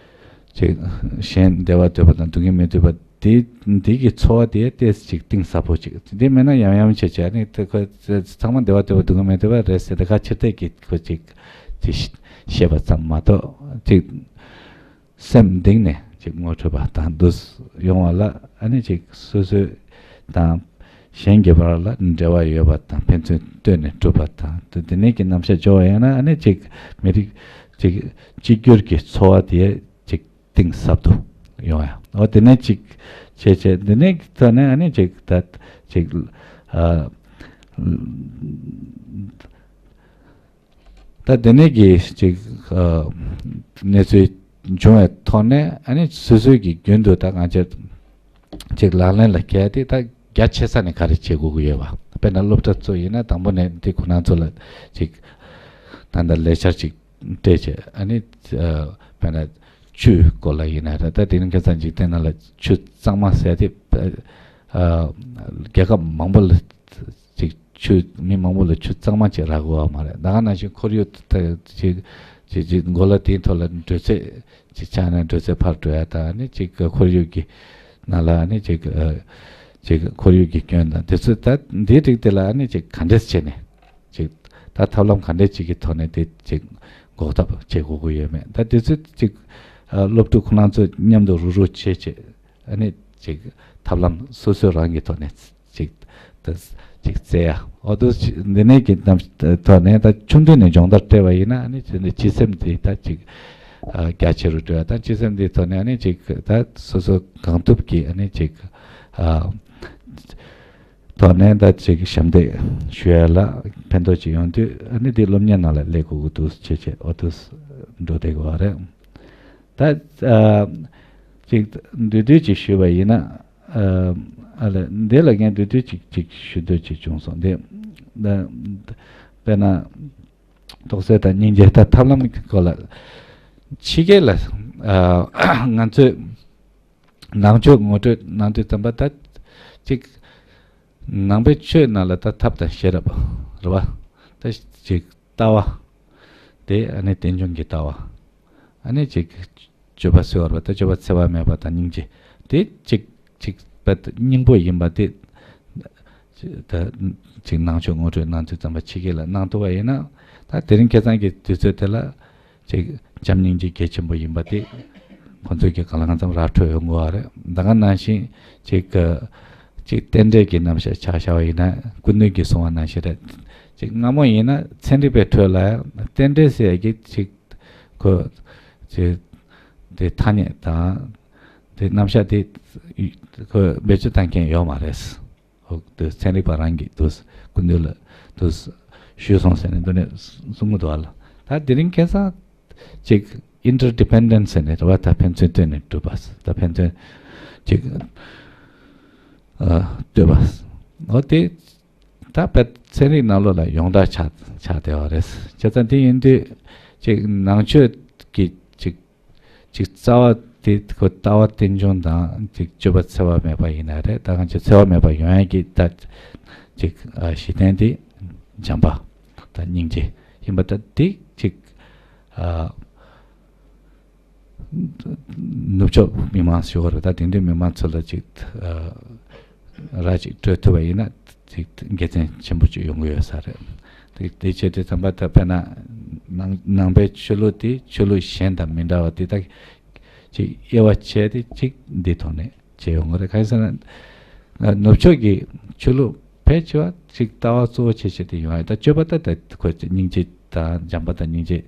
ཅིག་གཞན་བདེ་བ་འདོད་པ་དང་སྡུག་བསྔལ་མི་འདོད་པ་དེ། འདི་གི་ཚོར་བ་དེ་ཏོག་ཙམ་ཅིག་གཏིང་ཟབ་པོ་ཅིག། འདི་མེད་ན་ཡང་ཡང་བྱས་བྱས། ཨ་ནི་དེ་ཁོ་ཚང་མ་བདེ་བ་འདོད་པ་སྡུག་བསྔལ་མི་འདོད་པ་རེད་ཟེར་ཏེ་ཁ་ཕྱིར་བལྟས་ཀྱིས་ཁོ་ཅིག་ཅིག་བཤད་པ་ཙམ་མ་གཏོགས། ཅིག་སེམས་གཏིང་ནས་ཅིག་ངོ་འཕྲོད་པ་དང་འདུ་ཡོང་བ་ལ། ཨ་ནི་ཅིག་སོ་སོའི་དང་གཞན་གྱི་བར་ལ་འབྲེལ་བ་ཡོད་པ་དང་ཕན་ཚུན་ལྟོས་ནས་གྲུབ་པ་དང་། དེ་དེ་ནས་ཀྱི་རྣམ་གཞག་འབྱོར་བ་ཡིན་ན། ཨ་ནི་ཅིག་མི་རིགས་ཅིག་གཅིག་གྱུར་གྱི་ཚོར་བ་དེ་ཅིག་གཏིང་ཟབ་ཏུ་ཡོང་ཡ། འོ་དེ་ནས་ཅིག་བྱས་བྱས། དེ་ནས་ད་ནས་ཨ་ནི་ཅིག་ད་ཅིག་ཨ་ད་དེ་ནས་ཀྱི་ཅིག་ཨ་གནས་ཚུལ་བྱུང་བའི་ཐོག་ནས། ཨ་ནི་སོ་སོའི་གི་རྒྱུན་དུ་ད་ང་ཚོས་ཅིག་ལག་ལེན་ལ་འཁེལ་ཏེ། ད་རྒྱ་ཆེ་ས་ནས་ག་རེ་བྱེད་དགོས་ཀྱི་ཡོད་པ། དཔེར་ན་སློབ་གྲྭ་ཚོ་ཡིན་ན་དང་པོ་ནས་འདི་ཁོ་རང་ཚོ་ལ་ཅིག་ད་ ད་ལྟ་ལས་འཆར་ཅིག་སྤྲད་བྱས། ཨ་ནི་ཨ་དཔེར་ན་ཆུའི་སྐོར་ལ་ཡིན་ན་རེད། ད་དེ་རིང་ཁ་སང་འཇིག་རྟེན་ནང་ལ་ཆུ་གཙང་མ་ཟེར་དེ་ཨ་རྒྱལ་ཁབ་མང་པོ་ལ་ཅིག་ཆུ་མི་མང་པོ་ལ་ཆུ་གཙང་མ་ཅིག་རག་གི་ཡོད་མ་རེད། ད་ག་ནང་བཞིན་ཁོར་ཡུག་ད་ཅིག་ཅིག་ཅིག་གོ་ལ་དེའི་ཐོག་ལ་འགྲོས་ཚད་ཅིག་ཆགས་ནས་འགྲོས་ཚད་འཕར་འགྲོ་ཡ་དང་། ཨ་ནི་ཅིག་ཁོར་ཡུག་གི་ནང་ལ་ཨ་ནི་ཅིག་ཨ་ཅིག་ཁོར་ཡུག་གི་སྐྱོན་དང་དེ་ཚོ། ད་འདིའི་རིགས་དེ་ལ་ཨ་ནི་ཅིག་ག་འདྲས་བྱས་ནས་ཅིག་ད་ཐབས་ལམ་ག་འདྲས་ཅིག་གི་ཐོག་ནས་དེ་ཅིག་འགོག་ཐབས་བྱེད་དགོས་ཀྱི་ཡོད་མེད། ད་དེ་ཚོ་ཅིག་ཨ་སློབ་ཕྲུག་ཁོ་རང་ཚོ་མཉམ་དུ་རུག་རུག་བྱས་བྱས། ཨ་ནི་ཅིག་ཐབས་ལམ་སོ་སོ་རང་གི་ཐོག་ནས་ཅིག་ད་ཅིག་བཙལ་ཡ། འོ་དུ་འདི་ནས་ཀྱི་རྣམ་ཐོག་ནས་ད་ཆུང་དུས་ནས་སྦྱོང་བརྡར་སྤྲད་པ་ཡིན་ན། ཨ་ནི་དེ་ནས་སྤྱི་སེམས་དེ་ད་ཅིག་ཨ་རྒྱ་ཆེ་རུ་འགྲོ་ཡ་དང་། སྤྱི་སེམས་དེའི་ཐོག་ནས་ཨ་ནི་ཅིག་ད་སོ་སོ་གང་ཐུབ་ཀྱིས་ཨ་ནི་ཅིག་ཨ་ཐོག་ནས་ད་ཅིག་ཞབས་འདེགས་ཞུ་ཡ་ལ་ཕན་ཐོགས་ཅིག་ཡོང་དུས། ཨ་ནི་དེ་སློབ་གཉེར་ནང་ལ་སླེབས་དགོས་ཀྱི་འདུག་བྱས་བྱས། འོ་དུ་འགྲོ་བསྡད་དགོས་པ་རེད། ད་ཨ་ཅིག་འདུས་སྡུད་ཅིག་ཞུས་པ་ཡིན་ན། ཨ་ཨ་ལས་འདི་ལ་ངས་འདུས་སྡུད་ཅིག་ཅིག་ཞུ་འདོད་ཅིག་བྱུང་སོང་། འདི་ད་དཔེར་ན་རྟོག་བཟོ་དང་སྙིང་རྗེ། ད་ཐབས་ལམ་གྱི་སྐོར་ལ་ཕྱི་རྒྱལ་ལ་ཨ་ང་ཚོས་ནང་ཆོས་ངོ་སྤྲོད་གནང་དུས་ཙམ་པ། ད་ཅིག་ནང་པའི་ཆོས་ནང་ལ་ད་ཐབས་དང་ཤེས་རབ་རེད་པ། ད་ཅིག་ལྟ་བ་དེ། ཨ་ནི་རྟེན་འབྱུང་གི་ལྟ་བ། ཨ་ནི་ཅིག་སྤྱོད་པ་ཟེར་བ་རེད་པ། ད་སྤྱོད་པ་འཚེ་བ་མེད་པ་དང་སྙིང་རྗེ་དེ་ཅིག་ཅིག་པ་སྙིང་པོ་ཡིན་པ་དེ། ད་ཅིག་ནང་ཆོས་ངོ་སྤྲོད་གནང་དུས་ཙམ་པ་ཕྱི་རྒྱལ་ལ་གནང་ཐུབ་པ་ཡིན་ན། ད་དེ་རིང་ཁ་སང་གི་དུས་ཚོད་དེ་ལ་ཅིག་བྱམས་སྙིང་རྗེ་གལ་ཆེན་པོ་ཡིན་པ་དེ་ཁོང་ཚོས་ཀྱི་གང་ལ་གང་འཚམ་ར་འཕྲོད་ཡོང་གི་ཡོད་རེད། ད་ག་ནང་བཞིན་ཅིག་ཅིག་རྟེན་འབྲེལ་གྱི་རྣམ་གཞག་ཆ་བཞག་པ་ཡིན་ན། སྐུ་མདུན་གྱིས་གསུངས་པ་ནང་བཞིན་རེད། ཅིག་སྔ་མོ་ཡིན་ན་ཚན་རིག་པའི་ཁྲོད་ལ་རྟེན་འབྲེལ་ཟེར་ཡ་གི་ཅིག་ཁོ་ཅིག་དེ་ཐ་སྙད་དང་དེ་རྣམ་གཞག་དེ་ཁོ་བེད་སྤྱོད་བཏང་མཁན་ཡོད་མ་རེད། འོ་དེ་ཚན་རིག་པ་རང་གིས་དུ་སྐུ་མདུན་ལ་དུ་ཞུས་སོང་ཟེར་ནས་འདི་ནས་གསུང་གི་འདུག་ཨ་ལ། ད་དེ་རིང་ཁ་སང་ཅིག་ཨིན་ཊར་ཌི་པེན་ཌེན་སི་ཟེར་ནས་རེད་པ། ད་ཕན་ཚུན་བརྟེན་ནས་གྲུབ་པ། ད་ཕན་ཚུན་ཅིག་ཨ་ལྟོས་པ། འོ་དེ་ད་བོད་ཚན་རིག་ནང་ལོགས་ལ་ཡོངས་གྲགས་ཆགས་ཆགས་བསྡད་པ་རེད། བྱས་ཙང་དེ་ཡིན་དུས་ཅིག་ནང་ཆོས་ཀྱི་ཅིག་ཅིག་རྩ་བ་དེ་ཁོ་ལྟ་བ་རྟེན་འབྱུང་དང་ཅིག་སྤྱོད་པ་འཚེ་བ་མེད་པ་ཡིན་ན་རེད། ད་གང་ཅི་འཚེ་བ་མེད་པ་ཡོང་ཡ་གི་ད་ཅིག་ཨ་གཞི་རྟེན་དེ་བྱམས་པ་དང་སྙིང་རྗེ་ཡིན་པ། ད་དེ་ཅིག་ཨ་ནུབ་ཕྱོགས་མི་མང་ཞུ་བ་རེད། ད་དེང་དུས་མི་མང་ཚོ་ལ་ཅིག་ཨ་ར་ཅིག་སྤྲོད་ཐུབ་པ་ཡིན་ན་ཅིག་དགེ་མཚན་ཆེན་པོ་ཅིག་ཡོང་གི་ཡོད་ས་རེད། དེ་དེ་བྱས་དུས་ཙམ་པ་ད་དཔེར་ན་ནང་ནང་པའི་ཆོས་ལུགས་དེ་ཆོས་ལུགས་གཞན་དང་མི་འདྲ་བ་དེ་ད་ཅིག་དབྱེ་བ་ཕྱེ་སྟེ་ཅིག་འདི་ཐོག་ནས་བྱས་ཡོང་གི་རེད། གང་ཡིན་ཟེར་ན་ནུབ་ཕྱོགས་ཀྱི་ཆོས་ལུགས་ཕལ་ཆེ་བ་ཅིག་ལྟ་བ་གཙོ་བོ་བྱས་བྱས་ཏེ་ཡོང་ཡ། ད་སྤྱོད་པ་ད་ད་ཁོ་སྙིང་རྗེ་དང་བྱམས་པ་དང་སྙིང་རྗེ་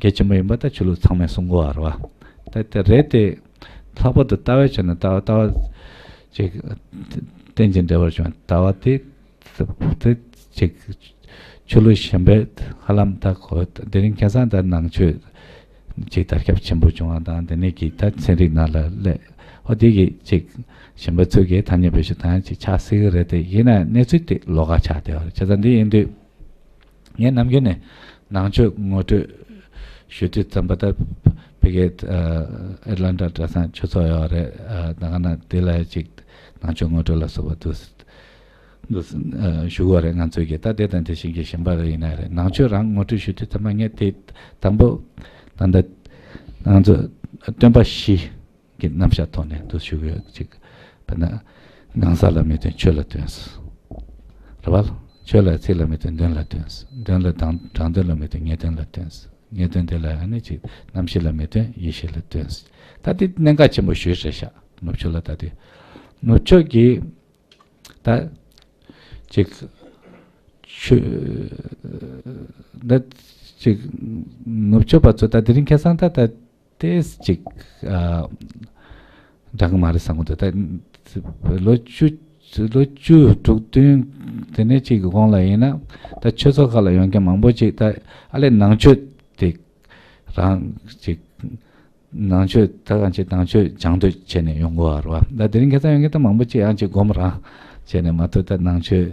གལ་ཆེན་པོ་ཡིན་པ་ད་ཆོས་ལུགས་ཚང་མས་གསུང་གི་ཡོད་རེད་པ། ད་དེ་རེད་དེ། ལྷག་པར་དུ་ལྟ་བའི་ཆ་ནས་ལྟ་བ་ལྟ་བ་ཅིག་རྟེན་ཅིང་འབྲེལ་བར་བྱུང་བའི་ལྟ་བ་དེ་དེ་ཅིག་ཆོས་ལུགས་གཞན་པས་ཧ་ལམ་ད་ཁོ་དེ་རིང་ཁ་སང་ད་ནང་ཆོས་ཅིག་དར་ཁྱབ་ཆེན་པོ་བྱུང་བ་དང་། དེ་ནས་ཀྱི་ད་ཚན་རིག་ནང་ལ་སླེབས། འོ་དེ་གི་ཅིག་གཞན་པ་ཚོས་ཀྱི་ཐ་སྙད་བེད་སྤྱོད་བཏང་ཡ་ཅིག་ཆགས་སྲིད་ཀྱི་རེད་དེ། ཡིན་ན་གནས་ཚུལ་དེ་ལོགས་ཀ་ཆགས་བསྡད་པ་རེད། བྱས་ཙང་འདི་ཡིན་དུས་ངས་ནམ་རྒྱུན་ནས་ནང་ཆོས་ངོ་སྤྲོད་ཞུ་དུས་ཙམ་པ་ད་ཕ་གིའི་ཨ་ཨེ་ཊ་ལན་ཊ་གྲྭ་ཚང་ཆོས་ཚོགས་ཡོད་རེད། ཨ་ད་ག་ན་དེ་ལ་ཅིག་ནང་ཆོས་ངོ་སྤྲོད་ལ་སོགས་པ་འདུག་འདུག་ཨ་ཞུ་དགོས་རེད། ང་ཚོས་ཀྱི་ད་དེ་དང་དེ་བཞིན་གྱི་གཞན་པ་རེ་ཡིན་ན་རེད། ནང་ཆོས་རང་ངོ་སྤྲོད་ཞུ་དུས་ཙམ་པ་ངས་དེ་དང་པོ་ད་ལྟ་ང་ཚོ་སྟོན་པ་བཞི་གི་རྣམ་གཞག་ཐོག་ནས་འདུག་ཞུ་གི་ཡོད། ཅིག་དཔེར་ན་གང་ཟག་ལ་མི་སྟོན་ཆོས་ལ་སྟོན། རེད་པ། ཆོས་ལ་ཚིག་ལ་མི་སྟོན་དོན་ལ་སྟོན། དོན་ལ་དྲང་དྲང་དོན་ལ་མི་སྟོན་ངེས་དོན་ལ་སྟོན། ངེས་དོན་དེ་ལ་ཨ་ནི་ཅིག་རྣམ་ཤེས་ལ་མི་སྟོན་ཡེ་ཤེས་ལ་སྟོན། ད་དེ་གནད་འགག་ཆེན་པོ་ཞེ་དྲག་ཤག་ནུབ་ཕྱོགས་ལ་ད་དེ་ནུབ་ཕྱོགས་ཀྱི་ད་ཅིག་ཆོས་ད་ཅིག་ནུབ་ཕྱོགས་པ་ཚོ་ད་དེ་རིང་ཁ་སང་ད་ད་ཏོག་ཙམ་ཅིག་ཨ་འདྲ་གི་མ་རེད་བསམ་གི་འདུག་ད་ལོ་བཅུ་ལོ་བཅུ་དྲུག་བདུན་དེ་ནས་ཅིག་གི་གོང་ལ་ཡིན་ན། ད་ཆོས་ཚོགས་ཁག་ལ་ཡོང་མཁན་མང་པོ་ཅིག་ད་ཨ་ལས་ནང་ཆོས་དེ་རང་ཅིག་ནང་ཆོས་ད་གང་ཅིག་ནང་ཆོས་སྦྱང་འདོད་བྱས་ནས་ཡོང་གི་ཡོད་རེད་པ། ད་དེ་རིང་ཁ་སང་ཡོང་མཁན་ད་མང་པོ་ཅིག་ཡང་ཅིག་སྒོམ་རང་བྱས་ནས་མ་གཏོགས། ད་ནང་ཆོས་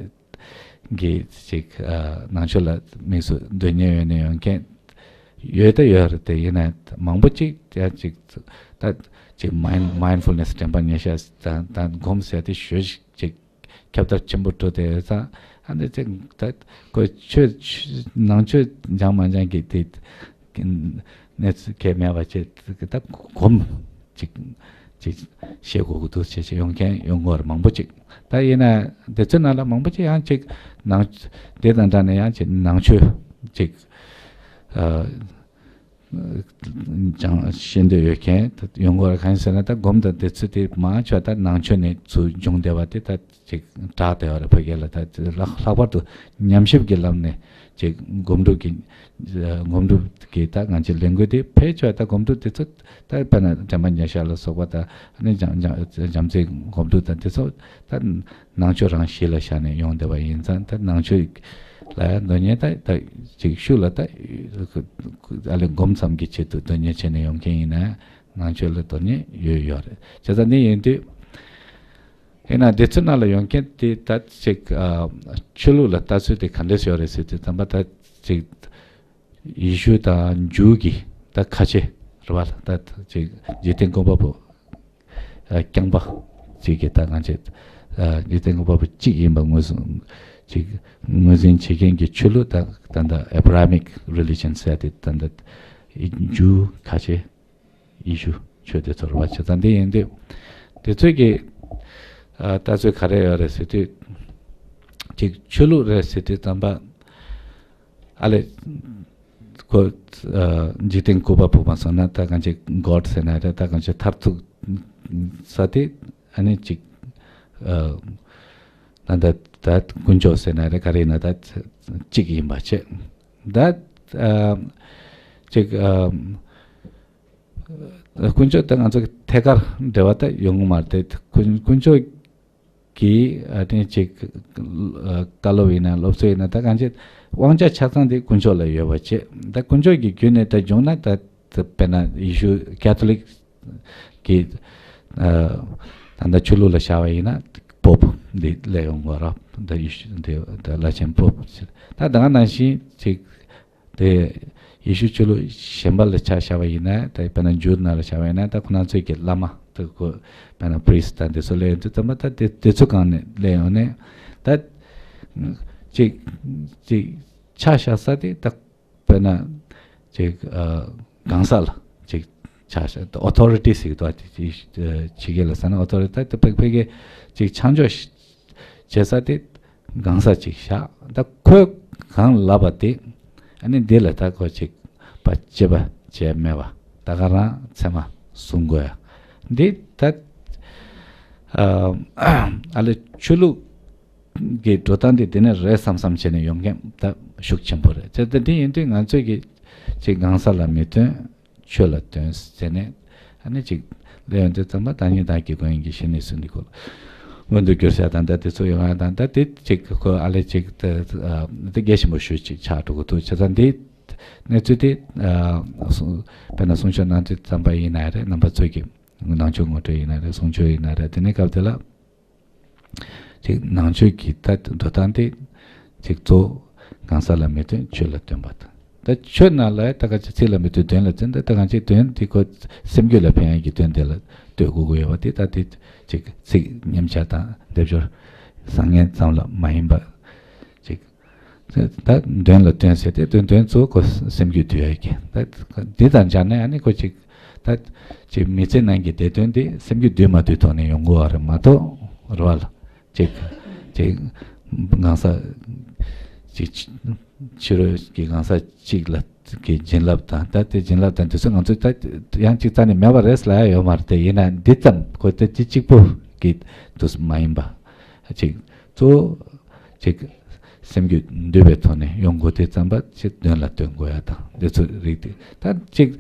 གི་ཅིག་ཨ་ནང་ཆོས་ལ་དམིགས་སུ་འདོན་མཁན་ཡོད་ནས་ཡོང་མཁན་ ཡོད་ད་ཡོད་རེད་དེ། ཡིན་ན་མང་པོ་ཅིག་ཡང་ཅིག་ད་ཅིག་མའིན་མའིན་ཌ་ཕུལ་ནེ་སི་དྲན་པ་ཉེར་ཞགས་དང་ད་སྒོམ་ཟེར་དེ་ཞོ་ཅིག་ཁྱབ་བརྡལ་ཆེན་པོ་འགྲོ་དེ་ཡོད་ཙང་། ཨ་ནི་ཅིག་ད་ཁོ་ཆོས་ནང་ཆོས་སྦྱང་མ་སྦྱང་གི་དེ་གནས་ཚུལ་གལ་མེད་པ་བྱས། ད་སྒོམ་ཅིག་ཅིག་བྱེད་དགོས་ཀྱི་འདུག་བྱས་བྱས་ཡོང་མཁན་ཡོང་གི་ཡོད་རེད་མང་པོ་ཅིག། ད་ཡིན་ན་དེ་ཚོའི་ནང་ལ་མང་པོ་ཅིག་ཡང་ཅིག་ནང་དེ་དང་འདྲ་ནས་ཡང་ཅིག་ནང་ཆོས་ཅིག་ཨ། སྦྱང་ཤེས་འདོད་ཡོད་མཁན་ཡོང་གི་ཡོད་རེད། གང་ཡིན་ཟེར་ན་ད་སྒོམ་དང་དེ་ཚོ་དེ་མང་ཆེ་བ་ད་ནང་ཆོས་ནས་ཚུར་བྱུང་བསྡད་པ་དེ་ད་ཅིག་གྲགས་བསྡད་པ་རེད། ཕ་གི་ལ་ད་ལྷག་ལྷག་པར་དུ་ཉམས་ཞིབ་ཀྱི་ལམ་ནས་ཅིག་སྒོམ་སྒྲུབ་ཀྱི་སྒོམ་སྒྲུབ་ཀྱི་ད་ང་ཚོའི་ལས་འགུལ་དེ་ཕལ་ཆེ་བ་ད་སྒོམ་སྒྲུབ་དེ་ཚོ་ད་དཔེར་ན་དྲན་པ་ཉེར་ཞགས་ལ་སོགས་པ་ད་ནི་བྱམས་བྱམས་བྱམས་བརྩེའི་སྒོམ་སྒྲུབ་དང་དེ་ཚོ་ད་ནང་ཆོས་རང་གཞི་ལ་བཞག་ནས་ཡོང་བསྡད་པ་ཡིན་ཙང་། ད་ནང་ཆོས་ལ་ཡང་དོན་གཉེར་ད་ད་ཅིག་ཤུགས་ལ་ད་ཨ་ལས་སྒོམ་ཙམ་གྱི་ཆེད་དུ་དོན་གཉེར་བྱས་ནས་ཡོང་མཁན་ཡིན་ན་ནང་ཆོས་ལ་དོན་གཉེར་ཡོད་ཡོད་རེད། བྱས་ཙང་འདི་ཡིན་དུས་ཡིན་ན་འདི་ཚོའི་ནང་ལ་ཡོང་མཁན་དེ་ད་ཅིག་ཨ་ཆོས་ལུགས་ལ་ལྟ་ཚུལ་དེ་ག་འདྲས་ཡོད་རེད་ཟེར་དུས་ཙམ་པ་ད་ཅིག་ཡེ་ཤུ་དང་ཇུའུ་གི་ད་ཁ་ཆེ་རེད་པ། ད་ཅིག་འཇིག་རྟེན་བཀོད་པ་པོ། ཨ་རྐྱང་པ་གཅིག་གི་ད་གང་བྱེད། ཨ་འཇིག་རྟེན་བཀོད་པ་པོ་གཅིག་ཡིན་པ་ངོས་བཟུང་གཅིག་ངོས་འཛིན་བྱེད་མཁན་གྱི་ཆོས་ལུགས་ད་ད་ལྟ་Abrahamic religion ཟེར་ཡ་དེ་ད་ལྟ་ཇུའུ་ཁ་ཆེ་ཡེ་ཤུ་ཆོས་དེ་ཚོ་རེད་པ། བྱས་ཙང་འདི་ཡིན་དུས་དེ་ཚོས་ཀྱི་ཨ་ལྟ་ཚུལ་ག་རེ་ཡོད་རེད་ཟེར་དུས། གཅིག་ཆོས་ལུགས་རེད་ཟེར་དུས་ཙམ་པ། ཨ་ལས། ཁོ་ཨ་འཇིག་རྟེན་བཀོད་པ་པོ་མ་སོང་ན་ད་གང་ཅི་God ཟེར་ན་རེད། ད་གང་ཅི་མཐར་ཐུག་ས་དེ་ཨ་ནི་གཅིག་ཨ་ད་ད་ད་དཀོན་མཆོག་ཟེར་ན་རེད། ག་རེ་ཡིན་ན་ད་གཅིག་ཡིན་པ་བྱས། ད་ཨ་གཅིག་ཨ་དཀོན་མཆོག་ད་ང་ཚོ་ཐད་ཀར་འབྲེལ་བ་ད་ཡོང་གི་མ་རེད་དེ། དཀོན་དཀོན་མཆོག་གིས་ཨ་ནི་ཅིག་ཨ་བཀའ་སློབ་ཡིན་ན་སློབ་གསོ་ཡིན་ན་ད་གང་ཅི་དབང་ཆ་ཆ་ཚང་དེ་དཀོན་མཆོག་ལ་ཡོད་པ་བྱས། ད་དཀོན་མཆོག་གི་བརྒྱུད་ནས་ད་བྱུང་ན་ད་ད་དཔེར་ན་ཡེ་ཤུ་ཀེ་ཐོ་ལིག་གི་ཨ་ད་ལྟ་ཆོས་ལུགས་ལ་བཞག་པ་ཡིན་ན་པོབ་འདི་སླེབས་ཡོང་གི་རེད། ད་ཡེ་ཤུ་འདི་ད་བླ་ཆེན་པོབ་ད་ད་ག་ནང་བཞིན་ཅིག་དེ་ཡེ་ཤུ་ཆོས་ལུགས་གཞན་པ་ལ་ཆ་བཞག་པ་ཡིན་ན། ད་དཔེར་ན་ཇུའུ་ནང་ལ་བཞག་པ་ཡིན་ན་ད་ཁོ་རང་ཚོའི་གི་བླ་མ་ད་ཁོ་དཔེར་ན་པི་རི་སི་ཊི་དང་དེ་ཚོ་སླེབས་ཡོང་དུས་ཙམ་པ་ད་དེ་དེ་ཚོ་སྒང་ནས་སླེབས་ཡོང་ནས་ད་ཅིག་ཅིག་ཆ་བཞག་ས་དེ་ད་དཔེར་ན་ཅིག་ཨ་གང་ཟག་ལ་ཅིག་ཆ་བཞག་ཨོ་ཐོ་རི་ཊི་ཟེར་གི་འདུག་ཨ། ཅིག་ཅིག་ཕྱི་རྒྱལ་ལ་ཟེར་ན་ཨོ་ཐོ་རི་ཊི་ད་ཕ་ཕ་གི་ཅིག་ཆ་འཇོག་བྱེད་ས་དེ་གང་ཟག་ཅིག་བཞག་ད་ཁོས་གང་ལབ་པ་དེ་ཨ་ནི་འདི་ལ་ད་ཁོ་ཅིག་པ་བྱེད་པ་བྱས་མེད་པ་ད་ག་རང་ཚད་མ་བཟུང་དགོས་ཡ། འདི་ད་ཨ་ཨ་ལས་ཆོས་ལུགས་ཀྱི་འགྲོ་སྟངས་འདི་དེ་ནས་རེད་བསམ་བསམ་བྱས་ནས་ཡོང་མཁན་ད་ཤུགས་ཆེན་པོ་རེད། དེ་ད་འདི་ཡིན་དུས་ང་ཚོས་ཀྱི་ཅིག་གང་ཟག་ལ་མི་བསྟུན། ཆོས་ལ་བསྟུན་ཟེར་ནས་ཨ་ནི་ཅིག་ལས་ཡོང་དུས་ཙམ་པ་ད་ཉིད་བདག་གི་སྒོ་ཡིན་གྱི་ཤེས་ནུས་སུ་འདི་ཁོ་མངོན་དུ་གྱུར་ས་དང་ད་དེ་ཚོ་ཡོང་ཡ་དང་ད་དེ་ཅིག་ཁོ་ཨ་ལས་ཅིག་ད་ཨ་དེ་རྒྱ་ཆེན་པོ་ཞུ་ཅིག་ཆགས་འགྲོ་གི་འདུག་བྱས་ཙང་འདི་གནས་ཚུལ་དེ་ཨ་གསུང་དཔེར་ན་གསུང་ཆོས་གནང་དུས་ཙམ་པ་ཡིན་ན་རེད། རྣམ་པ་ཚོས་ཀྱི་ནང་ཆོས་ངོ་སྤྲོད་ཡིན་ན་རེད། གསུང་ཆོས་ཡིན་ན་རེད། དེ་ནས་སྐབས་དེ་ལ། ཅིག་ནང་ཆོས་ཀྱི་ད་འགྲོ་སྟངས་དེ་ཅིག་གཙོ་བོ་གང་ཟག་ལ་མི་བསྟུན་ཆོས་ལ་བསྟུན་པ་དང་། ད་ཆོས་ནང་ལ་ད་ག་ཅིག་ཚིག་ལ་མི་ལྟོས་དོན་ལ་བརྩོན། ད་ད་གང་ཅིག་དོན་དེ་ཁོ་སེམས་རྒྱུད་ལ་ཕན་ཡག་གི་དོན་དེ་ལ་ལྟོས་དགོས་ཀྱི་ཡོད་པ་དེ་ད་དེ་ཅིག་ཚིག་མཉམ་བྱར་དང་སྡེབ་སྦྱོར་བཟང་ངན་ཙམ་ལ་མ་ཡིན་པ་ཅིག་ད་དོན་ལ་བརྩོན་ཟེར་ཏེ་དོན་དོན་གཙོ་བོ་ཁོ་སེམས་རྒྱུད་དུ་ཡོད་ཀྱི་ད་འདི་དང་སྦྱར་ནས་ཨ་ནི་ཁོ་ཅིག་ད་ཅིག་མི་ཚེ་ནང་གི་བདེ་དོན་དེ་སེམས་རྒྱུད་འདུས་མ་འདུས་ཐོག་ནས་ཡོང་དགོས་པ་རེད་མ་གཏོགས་རེད་བ་ལ་ཅིག་ཅིག་གང་ཟག་ཅིག་ཕྱི་རོལ་གྱི་གང་ཟག་ཅིག་ལ་གི་བྱིན་རླབས་དང་ད་དེ་བྱིན་རླབས་དང་དེ་ཚོ་ང་ཚོ་ད་ཡང་ཅིག་རྩ་ནས་མེད་པ་རེད་ལབ་ཡ་ཡོད་མ་རེད། དེ་ཡིན་ན་འདི་ཙམ་ཁོ་ད་ཅི་གཅིག་པོ་གི་དུ་མ་ཡིན་པ་ཅིག་གཙོ་བོ་ཅིག་སེམས་རྒྱུད་འདུས་པའི་ཐོག་ནས་ཡོང་དགོས་དེ་ཙམ་པ་ཅིག་དོན་ལ་བསྟུན་དགོས་ཡ་དང་འདི་ཚོ་རིགས་དེ་ད་ཅིག་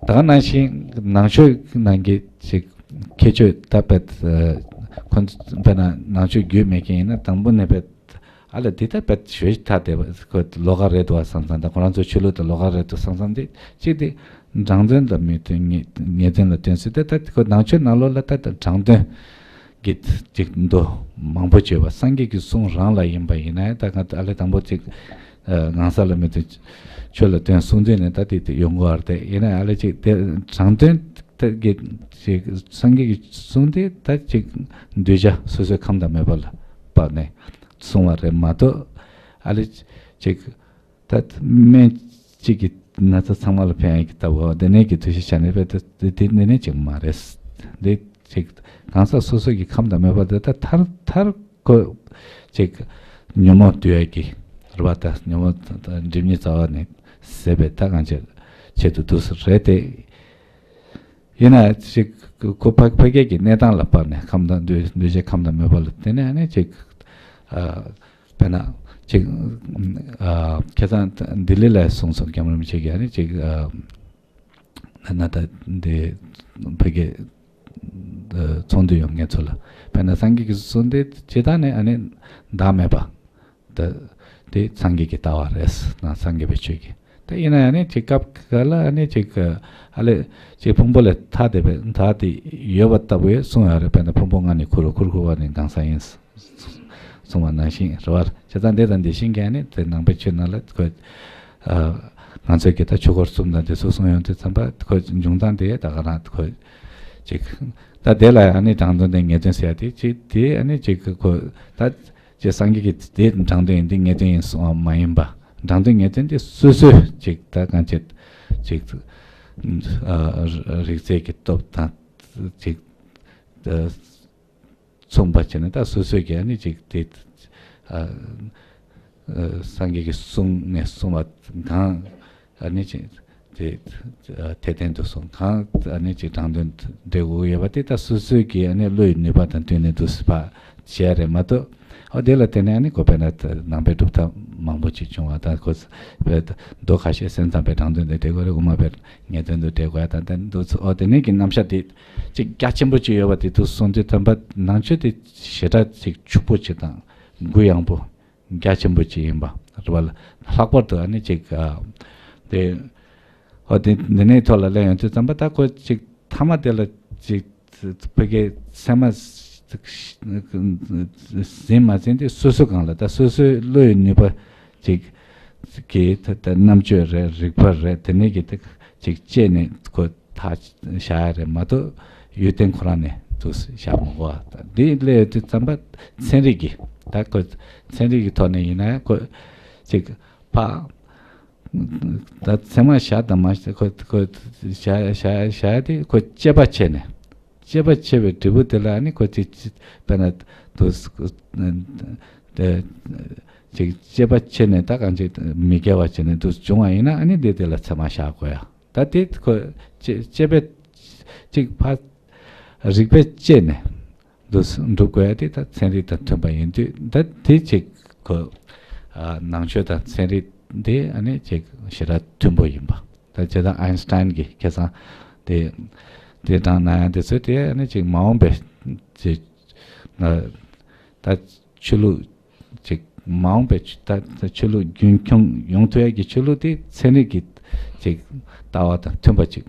ད་ག་ནང་བཞིན་ནང་ཆོས་ནང་གི་ཅིག་ཁྱད་ཆོས་ད་དཔེ་ཁོ་དཔེར་ན་ནང་ཆོས་རྒྱུས་མེད་མཁན་ཡིན་ན་དང་པོ་ནས་དཔེ་ཨ་ལ་འདི་ད་དཔེ་ཞོལ་ཐ་དེ་ཁོ་ལོགས་ཀ་རེད་འདུག་བསམ་བསམ་ད་ཁོ་རང་ཚོ་ཆོས་ལུགས་དང་ལོགས་ཀ་རེད་འདུག་བསམ་བསམ་འདི་ཅིག་དེ་དྲང་དོན་ལ་མི་བསྟུན་ངེས་ངེས་དོན་ལ་བསྟུན་ཟེར་ཏེ་ད་ཁོ་ནང་ཆོས་ནང་ལོགས་ལ་ད་དྲང་དོན་གྱི་ཅིག་མདོ་མང་པོ་བརྗོད་པ་སངས་རྒྱས་ཀྱི་གསུང་རང་ལ་ཡིན་པ་ཡིན་ན་ད་ང་ཨ་ལས་དང་པོ་ཅིག་ ཨ་ངན་སོང་ལ་མི་ལྟོས། ཆོས་ལ་ལྟོས་གསུངས་དུས་ནས་ད་དེ་དེ་ཡོང་གི་ཡོད་རེད་དེ། ཡིན་ན་ཡང་ཨ་ལས་ཅིག་དེ་དྲང་དོན་དེ་གི་ཅིག་སངས་རྒྱས་ཀྱི་གསུང་དེ་ད་ཅིག་གདུལ་བྱ་སོ་སོའི་ཁམས་དང་མོས་པ་ལ་དཔགས་ནས་གསུངས་པ་རེད་མ་གཏོགས། ཨ་ལས་ཅིག་ད་སྨན་གཅིག་གིས་ན་ཚ་ཚང་མ་ལ་ཕན་ཡག་གི་ལྟ་བུ་དེ་ནས་ཀྱི་འདུ་ཤེས་བྱ་ནས་བས་དེ་དེ་དེ་ནས་ཅིག་མ་རེད། དེ་ཅིག་གང་ཟག་སོ་སོ་གི་ཁམས་དང་མོས་པ་དེ་ད་མཐར་མཐར་ཁོ་ཅིག་ཉོན་མོངས་འདུལ་ཡག་གི་རེད་པ། ད་ཉོན་མོངས་སྒྲིབ་གཉིས་རྩ་བ་ནས་ཟད་པའི་ད་གང་ཅིར་ཆེད་དུ་འདུག་ས་རེད་དེ། ཡིན་ན་ཅིག་ཁོ་ཕ་ཕ་སྐད་ཀྱི་གནས་སྟངས་ལ་དཔགས་ནས་ཁམས་དང་འདུལ་འདུལ་བྱའི་ཁམས་དང་མོས་པ་ལ་བརྟེན་ནས་ཨ་ནི་ཅིག་ཨ་དཔེར་ན་ཅིག་ཨ་ཁ་སང་ལྡི་ལི་ལ་སོང་སོང་སྐྱབས་མགོན་རིན་པོ་ཆེ་གིས་ཨ་ནི་ཅིག་ཨ་ན་ད་འདི་ཕ་གི་ཨ་ཚོགས་འདུ་ཡོང་མཁན་ཚོ་ལ་དཔེར་ན་སངས་རྒྱས་ཀྱི་གསུང་དེ་ཇི་ལྟར་ནས་ཨ་ནི་བདག་མེད་པ། ད་དེ་སངས་རྒྱས་ཀྱི་ལྟ་བ་རེད་ན་སངས་རྒྱས་པའི་ཆོས་ཀྱི། ད་ཡིན་ན་ཡང་ནི་ཅིག་སྐབས་འགའ་ལ་ནི་ཅིག་ཨ་ལས་ཅིག་ཕུང་པོ་ལས་ཐར་བསྡད་པའི་ཐར་ཏེ་ཡོད་པ་ལྟ་བུ་གསུངས་ཡོད་རེད། དཔེར་ན་ཕུང་པོ་ལྔ་ནི་ཁུར་རོ་ཁུར་ཁུར་བ་ནི་གང་ཟག་ཡིན་གསུངས་པ་ནང་བཞིན་རེད་བ། བྱས་ཙང་འདི་དང་འདི་བཞིན་གྱི་ནི་དེ་ནང་པའི་ཆོས་ནང་ལ་ཁོས་ཨ་ང་ཚོས་ཀྱི་ད་ཆོས་འཁོར་གསུམ་དང་དེ་ཚོ་གསུངས་ཡོང་དུས་ཙམ་པ་ཁོས་འབྱུང་སྟངས་དེ་ད་ག་རང་ཁོས་ཅིག་ད་དེ་ལ་ཨ་ནི་དྲང་དོན་དེ་ངེས་དོན་ཟེར་ཡ་དེ་ཅིག་དེ་ཨ་ནི་ཅིག་ཁོ་ད། ཅེས་སངས་རྒྱས་ཀྱིས་དེ་དྲང་དོན་ཡིན་འདི་ངེས་དོན་ཡིན་གསུངས་པ་མ་ཡིན་པ། དྲང་དོན་ངེས་དོན་དེ་སོ་སོའི་ཅིག་ད་གང་ཅིག་ཅིག་ཨ་རིག་རྩལ་གྱི་སྟོབས་དང་ཅིག་ཨ་མཚུངས་པ་བྱས་ནས་ད་སོ་སོའི་གི་ཨ་ནི་ཅིག་དེ་ཨ་ཨ་སངས་རྒྱས་ཀྱིས་གསུངས་ནས་གསུངས་པ་གང་ཨ་ནི་ཅིག་དེ་ཨ་དེ་བསྟན་དུ་སོང་གང་ཨ་ནི་ཅིག་དྲང་དོན་འགྲེལ་དགོས་ཡོད་པ་དེ་ད་སོ་སོའི་གི་ཨ་ནི་བློ་ཡི་ནུས་པ་དང་བསྟུན་ནས་འདུག་སེ་ཕར་བྱས་རེད་མ་གཏོགས། ཨོ་དེ་ལ་བརྟེན་ནས་ཨ་ནི་ཁོ་དཔེར་ན་ནང་པའི་གྲུབ་མཐའ་མང་པོ་ཅིག་བྱུང་བ་དང་ཁོ་དཔེ་མདོ་ཁ་ཤས་སེམས་ཙམ་པའི་དྲང་དོན་དུ་འགྲེལ་དགོས་རེད། དབུ་མ་པའི་ངེས་དོན་དུ་འགྲེལ་དགོས་ཡ་དང་དེ་འདུག་ཚུལ་ཨོ་དེ་ནས་ཀྱི་རྣམ་གཞག་དེ་ཅིག་རྒྱ་ཆེན་པོ་ཅིག་ཡོད་པ་དེ་དུ་སོང་དུས་ཙམ་པ་ནང་ཆོས་དེ་ཞེ་དྲག་ཅིག་ཕྱུག་པོ་ཅིག་དང་གུ་ཡངས་པོ། རྒྱ་ཆེན་པོ་ཅིག་ཡིན་པ་རེད་བ། ལྷག་པར་དུ་ཨ་ནི་ཅིག་ཨ་དེ་ཨོ་དེ་འདི་ནས་ཐོག་ལ་གླེང་ཡོང་དུས་ཙམ་པ་ད་ཁོ་ཅིག་མཐའ་མ་དེ་ལ་ཅིག་ཕ་གི་ཚད་མ་ཟིན་མ་ཟིན་དེ་སོ་སོ་གང་ལ་ད་སོ་སོའི་བློ་ཡི་ནུས་པ་ཅིག་གི་ད་རྣམ་དཔྱོད་རེད་རིག་པ་རེད་དེ་ནས་ཀྱི་ད་ཅིག་སྤྱད་ནས་ཁོ་ཐག་བཞག་ཡ་རེད་མ་གཏོགས་ཡོན་ཏན་ཁོ་རང་ནས་དུ་བཞག་མི་དགོས་པ། འདི་སླེབས་ཡོང་དུས་ཙམ་པ་ཚན་རིག་གི་ད་ཁོ་ཚན་རིག་གི་ཐོག་ནས་ཡིན་ན་ཁོ་ཅིག་ཕ་ད་ཚད་མ་བཞག་དང་མ་བཞག་ཁོ་ཁོ་བཞག་བཞག་བཞག་དེ་ཁོ་དཔྱད་པ་བྱས་ནས་དཔྱད་པ་བྱས་པའི་འབྲས་བུ་དེ་ལ་ནི་ཁོ་ཅིག་ཅིག་དཔེར་ན་དུ་ཅིག་དཔྱད་པ་བྱས་ནས་ད་གང་ཅིག་མི་དགེ་བ་བྱས་ནས་དུ་བྱུང་བ་ཡིན་ན་ཨ་ནི་དེ་དེ་ལ་ཚད་མ་བཞག་དགོས་ཡ། ད་དེ་ཁོ་དཔྱད་དཔྱད་པའི་ཅིག་ཕ་རིག་པས་དཔྱད་ནས། འདུ་འགྲུབ་དགོས་ཡ་དེ་ད་ཚན་རིག་དང་མཐུན་པ་ཡིན་དུས་ད་དེ་ཅིག་གོ་ཨ་ནང་ཆོས་དང་ཚན་རིག་དེ་ཨ་ནི་ཅིག་ཞེ་དྲག་མཐུན་པོ་ཡིན་པ། ད་བྱས་ཙང་ཨའིན་སི་ཏཱན་གྱིས་ཁ་སང་དེ་དེ་དྲངས་གནང་ཡ་དེ་ཚོ་དེ་ཨ་ནི་ཅིག་མ་འོངས་པའི་ཅིག་ང་ད་ཆོས་ལུགས་ཅིག་མ་འོངས་པའི་ཆོས་ད་ད་ཆོས་ལུགས་རྒྱུན་འཁྱོངས་ཡོང་ཐུབ་ཡ་གི་ཆོས་ལུགས་དེ་ཚན་རིག་གི་ཅིག་ལྟ་བ་དང་མཐུན་པ་ཅིག་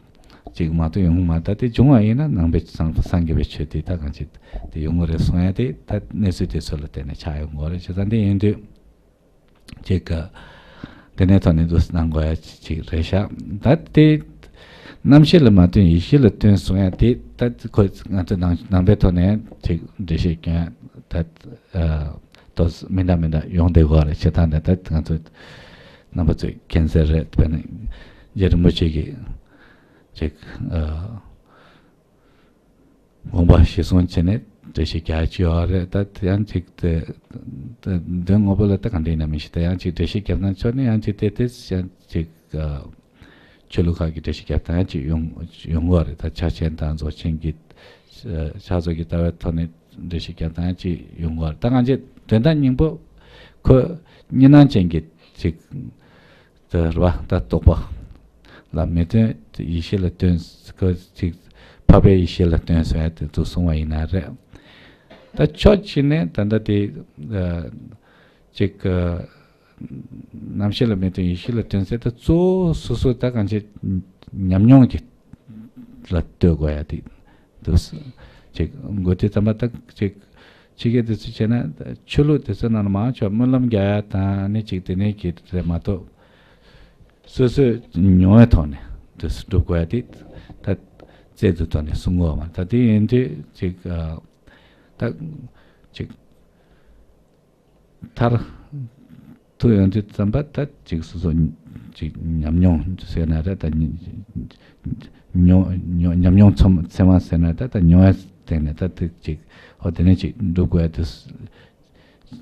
ཅིག་མ་གཏོགས་ཡོང་མ། ད་དེ་བྱུང་བ་ཡིན་ན་ནང་པའི་སངས་སངས་རྒྱས་པའི་ཆོས་དེ་ད་གང་ཅིག་དེ་ཡོང་གི་རེད་གསུང་ཡ་དེ་ད་གནས་ཚུལ་དེ་ཚོ་ལ་བརྟེན་ནས་ཆགས་ཡོང་གི་རེད། བྱས་ཙང་དེ་ཡིན་དུས་ཅིག་ག་དེ་ནས་ཐོག་ནས་འདུག་གནང་དགོས་ཡ་ཅིག་རེད་ཤག་ད་དེ་རྣམ་ཤེས་ལ་མ་བརྟེན་ཡེ་ཤེས་ལ་བརྟེན་གསུང་ཡ་དེ་ད་ཁོ་ང་ཚོ་ནང་ནང་པའི་ཐོག་ནས་ཅིག་འགྲེལ་བཤད་སྐྱོན་ཡ་ད་ཨ་ཏོག་ཙམ་མི་འདྲ་མི་འདྲ་ཡོང་བསྡད་ཀྱི་ཡོད་རེད། བྱས་ཙང་ད་ད་ང་ཚོ་རྣམ་པ་ཚོས་མཁྱེན་གསལ་རེད། དཔེར་ན་རྗེ་རིན་པོ་ཆེ་གིས་ཅིག་ཨ་དགོངས་པ་གཞིར་བཟུང་བྱས་ནས་འགྲེལ་བཤད་རྒྱག་གི་ཡོད་རེད། ད་ཡང་ཅིག་དེ་དེ་དོན་དངོས་པོ་ལ་ད་ག་འདྲ་ཡིན་ན་མི་ཤེས། ད་ཡང་ཅིག་འགྲེལ་བཤད་རྒྱབ་སྟངས་ཕྱོགས་ནས་ཡང་ཅིག་དེ་དེ་ཡང་ཅིག་ཨ་ཆོས་ལུགས་ཁག་གི་འགྲེལ་བཤད་རྒྱབ་སྟངས་ཡང་ཅིག་ཡོང་ཡོང་གི་ཡོད་རེད། ད་ཕྱག་ཆེན་དང་རྫོགས་ཆེན་གྱི་ཕྱག་རྫོགས་ཀྱི་ལྟ་བའི་ཐོག་ནས་འགྲེལ་བཤད་རྒྱབ་སྟངས་ཡང་ཅིག་ཡོང་གི་ཡོད་རེད། ད་ང་ཚོས་དོན་དག་སྙིང་པོ་ཁོ་གཉིས་སྣང་ཅན་གྱི་ཅིག་དེ་རེད་བ། ད་རྟོག་པ་ལ་མི་བརྟེན་ཡེ་ཤེས་ལ་བརྟེན་ཁོ་ཅིག་འཕགས་པའི་ཡེ་ཤེས་ལ་བརྟེན་ཟེར་ཡ་དེ་ཚོ་གསུང་བ་ཡིན་ན་རེད། ད་ཕྱོགས་གཅིག་ནས་ད་ལྟ་དེ་ཨ་ཅིག་ཨ་རྣམ་ཤེས་ལ་མི་བརྟེན་ཡེ་ཤེས་ལ་བརྟེན་ཟེར་ད་གཙོ་བོ་སོ་སོ་ད་གང་ཅི་ཉམས་མྱོང་གི་ལ་ལྟོས་དགོས་ཡ་དེ་འདུག་ཅིག་འགོ་དེ་ཙམ་པ་ད་ཅིག་ ཕྱི་རྒྱལ་དེ་ཚོ་བྱས་ན་ཆོས་ལུགས་དེ་ཚོ་ནང་ལ་མང་ཆོག་སྨོན་ལམ་རྒྱག་ཡ་དང་ནི་ཅིག་དེ་ནས་ཀྱི་རེད་མ་གཏོགས། སོ་སོས་མྱོང་བའི་ཐོག་ནས་དེ་སྒྲུབ་དགོས་ཡ་དེ་ད་རྩལ་དུ་ཐོག་ནས་གསུང་དགོས་མ་རེད། ད་དེ་ཡིན་དུས་ཅིག་ཨ། ད་ཅིག་མཐར་ཐུག་ཡོང་དུས་ཙམ་པ་ད་ཅིག་སོ་སོ་ཅིག་ཉམས་མྱོང་ཟེར་ན་རེད། ད་མྱོང་མྱོང་ཉམས་མྱོང་ཚོ་ཚད་མ་ཟེར་ན་ད་ད་མྱོང་བའི་སྟེང་ནས་ད་དེ་ཅིག་ཨོ་དེ་ནས་ཅིག་འགྲུབ་དགོས་ཡ་དེ་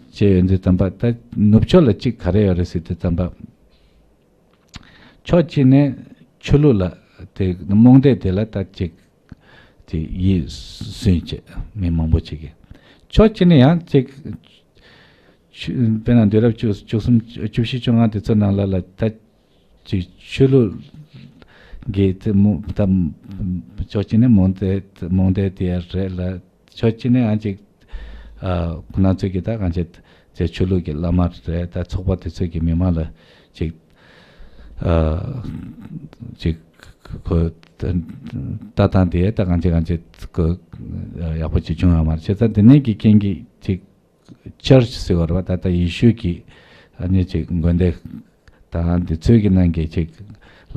བྱས་ཡོང་དུས་ཙམ་པ་ད་ནུབ་ཕྱོགས་ལ་ཅིག་ག་རེ་ཡོད་རེད་ཟེར་དུས་ཙམ་པ། ཕྱོགས་གཅིག་ནས་ཆོས་ལུགས་ལ་དེ་རྨོངས་དད་དེ་ལ་ད་ཅིག་དེ་ཡིད་སུན་བྱེད་མི་མང་པོ་ཅིག་གིས། ཕྱོགས་གཅིག་ནས་ཡང་ཅིག་ཆོས་དཔེར་ན་དུས་རབས་བཅུ་བཅུ་གསུམ་བཅུ་བཞི་བཅོ་ལྔ་དེ་ཚོ་ནང་ལ་ལ་ད་ཅིག་ཆོས་ལུགས་ཀྱི་དེ་མོ་ད་ཕྱོགས་གཅིག་ནས་རྨོངས་དད་རྨོངས་དད་དེ་རེད་ལ། ཕྱོགས་གཅིག་ནས་ཨ་ཅིག་ཨ་ཁོ་ན་ཚོས་ཀྱི་ད་གང་བྱེད་དེ་ཆོས་ལུགས་ཀྱི་བླ་མ་རེད། ད་ཚོགས་པ་དེ་ཚོས་ཀྱི་མི་མང་ལ་ཅིག་ཨ་ཅིག་ཁོ་ལྟ་སྟངས་དེ་ད་གང་བྱེད་གང་བྱེད་ཁོ་ཡག་པོ་ཅིག་བྱུང་ཡོད་མ་རེད། བྱས་ཙང་དེ་ནས་ཀྱི་རྐྱེན་གྱིས་ཅིག་ཅར་ཆི་ཟེར་བ་རེད་བ། ད་ལྟ་ཡེ་ཤུ་གི་ཨ་ནི་ཅིག་དགོན་སྡེ་དང་འདི་ཚོའི་གི་ནང་གི་ཅིག་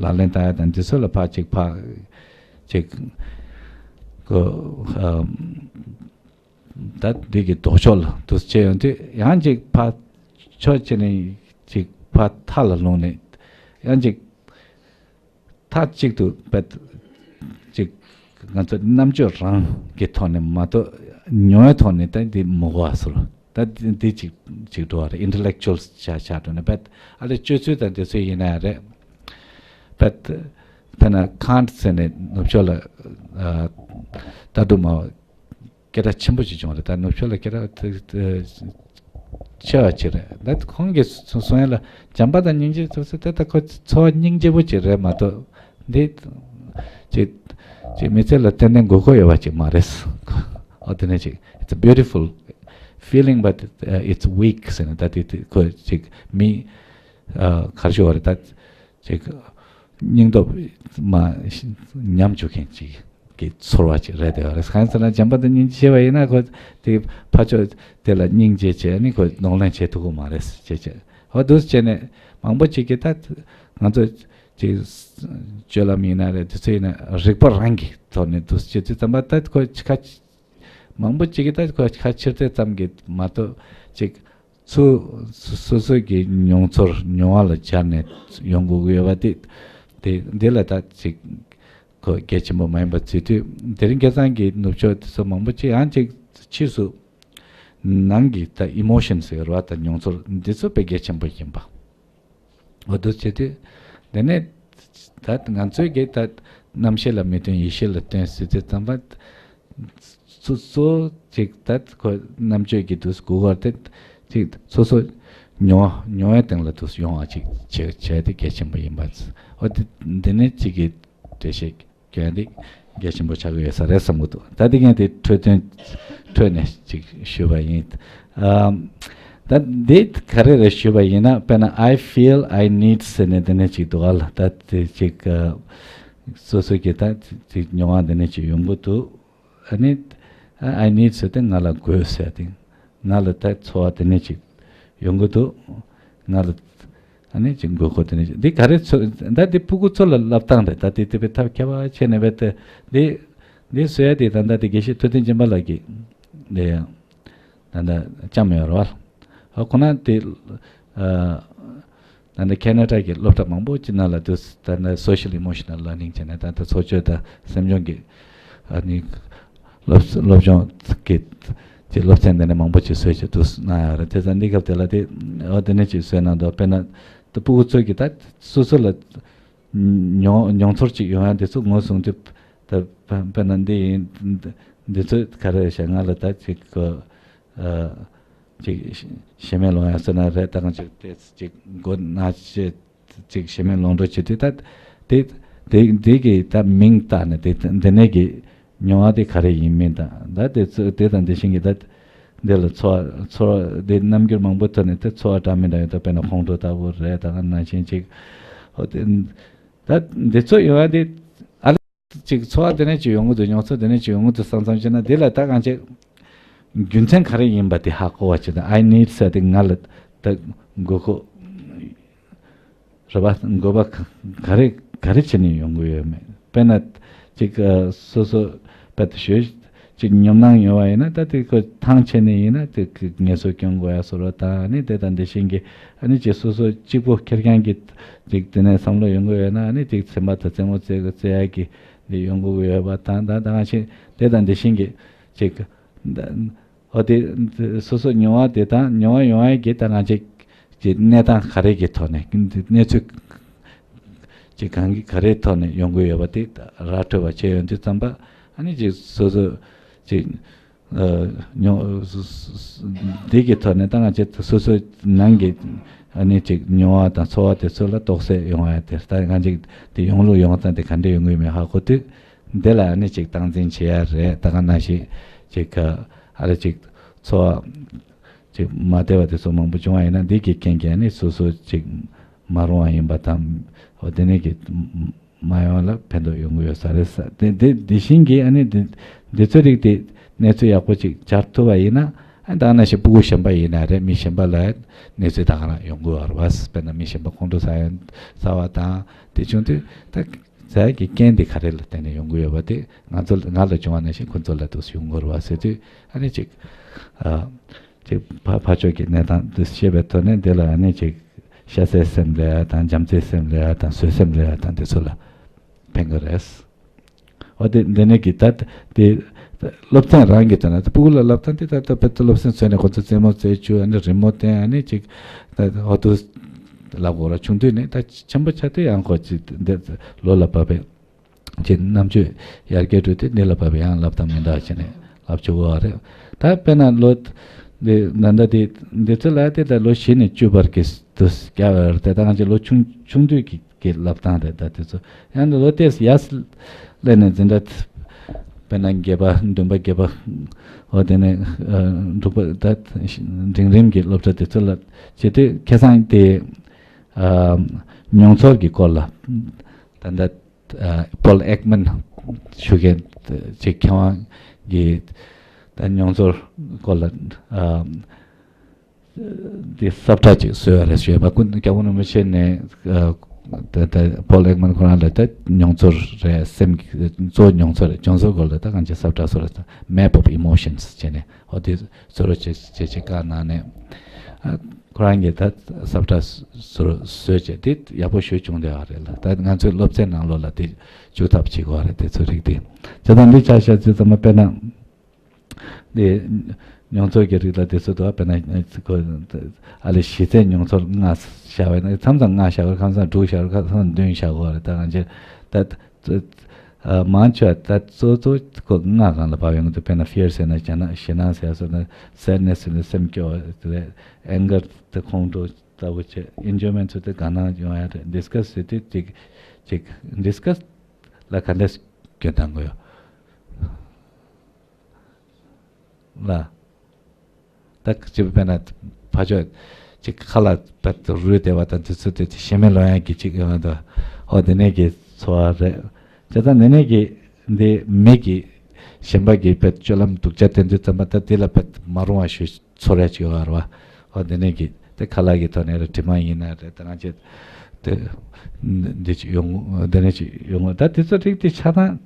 ལག་ལེན་བསྟར་ཡ་དང་འདི་ཚོ་ལ་ཕར་ཅིག་ཕར་ཅིག་གོ་ཨ་ད་འདི་གི་ལྡོག་ཕྱོགས་ལ་འདུ་བྱས་ཡོང་དུས་ཡང་ཅིག་ཕར་ཕྱོགས་གཅིག་ནས་ཅིག་ཕར་མཐའ་ལ་ལྷུང་ནས་ཡང་ཅིག་མཐའ་གཅིག་ཏུ་བེད་ཅིག་ང་ཚོ་རྣམ་དཔྱོད་རང་གི་ཐོག་ནས་མ་གཏོགས་མྱོང་བའི་ཐོག་ནས་ད་འདི་མི་གོ་བ་ཟེར། ད་འདི་འདི་ཅིག་ཅིག་འགྲོ་བ་རེད། ཨིན་ཊེ་ལེག་ཅུ་ཨལ་ཆགས་ཆགས་འགྲོ་ནས་བེད་ཨ་ལས་སྤྱོད་ཚུལ་དང་འདི་ཚོ་ཡིན་ན་ཡང་རེད། བེད་དཔེར་ན་ཁཱན་ཊ་ཟེར་ནས་ནུབ་ཕྱོགས་ལ་ཨ་ལྟ་གྲུབ་སྨྲ་བ་སྐད་གྲགས་ཆེན་པོ་ཞིག་བྱུང་བ་རེད། ད་ནུབ་ཕྱོགས་ལ་སྐད་གྲགས་དེ་དེ་ཆེ་བ་ཅིག་རེད། ད་ཁོང་གིས་གསུང་གསུང་ཡ་ལ་བྱམས་པ་དང་སྙིང་རྗེ་ཐུགས་སྲས་དེ་ད་ཁོ་འཚོ་བ་སྙིང་རྗེ་པོ་ཅིག་རེད་མ་གཏོགས་འདི་ཅིག་ཅིག་མི་ཚེ་ལ་ཏན་ཏན་དགོས་མཁོ་ཡོད་པ་ཅིག་མ་རེད། ཨོ་དེ་ནས་ཅིག It's a beautiful feeling, but uh, it's weak ཟེར་ནས་ད་དེ་དེ་ཁོ་ཅིག་མི་ཨ་གར་ཞུ་བ་རེད། ད་ཅིག་སྙིང་སྟོབས་མ་ཉམས་བཅུག་མཁན་ཅིག་གི་ཚོར་བ་ཅིག་རེད་དེ་བ་རེད། གང་ཟེར་ན་བྱམས་པ་དང་སྙིང་རྗེ་ཆེ་བ་ཡིན་ན་ཁོ་དེ་ཕར་ཕྱོགས་དེ་ལ་སྙིང་རྗེ་བྱས་ནི་ཁོ་གདོང་ལེན་བྱེད་ཐུབ་ཀྱི་མ་རེད་ཅེས་བྱས། ཧོ་འདུག་བྱས་ནས་མང་པོ་ཅིག་གིས་ད་ང་ཚོ་ཅིག་སྤྱོད་ལམ་ཡིན་ན་རེད། དེ་ཚོ་ཡིན་ན་རིག་པ་རང་གི་ཐོག་ནས་འདུག་བྱེད་དུས་ཙམ་པ་ད་ཁོ་ཁ་མང་པོ་ཅིག་གིས་ད་ཁོ་ཁ་ཕྱིར་བལྟས་ཙམ་གྱིས་མ་གཏོགས་ཅིག་ཚུ་སོ་སོ་གི་མྱོང་ཚོར་མྱོང་བ་ལ་སྦྱར་ནས་ཡོང་དགོས་ཀྱི་ཡོད་པ་དེ་དེ་འདི་ལ་ད་ཅིག་ཁོ་གལ་ཆེན་པོ་མ་ཡིན་པ་བརྩི་དུས། དེ་རིང་ཁ་སང་གི་ནུབ་ཕྱོགས་དེ་ཚོ་མང་པོ་ཅིག་ཡང་ཅིག་ཕྱིས་སུ་ནང་གི་ད་ཨི་མོ་ཤན་ཟེར་བ་དང་མྱོང་ཚོར་འདི་ཚོ་དཔེ་གལ་ཆེན་པོ་ཡིན་པ། འོ་འདུག་བྱེད་དུས། དེ་ནས་ད་ང་ཚོའི་གི་ད་རྣམ་ཤེས་ལ་མི་བརྟེན་ཡེ་ཤེས་ལ་བརྟེན་ཟེར་དུས་ཙམ་པ། སོ་སོ་ཅིག་ད་ཁོ་རྣམ་དཔྱོད་ཀྱི་དུས་གུ་གར་དེ་ཅིག་སོ་སོ་མྱོང་བ་མྱོང་བའི་སྟེང་ལ་དུས་ཡོང་བ་ཅིག་བྱེད་བྱས་ཏེ་གལ་ཆེན་པོ་ཡིན་པ། འོ་དེ་འདི་ནས་ཅིག་གི་འགྲེལ་བཤད་རྒྱག་འདི་གལ་ཆེན་པོ་ཆགས་ཀྱི་ཡོད་ས་རེད་བསམ་གྱི་འདུག་ད་འདི་ངས་དེ་འཕྲོས་དོན་འཕྲོས་ནས་ཅིག་ཞུས་པ་ཡིན། ཨམ། ད་འདི་ག་རེ་རེད་ཞུས་པ་ཡིན་ན། དཔེར་ན་I feel I need ཟེར་ནས་དེ་ནས་ཅིག་འདུག་ག་ལ། ད་དེ་ཅིག་ཨ། སོ་སོ་གི་ད་ཅིག་མྱོང་བ་དེ་ནས་ཅིག་ཡོང་གི་འདུག་ཨ་ནི་I need ཟེར་ཏེ་ང་ལ་དགོས་ཟེར་ཏེ། ང་ལ་ད་ཚོར་བ་དེ་ནས་ཅིག་ཡོང་གི་འདུག་ང་ལ་ཨ་ནི་ཅིག་དགོས་མཁོ་དེ་ནས་ཅིག་འདི་ག་རེ་ཚོ་ད་འདི་ཕྲུ་གུ་ཚོ་ལ་ལབ་སྟངས་རེད། ད་འདི་དེ་བས་ཐབས་མཁས་པ་བྱས་ནས་བས་ཏེ་འདི་འདི་བཟོ་ཡ་དེ་ད་ད་འདི་དགེ་བཤེས་ཐུབ་བསྟན་སྦྱིན་པ་ལགས་ཀྱིས་འདི་ཡང་ད་ད་ཅང་མེད་རོ། ཨ་ཁོ་ན་དེ་ཨ། ད་ནི་ཁེ་ན་ཌ་གི་སློབ་གྲྭ་མང་པོ་ཅིག་ནང་ལ་དུས་ད་ནི་social emotional learning བྱས་ནས་ད་ལྟ་འཚོ་བཅུད་དང་སེམས་སྦྱོང་གི་ཨ་ནི་སློབ་སློབ་སྦྱོང་གི་ཅིག་སློབ་ཚན་དེ་ནི་མང་པོ་ཅིག་བཟོས་ཅིག་དུས་གནང་ཡོད་རེད། དེ་ཙང་འདི་སྐབས་དེ་ལ་དེ་འོ་དེ་ནས་ཅིག་བཟོས་གནང་འདུག་དཔེར་ན་ད་ཕྲུ་གུ་ཚོ་གི་ད་སོ་སོ་ལ་མྱོང་མྱོང་ཚོར་ཅིག་ཡོང་ཡ་འདི་ཚོ་ངོས་བཟུང་དུས་ད་དཔེར་ན་འདི་ཡིན་འདི་ཚོ་ག་རེ་བྱ་ང་ལ་ད་ཅིག་གོ་ཨ། ཅིག་ཞེ་མེར་ལོང་ཡ་ཟེར་ན་རེད། ད་གང་ཅིག་དེ་ཅིག་མགོ་ན་ཅིག་ཅིག་ཞེ་མེར་ལོང་འགྲོ་བྱེད་དུས་ད་དེ་དེ་དེ་གི་ད་མིང་བཏགས་ནས་དེ་འདི་ནས་གི་མྱོང་བ་དེ་ག་རེ་ཡིན་མིན་དང་ད་དེ་ཚོ་དེ་དང་དེ་བཞིན་གི་ད་འདི་ལ་ཚོར་བ་ཚོར་བ་དེ་རྣམ་འགྱུར་མང་པོ་ཐོན་ནས་དེ་ཚོར་བ་འདྲ་མི་འདྲ་ཡོད། ད་དཔེར་ན་ཁོང་ཁྲོ་ལྟ་བུ་རེད། ད་ག་ནང་བཞིན་ཅིག་ཧོ་དེ་ད་འདི་ཚོ་ཡོང་བ་དེ་ཨ་ལ། ཅིག་ཚོར་བ་དེ་ནས་ཅིག་ཡོང་གི་འདུག་མྱོང་ཚོར་དེ་ནས་ཅིག་ཡོང་གི་འདུག་བསམ་བསམ་བྱས་ན་དེ་ལ་ད་གང་ཅིག་ རྒྱུ་མཚན་ག་རེ་ཡིན་པ་དེ་ཧ་གོ་བ་བྱེད་དང་། I need ཟེར་དེ་ང་ལ་ད་དགོས་མཁོ་རེད་པ། དགོས་པ་ག་རེ་ག་རེ་བྱས་ནས་ཡོང་གི་ཡོད་མེད། དཔེར་ན་ཅིག་ཨ་སོ་སོ་དཔེ་དེ་ཞུ་ཅིག་ཉོབ་སྣང་ཡོད་པ་ཡིན་ན། ད་དེ་ཁོ་ཐང་ཆད་ནས་ཡིན་ན་དེ་ངལ་གསོ་སྐྱོན་དགོས་ཡ་བཟོ་འདྲ་དང་། ཨ་ནི་དེ་དང་དེ་བཞིན་གྱི་ཨ་ནི་ཅིག་སོ་སོ་གཅིག་པོ་ཁེར་རྐྱང་གི་ཅིག་དེ་ནས་བསམ་བློ་ཡོང་གི་ཡོད་ན། ཨ་ནི་ཅིག་སེམས་པ་དང་རྩེད་མོ་རྩེ་རྩེ་ཡ་གི་འདི་ཡོང་གི་ཡོད་པ་དང་། ད་ད་ག་ནང་བཞིན་དེ་དང་དེ་བཞིན་གྱི་ཅིག་འོ་དེ་སོ་སོ་མྱོང་བ་དེ་དང་མྱོང་བ་ཡོང་བ་གི་ད་ང་ཅིག་ཅིག་གནས་སྟངས་ག་རེ་གི་ཐོག་ནས། གནས་ཚུལ་ཅིག་གང་གི་ག་རེའི་ཐོག་ནས་ཡོང་གི་ཡོད་པ་དེ་ར་འཕྲོད་པ་བྱས་ཡོང་དུས་ཙམ་པ། ཨ་ནི་ཅིག་སོ་སོ་ཅིག་ཨ་མྱོང་འདི་གི་ཐོག་ནས་ད་ང་ཅིག་སོ་སོ་ནང་གི་ཨ་ནི་ཅིག་མྱོང་བ་དང་ཚོར་བ་དེ་ཚོ་ལ་རྟོག་སད་ཡོང་བ་དེ། ད་ང་ཅིག་དེ་ཡོང་ལུགས་ཡོང་སྟངས་དེ་ག་འདྲ་ཡོང་གི་ཡོད་མེད་ཧ་གོ་དུས། འདི་ལ་ཨ་ནི་ཅིག་སྟངས་འཛིན་བྱེད་ཡ་རེད། ད་ག་ནང་བཞིན་ཅིག་ཨ་རེ་ཅིག་ཚོར་བ་ཅིག་མ་བདེ་བ་དེ་ཚོ་མང་པོ་བྱུང་བ་ཡིན་ན། འདི་གི་རྐྱེན་གྱིས་ཨ་ནི་སོ་སོ་ཅིག་མ་རུང་བ་ཡིན་པ་དང་། འོ་དེ་ནས་ཀྱི་མ་ཡོང་ལ་ཕན་ཐོགས་ཡོང་གི་ཡོད་ས་རེད་ས། དེ་དེ་དེ་བཞིན་གྱི་ཨ་ནི་འདི་འདི་ཚོ་རིགས་དེ་གནས་ཚུལ་ཡག་པོ་ཅིག་སྦྱར་ཐུབ་པ་ཡིན་ན། ཨ་ད་ག་ནང་བཞིན་སྤུ་གུ་གཞན་པ་ཡིན་ན་རེད། མི་གཞན་པ་ལ་གནས་ཚུལ་ད་ག་རང་ཡོང་གི་ཡོད་རེད་པ། དཔེར་ན་མི་གཞན་པ་ཁོང་ཁྲོ་ཟ་ཡ་ཟ་བ་དང་དེ་བྱུང་དུས། ད་ཟ་ཡ་གི་རྐྱེན་དེ་ག་རེ་ལ་བརྟེན་ནས་ཡོང་གི་ཡོད་པ་དེ། ང་ཚོ་ང་ལ་བྱུང་བ་ནང་བཞིན་ཁོ་ཚོ་ལ་དུས་སུ་ཡོང་གི་རེད་པ་ཟེར་དུས། ཨ་ནི་ཅིག་ཨ་ཅིག་ཕ་ཕར་ཕྱོགས་ཀྱི་གནས་སྟངས་དེ་ཤེས་པའི་ཐོག་ནས། འདི་ལ་ཨ་ནི་ཅིག་ཤ་ཚའི་སེམས་ལ་ཡ་དང་། བྱམས་བརྩེའི་སེམས་ལ་ཡ་དང་། བཟོད་སེམས་ལ་ཡ་དང་། དེ་ཚོ་ལ་ཕན་གི་རེད། འོ་དེ་འདི་ནས་ཀྱི་ད་དེ་སློབ་ཚན་རང་གི་དོན་ལ། སྤུ་གུ་ལ་སློབ་ཚན་དེ་ད་ལྟ་བོད་དུ་སློབ་ཚན་བཟོས་ནས་ཁོ་ཚོ་རྩེད་མོ་རྩེ་བཅུག་ཨ་ནི་རི་མོ་བསྟན། ཨ་ནི་ཅིག་ད་འོ་དུ་ལབ་དགོས་ར། ཆུང་དུས་ནས། ད་ཆེན་པོ་ཆགས་དུས་ཡང་ཁོ་ཅིག་འདི་ལོ་ལ་བབས་པའི་ཅིག་རྣམ་དཔྱོད་ཡར་རྒྱས་འགྲོ་དུས། འདི་ལ་བབས་པའི་ཡང་ལབ་སྟངས་མི་འདྲ་བྱས་ནས་ལབ་བཅུག་གི་རེད། ད་དཔེར་ན་ལོ་འདི་ད་ལྟ་འདི་འདི་ཚོ་ལ་དེ་ད་ལོ་བཞི་ནས་བཅུ་བར་གྱི་དུ་སྐྱ་བར་དེ། ད་ང་ཚོ་ལོ་ཆུང་ཆུང་དུས་ཀྱི་གི་ལབ་སྟངས་རེད། ད་དེ་ཚོ་ཡང་ལོ་དེ་ཡར་སླེབས་ནས་འཛིན་གྲྭ་དཔེར་ན་བརྒྱད་པ། བདུན་པ། བརྒྱད་པ། འོ་དེ་ནས་ཨ་དྲུག་པ། ད་འབྲིང་རིམ་གྱི་སློབ་གྲྭ་དེ་ཚོ་ལ་བྱེད་དུས། ཁ་སང་དེ་ཨ་མྱོང་ཚོར་གྱི་སྐོར་ལ། ད་ལྟ་ཨ་པོལ་ཨེག་མན་ཞུ་མཁན་ཅིག་མཁས་དབང་གིས་ད་མྱོང་ཚོར་སྐོར་ལ་ཨ་འདི་ས་བཀྲ་ཅིག་བཟོས་པ་རེད་ཞུས་པ། སྐུ་སྐྱབས་མགོན་རིན་པོ་ཆེ་ནས་ཨ་ད་ད་པོལ་ཨེག་མན་ཁོ་རང་ལ་ད་མྱོང་ཚོར་རེད། སེམས་ཀྱི་གཙོ་བོ་མྱོང་ཚོར་རེད། མྱོང་ཚོར་སྐོར་ལ་ད་གང་ཅི་ས་བཀྲ་བཟོ་རེད། Map of Emotions བྱས་ནས། འོ་དེ་བཟོ་རོགས་བྱེད་བྱེད་ཅེས་བཀའ་གནང་ནས། ཨ་ཁོ་རང་གིས་ད་ས་བཀྲ་བཟོ་རོགས་བཟོས་བྱས་དེ་ཡག་པོ་ཞེ་པོ་བྱུང་བསྡད་པ་རེད་ལ། ད་ང་ཚོའི་སློབ་ཚན་ནང་ལོགས་ལ་དེ་འཇུག་ཐབས་བྱེད་དགོས་པ་རེད། དེ་ཚོ་རིགས་དེ་བྱས་ཙང་འདི་ཆ་བཞག་ཙང་། ཚང་མ་དཔེར་ན་འདི་མྱོང་ཚོར་གྱི་རིགས་ལ་དེ་ཚོ་འདུག་དཔེར་ན་ཁོ་ཨ་ལས་གཞི་རྩའི་མྱོང་ཚོར་ལྔ་བཞག་པ་ཡིན་ན། མཚམས་མཚམས་ལྔ་བཞག་དགོས། ཁ་སང་དྲུག་བཞག་དགོས། ཁ་སང་བདུན་བཞག་དགོས་པ་རེད། ད་ང་ཚོས་ད་ཨ་མང་ཆེ་བ་ད་གཙོ་གཙོ་ཁོ་ལྔ་སྒང་ལ་བབས་ཡོང་གི་འདུག་དཔེར་ན་fear ཟེར་ན་ཞེད་སྣང་ཞེད་སྣང་ཟེར་སོང་ན། sadness ཟེར་ན་སེམས་སྐྱོ་བ་རེད། anger དེ་ཁོང་ཁྲོ་ལྟ་བུ་བྱས། enjoyment ཟེར་དུས་དགའ་སྣང་ཡོང་ཡ་རེད། disgust ཟེར་དུས་ཅིག་ཅིག disgust ལ་ག་འདྲ་སྐྱོན་བཏང་དགོས་ཡོད། ལ། ད་ཅིག་དཔེར་ན་ཕར་ཕྱོགས་ཅིག་ཁ་ལ་བད་རུལ་བསྡད་པ་དང་དེ་ཚོ་དེ་ཞེ་མེར་ལོག་ཡག་གི་ཅིག་ཡོང་དུས། ཨོ་དེ་ནས་ཀྱི་ཚོར་བ་རེད། བྱས་ཙང་དེ་ནས་ཀྱི་འདི་མི་གི་གཞན་པ་གི་བད་སྤྱོད་ལམ་སྡུག་ཅག་དེ་ཚོ་ཙམ་པ་ད་དེ་ལ་བད་མ་རུང་བ་ཞིག་ཚོར་ཡ་ཅིག་ཡོང་བ་རེད་པ། ཨོ་དེ་ནས་ཀྱི་དེ་ཁ་ལག་གི་ཐོག་ནས་རེད། དྲི་མ་ཡིན་ན་རེད། ད་ང་ཅིག་དེ་འདི་ཅིག་ཡོང་དེ་ནས་ཅིག་ཡོང་། ད་དེ་ཚོ་རིགས་དེ་ཆ་ཚང་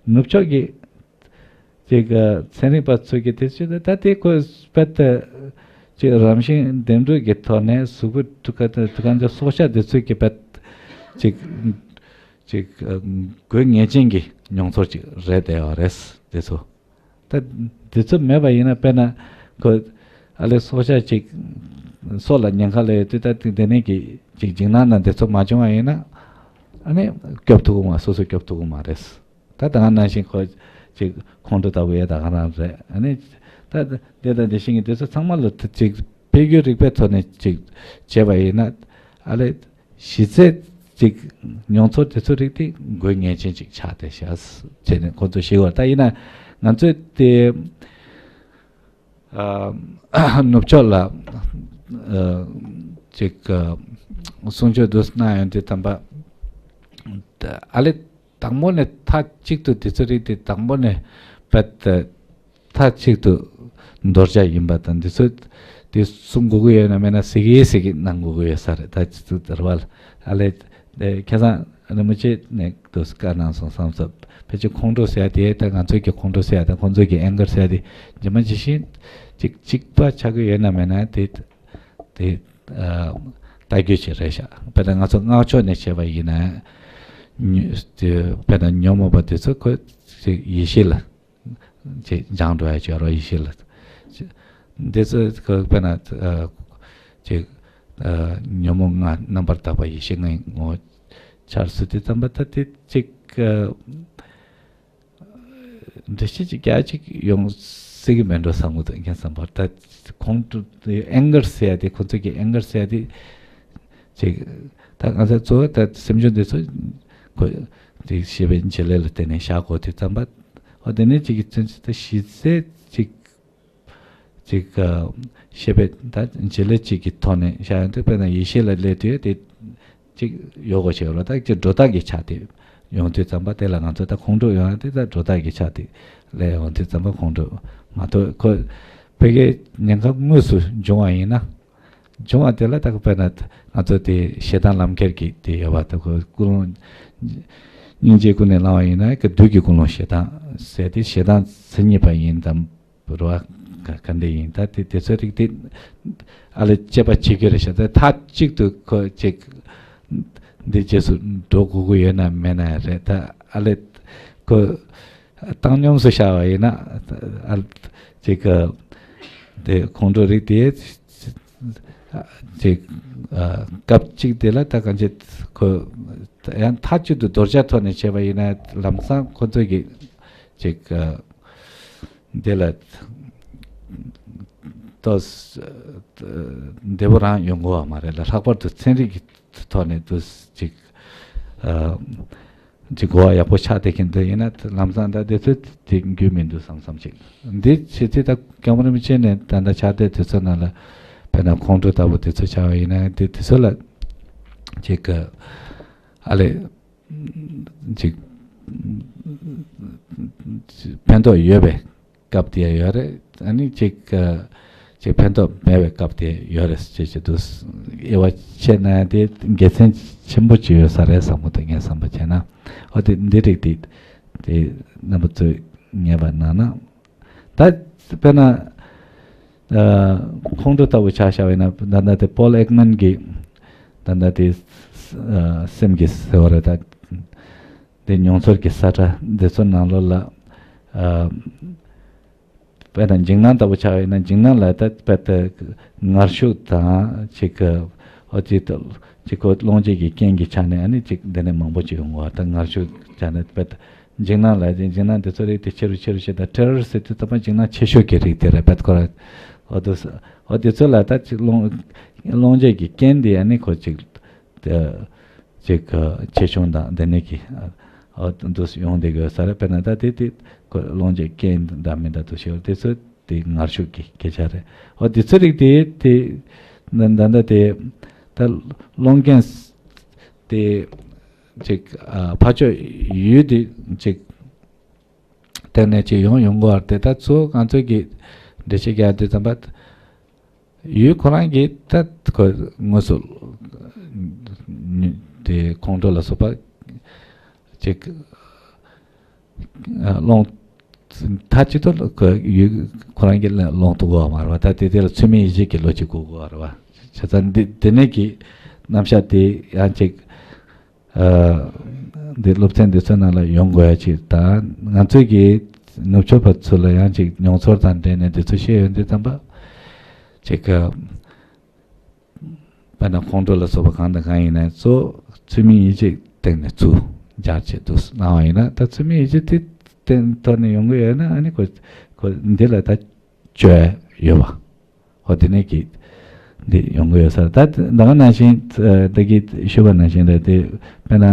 ནུབ་ཕྱོགས་ཀྱི་ཅིག་ཨ་ཚན་རིག་པ་ཚོས་ཀྱི་དེ་ཚོས་ད་དེ་ཁོས་བད་ཅིག་རང་བཞིན་བདེ་འགྲོ་གི་ཐོག་ནས་གཟུགས་པོ་ཐུག་ག་ཐུག་ག་ཚོ་སྲོག་ཆགས་དེ་ཚོས་ཀྱི་བད་ཅིག་ཅིག་ཨ་དགོས་ངེས་ཅན་གྱི་མྱོང་ཚོར་ཅིག་རེད་བསྡད་པ་རེད། དེ་ཚོ་ད་དེ་ཚོ་མེད་པ་ཡིན་ན། དཔེར་ན་ཁོ་ཨ་ལས་སྲོག་ཆགས་ཅིག་སྲོག་ལ་ཉེན་ཁ་སླེབས་ཡོད་དུས། ད་དེ་དེ་ནས་ཀྱི་ཅིག་འཇིགས་སྣང་དང་དེ་ཚོ་མ་བྱུང་བ་ཡིན་ན། ཨ་ནི་སྐྱོབ་ཐུབ་ཀྱི་མ། སོ་སོ་སྐྱོབ་ཐུབ་ཀྱི་མ་རེད། ད་ད་ག་ནང་བཞིན་ཁོ་ཅིག་ཁོང་ཁྲོ་ལྟ་བུ་ཡ་ད་ག་རང་རེད། ཨ་ནི་ད་དེ་དང་དེ་བཞིན་གྱི་དེ་ཚོ་ཚང་མ་ལ་ཅིག་དཔེ་རྒྱུན་རིག་པའི་ཐོག་ནས་ཅིག་བྱས་པ་ཡིན་ན། ཨ་ལས་གཞི་རྩའི་ཅིག་མྱོང་ཚོར་དེ་ཚོ་རིགས་དེ་དགོས་ངེས་ཅན་ཅིག་ཆགས་བསྡད་ཤག་བྱས་ནས་ཁོང་ཚོ་ཤི་བར། ད་ཡིན་ན་ང་ཚོས་དེ་ཨ་ནུབ་ཕྱོགས་ལ་ཨ་ཅིག་ཨ་གསུང་ཆོས་འདུག་གནང་ཡོང་དུས་ཙམ་པ། ཨ་ལས་དང་པོ་ནས་མཐའ་གཅིག་ཏུ་དེ་ཚོ་རིགས་དེ་དང་པོ་ནས་བད་མཐའ་གཅིག་ཏུ་ འདོར་བྱ་ཡིན་པ་དང་འདི་ཚོ་དེ་གསུང་དགོས་ཀྱི་ཡོད་ན་མེད་ན་ཟེར་གི་ཟེར་གི་གནང་དགོས་ཀྱི་ཡོད་ས་རེད། ད་ཅི་ཚོད་རེད་བ། ཨ་ལས་དེ་ཁ་སང་རིན་པོ་ཆེ་ནས་དུ་བཀའ་གནང་སོང་བསམ་སོང་། ཕལ་ཆེར་ཁོང་ཁྲོ་ཟེར་ཡ་དེ་ད་ང་ཚོའི་གི་ཁོང་ཁྲོ་ཟེར་ཡ་དང་ཁོང་ཚོའི་གི་ཨེང་གར་ཟེར་ཡ་དེ་ཇི་མ་ཇི་བཞིན་ཅིག་གཅིག་པ་ཆགས་ཀྱི་ཡོད་ན་མེད་ན་དེ་དེ་ཨ་ལྟ་རྒྱུ་ཞིག་རེད་ཤག་དཔེར་ན་ང་ཚོ་སྔགས་ཕྱོགས་ནས་བྱས་པ་ཡིན་ན་ཉོ་དེ་དཔེར་ན་ཉོན་མོངས་པ་དེ་ཚོ་ཁོ་ཅིག་ཡེ་ཤེས་ལ། ཅིག་སྦྱངས་འགྲོ་ཡ་ཅིག་ཡོད་རེད་ཡེ་ཤེས་ལ། ཅི་འདི་ཚོ་ཁོ་དཔེར་ན་ཨ་ཅིག་ཨ་ཉོན་མོངས་ལྔ་རྣམ་པར་དག་པ་ཡེ་ཤེས་ལྔའི་ངོ་བོ་འཆར་སྲིད་དེ་ཙམ་པ་ད་དེ་ཅིག་ཨ་འགྲེལ་བཤད་ཅིག་རྒྱ་ཅིག་ཡོང་སྲིད་ཀྱི་མེད་འགྲོ་བསམ་གྱི་འདུག་ངས་བསམ་པར་ད་ཁོང་ཚོ་ཨེང་གར་ཟེར་ཡ་དེ་ཁོང་ཚོ་གི་ཨེང་གར་ཟེར་ཡ་དེ་ཅིག་ད་ང་ཚོ་གཙོ་བོ་ད་སེམས་བྱུང་འདི་ཚོ་ཁོ་དེ་ཤེས་པའི་བྱེད་ལས་ལ་བརྟེན་ནས་བཞག་དགོས་དུས་ཙམ་པ། འོ་དེ་ནས་ཅིག་གི་ཚུན་ཚོད་ད་གཞི་རྩའི་ཅིག་ཅིག་ཨ་ཤེས་པའི་ད་བྱེད་ལས་ཅིག་གི་ཐོག་ནས་བཞག་ཡོང་དུས་དཔེར་ན་ཡེ་ཤེས་ལ་སླེབས་དུས་དེ་ཅིག་ཡོད་དགོས་ཤེས་ཡོད་ལ། ད་ཅིག་སྒྲོ་བཏགས་ཀྱི་ཆ་དེ་ཡོང་དུས་ཙམ་པ་དེ་ལ་ང་ཚོ་ད་ཁོང་ཁྲོ་ཡོང་ཡ་དེ་ད་སྒྲོ་བཏགས་ཀྱི་ཆ་དེ་སླེབས་ཡོང་དུས་ཙམ་པ་ཁོང་ཁྲོ་མ་གཏོགས་ཁོ་ཕ་གིའི་ཉེན་ཁ་དངོས་སུ་འབྱུང་བ་ཡིན་ན། བྱུང་བ་དེ་ལ་ད་དཔེར་ན་ང་ཚོ་དེ་ཞེ་སྡང་ལམ་ཁྱེར་གྱི་དེ་ཡོད་པ་ད་ཁོ་ཀུན་སློང་སྙིང་རྗེ་ཀུན་ནས་བསླང་བ་ཡིན་ན་ཀྱི་བདུད་ཀྱི་ཀུན་སློང་ཞེ་སྡང་ཟེར་དེ་ཞེ་སྡང་མཚན་ཉིད་པ་ཡིན་དམ་རུ་བ་ག་འདྲ་ཡིན་ད་དེ་དེ་ཚོ་རིགས་དེ་ཨ་ལས་དཔྱད་པ་བྱེད་རྒྱུ་རེད་ཤག་ད་མཐའ་གཅིག་ཏུ་ཁོ་ཅིག་འདི་རྗེས་སུ་འགྲོ་དགོས་ཀྱི་ཡོད་ན་མེད་ན་རེད། ད་ཨ་ལས་ཁོ་བཏང་སྙོམས་སུ་བཞག་པ་ཡིན་ན་ཨ་ཅིག་དེ་ཁོང་ཁྲོ་རིགས་དེ། ཅིག་ཨ་སྐབས་གཅིག་དེ་ལ་ད་གང་ཅི་ཁོ་ཡང་མཐའ་གཅིག་ཏུ་འདོར་བྱ་ཐོག་ནས་བྱས་པ་ཡིན་ན་ལམ་སང་ཁོ་ཚོས་ཀྱི་ཅིག་ཨ་དེ་ལ་ཏོག་བདེ་པོ་རང་ཡོང་གི་ཡོད་མ་རེད་ལ། ལྷག་པར་དུ་ཚན་རིག་གི་ཐོག་ནས་དུ་ཅིག་ཨ་ཅིག་གོ་བ་ཡག་པོ་ཆགས་བསྡད་མཁན་དེ་ཡིན་ན་ལམ་སང་ད་དེ་ཚོ་དེ་རྒྱུས་མི་འདུག་བསམ་བསམ་ཅིག་འདི་བྱེད་ཚེ་ད་སྐྱབས་མགོན་རིན་པོ་ཆེ་ནས་ད་ལྟ་ཕྱག་དེབ་དེ་ཚོ་ནང་ལ་དཔེར་ན་ཁོང་ཁྲོ་ལྟ་བུ་དེ་ཚོ་ཆགས་པ་ཡིན་ན་དེ་དེ་ཚོ་ལ་ཅིག་ག་ཨ་ལས་ཅིག་ཕན་ཐོགས་ཡོད་པའི་སྐབས་དེ་ཡང་ཡོད་རེད། ཨ་ནི་ཅིག་ཅིག་ཕན་ཐོགས་མེད་པའི་སྐབས་དེ་ཡོད་རེད་ཅེས་བྱེད་དུ་དབྱེ་བ་ཕྱེ་ན་དེ་དགེ་མཚན་ཆེན་པོ་ཅིག་ཡོད་ས་རེད་བསམ་གྱི་འདུག་ངས་བསམ་པ་བྱས་ན། འོ་དེ་འདི་རིགས་དེ་དེ་རྣམ་པ་ཚོས་ངེས་པར་གནང་ན། ད་དཔེར་ན་ཨ་ཁོང་ཁྲོ་ལྟ་བུ་ཆ་བཞག་པ་ཡིན་ན་ད་ལྟ་དེ་པོལ་ཨེག་མན་གྱིས་ད་ལྟ་དེ་ཨ་སེམས་ཀྱི་ཟེར་བ་རེད། ད་དེ་མྱོང་ཚོར་གྱི་ས་ཁྲ་འདི་ཚོ་ནང་ལོགས་ལ་ཨ་དཔེར་ན་འཇིགས་སྣང་ལྟ་བུ་ཆགས་ཡོད་ན་འཇིགས་སྣང་ལ་ད་དཔེར་ད་ངར་ཤུགས་དང་ཅིག་གི་ཨོ་ཅིག་ཏུ་ཅིག་གོ་སློང་བྱེད་ཀྱི་རྐྱེན་གྱི་ཆ་ནས་ཨ་ནི་ཅིག་འདི་ནས་མང་པོ་ཅིག་ཡོང་བ་ད་ངར་ཤུགས་ཆ་ནས་དཔེར་འཇིགས་སྣང་ལ་དེ་འཇིགས་སྣང་དེ་ཚོ་རིགས་དེ་ཆེ་རུ་ཆེ་རུ་ཆེ་ད་ཊེ་རོར་ཟེར་དུས་ད་པ་འཇིགས་སྣང་ཆེ་ཤོས་ཀྱི་རིགས་དེ་རེད། དཔེར་ཁོ་ར་ཨོ་དུ་ཨོ་དེ་ཚོ་ལ་ད་ཅིག་སློང་སློང་བྱེད་ཀྱི་རྐྱེན་དེ་ཨ་ནི་ཁོ་ཅིག་དེ་ཅིག་ཆེ་ཆུང་དང་དེ་ནས་ཀྱི་ཨོ་དུ་ཡོང་བསྡད་དགོས་ས་རེད། དཔེར་ན་ད་དེ་དེ་ཁོ་སློང་བྱེད་རྐྱེན་འདྲ་མི་འདྲ་དུ་ཤེས་པ་དེ་ཚོ་དེ་ངར་ཤུགས་ཀྱི་སྐད་ཆ་རེད། ཨོ་དེ་ཚོ་རིགས་དེ་དེ་ད་ད་ད་དེ་ད་སློང་རྐྱེན་དེ་ཅིག་ཨ་ཕར་ཕྱོགས་ཡུལ་དེ་ཅིག་དེ་ནས་ཅིག་ཡོང་ཡོང་གི་བར་དེ་ད་གཙོ་བོ་ང་ཚོ་གི་འགྲེལ་བཤད་རྒྱག་དུས་ཙམ་པ། ཡུལ་ཁོ་རང་གིས་ད་ཁོ་དངོས་སུ་དེ་ཁོང་ཁྲོ་ལ་སོགས་པ་ཅིག་སློང་མཐའ་གཅིག་ཏུ་ཁོ་ཡུལ་ཁོ་རང་གིས་སློང་ཐུབ་དགོས་པ་མ་རེད་བ། ད་དེ་དེ་ལ་ཚུལ་མིན་ཡིད་བྱེད་ཀྱི་བློ་གཅིག་དགོས་དགོས་པ་རེད་བ། བྱས་ཙང་འདི་དེ་ནས་ཀྱི་རྣམ་གཞག་དེ་ཡང་ཅིག་ཨ་འདི་སློབ་ཚན་འདི་ཚོའི་ནང་ལ་ཡོང་དགོས་ཡ་ཅིག་དང་ང་ཚོས་ཀྱི་ནུབ་ཕྱོགས་པ་ཚོ་ལ་ཡང་ཅིག་མྱོང་ཚོར་དང་འབྲེལ་ནས་འདི་ཚོ་བཤད་ཡོང་དུས་ཙམ་པ་ཅིག་ག་དཔེར་ན་ཁོང་ཁྲོ་ལ་སོགས་པ་གང་དང་གང་ཡིན་ན་གཙོ་བོ་ཚུལ་མིན་ཡིད་བྱེད་སྟེང་ནས་ཚུར་སྦྱར་བྱས་འདུག་གནང་བ་ཡིན་ན་ད་ཚུལ་མིན་ཡིད་བྱེད་དེ་སྟེང་ཐོག་ནས་ཡོང་གི་ཡོད་ན་ཨ་ནི་ཁོ་ཁོ་འདི་ལ་ད་བཅོས་ཡོད་པ། ཧོ་དེ་ནས་ཀྱི་འདི་ཡོང་གི་ཡོད་ས་རེད། ད་ད་ག་ནང་བཞིན་ད་གི་ཞུ་བ་ནང་བཞིན་རེད། དེ་དཔེར་ན་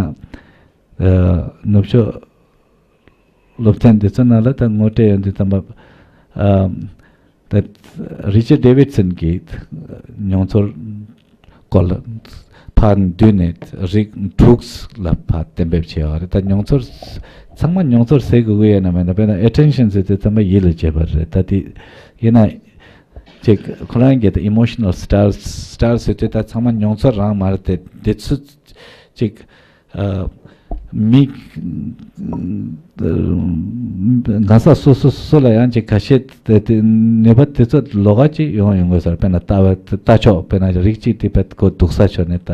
ནུབ་ཕྱོགས་སློབ་ཚན་འདི་ཚོ་ནང་ལ་ད་ངོ་སྤྲད་ཡོང་དུས་ཙམ་པ་ད་རི་ཅར་ཌེ་ཝིད་སན་གྱི་མྱོང་ཚོར་སྐོར་ལ་ ཕར་བསྡུས་ནས་རིགས་དྲུག་ལ་ཕར་གཏན་འབེབས་བྱས་པ་རེད། ད་མྱོང་ཚོར་ཚང་མ་མྱོང་ཚོར་ཟེར་དགོས་ཀྱི་ཡོད་ན་མེད་ན། དཔེར་ན་ཨེ་ཊེན་ཤན་ཟེར་དུས་ཙམ་པ་ཡིད་ལ་བྱེད་པ་རེད། ད་དེ་ཡིན་ན་ཅིག་ཁོ་རང་གི་ད་ཨི་མོ་ཤི་ནལ་སི་ཊལ་སི་ཊལ་ཟེར་དུས་ད་ཚང་མ་མྱོང་ཚོར་རང་མ་རེད་དེ། དེ་ཚོ་ཅིག་ཨ། མི་ང་ས་སོ་སོ་སོ་ལ་ཡང་ཅིག་ཁ་ཤས་དེ་དེ་ནུས་པ་དེ་ཚོ་ལོགས་ཀ་ཅིག་ཡོང་ཡོང་དགོས་ས་རེད། དཔེར་ན་ལྟ་བ་ལྟ་ཕྱོགས། དཔེར་ན་རིགས་གཅིག་དེ་བས་ཁོ་སྡུག་ས་ཕྱོགས་ནས་ལྟ་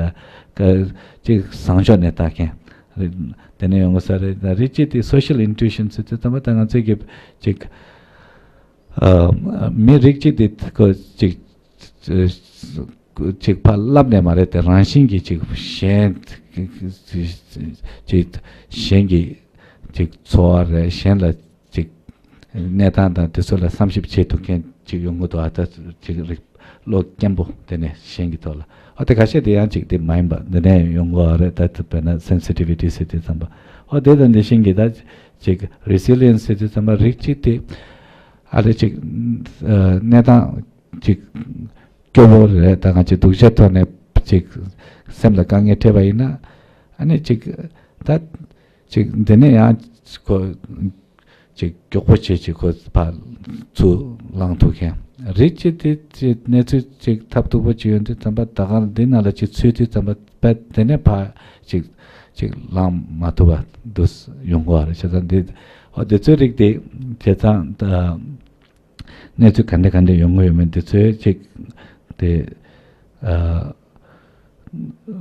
ག་ཅིག་བཟང་ཕྱོགས་ནས་ལྟ་མཁན་རེད། དེ་ནས་ཡོང་དགོས་ས་རེད། ད་རིགས་གཅིག་དེ་སོ་ཤལ་ཨིན་ཊུ་ཨི་ཤན་ཟེར་དུས་ཙམ་པ་ད་ང་ཚོས་ཀྱི་ཅིག་ཨ་མི་རིགས་གཅིག་དེ་ཁོ་ཅིག་གཅིག་ཕར་བསླབས་ནས་མ་རེད་དེ། རང་བཞིན་གྱིས་གཅིག་གཞན་གཅིག་གཞན་གྱི་གཅིག་འཚོ་བ་རེད། གཞན་ལ་གཅིག་གནས་སྟངས་དང་དེ་ཚོ་ལ་བསམ་ཞིབ་བྱེད་ཐུབ་མཁན་གཅིག་ཡོང་གི་འདུག་ཨ་ད་གཅིག་རིག་བློ་སྐྱེན་པོ་དེ་ནས་གཞན་གྱི་ཐོག་ལ། ཨ་དེ་ཁ་ཤས་དེ་ཡང་གཅིག་དེ་མ་ཡིན་པ་འདི་ནས་ཡོང་གི་ཡོད་རེད། ད་དཔེར་ན་སེན་སི་ཊི་བི་ཊི་ཟེར་དུས་ཙམ་པ། ཨ་དེ་དང་དེ་བཞིན་གྱི་ད་གཅིག་རི་སི་ལི་ཡན་སི་ཟེར་དུས་ཙམ་པ་རིགས་གཅིག་དེ་ཨ་རེ་གཅིག་གནས་སྟངས་གཅིག་སྐྱོ་བོ་རེད། ད་ང་ཅིག་སྡུག་ཅག་ཐོག་ནས་ཅིག་སེམས་ལ་དཀའ་ངལ་འཕྲད་པ་ཡིན་ན། ཨ་ནི་ཅིག་ད་ཅིག་འདི་ནས་ཡང་ཁོ་ཅིག་མགྱོགས་པོ་བྱས་ཅིག་ཁོ་ཕར་ཚུར་ལངས་ཐུབ་མཁན་རེད། ཅིག་དེ་ཅིག་གནས་ཚུལ་ཅིག་ཐབས་སྡུག་པོ་ཅིག་ཡོང་དུས་ཙམ་པ། ད་ག་འདི་ནང་ལ་ཅིག་ཚུད་དུས་ཙམ་པ་དཔེ་དེ་ནས་ཕར་ཅིག་ཅིག་ལངས་མ་ཐུབ་པ་འདུག་ཡོང་གི་ཡོད་རེད། བྱས་ཙང་འདི་ཨོ་དེ་ཚོའི་རིགས་དེ་བྱས་ཙང་ད། གནས་ཚུལ་ག་འདྲ་ག་འདྲ་ཡོང་གི་ཡོད་མེད་འདི་ཚོའི་ཅིག་དེ་ཨ་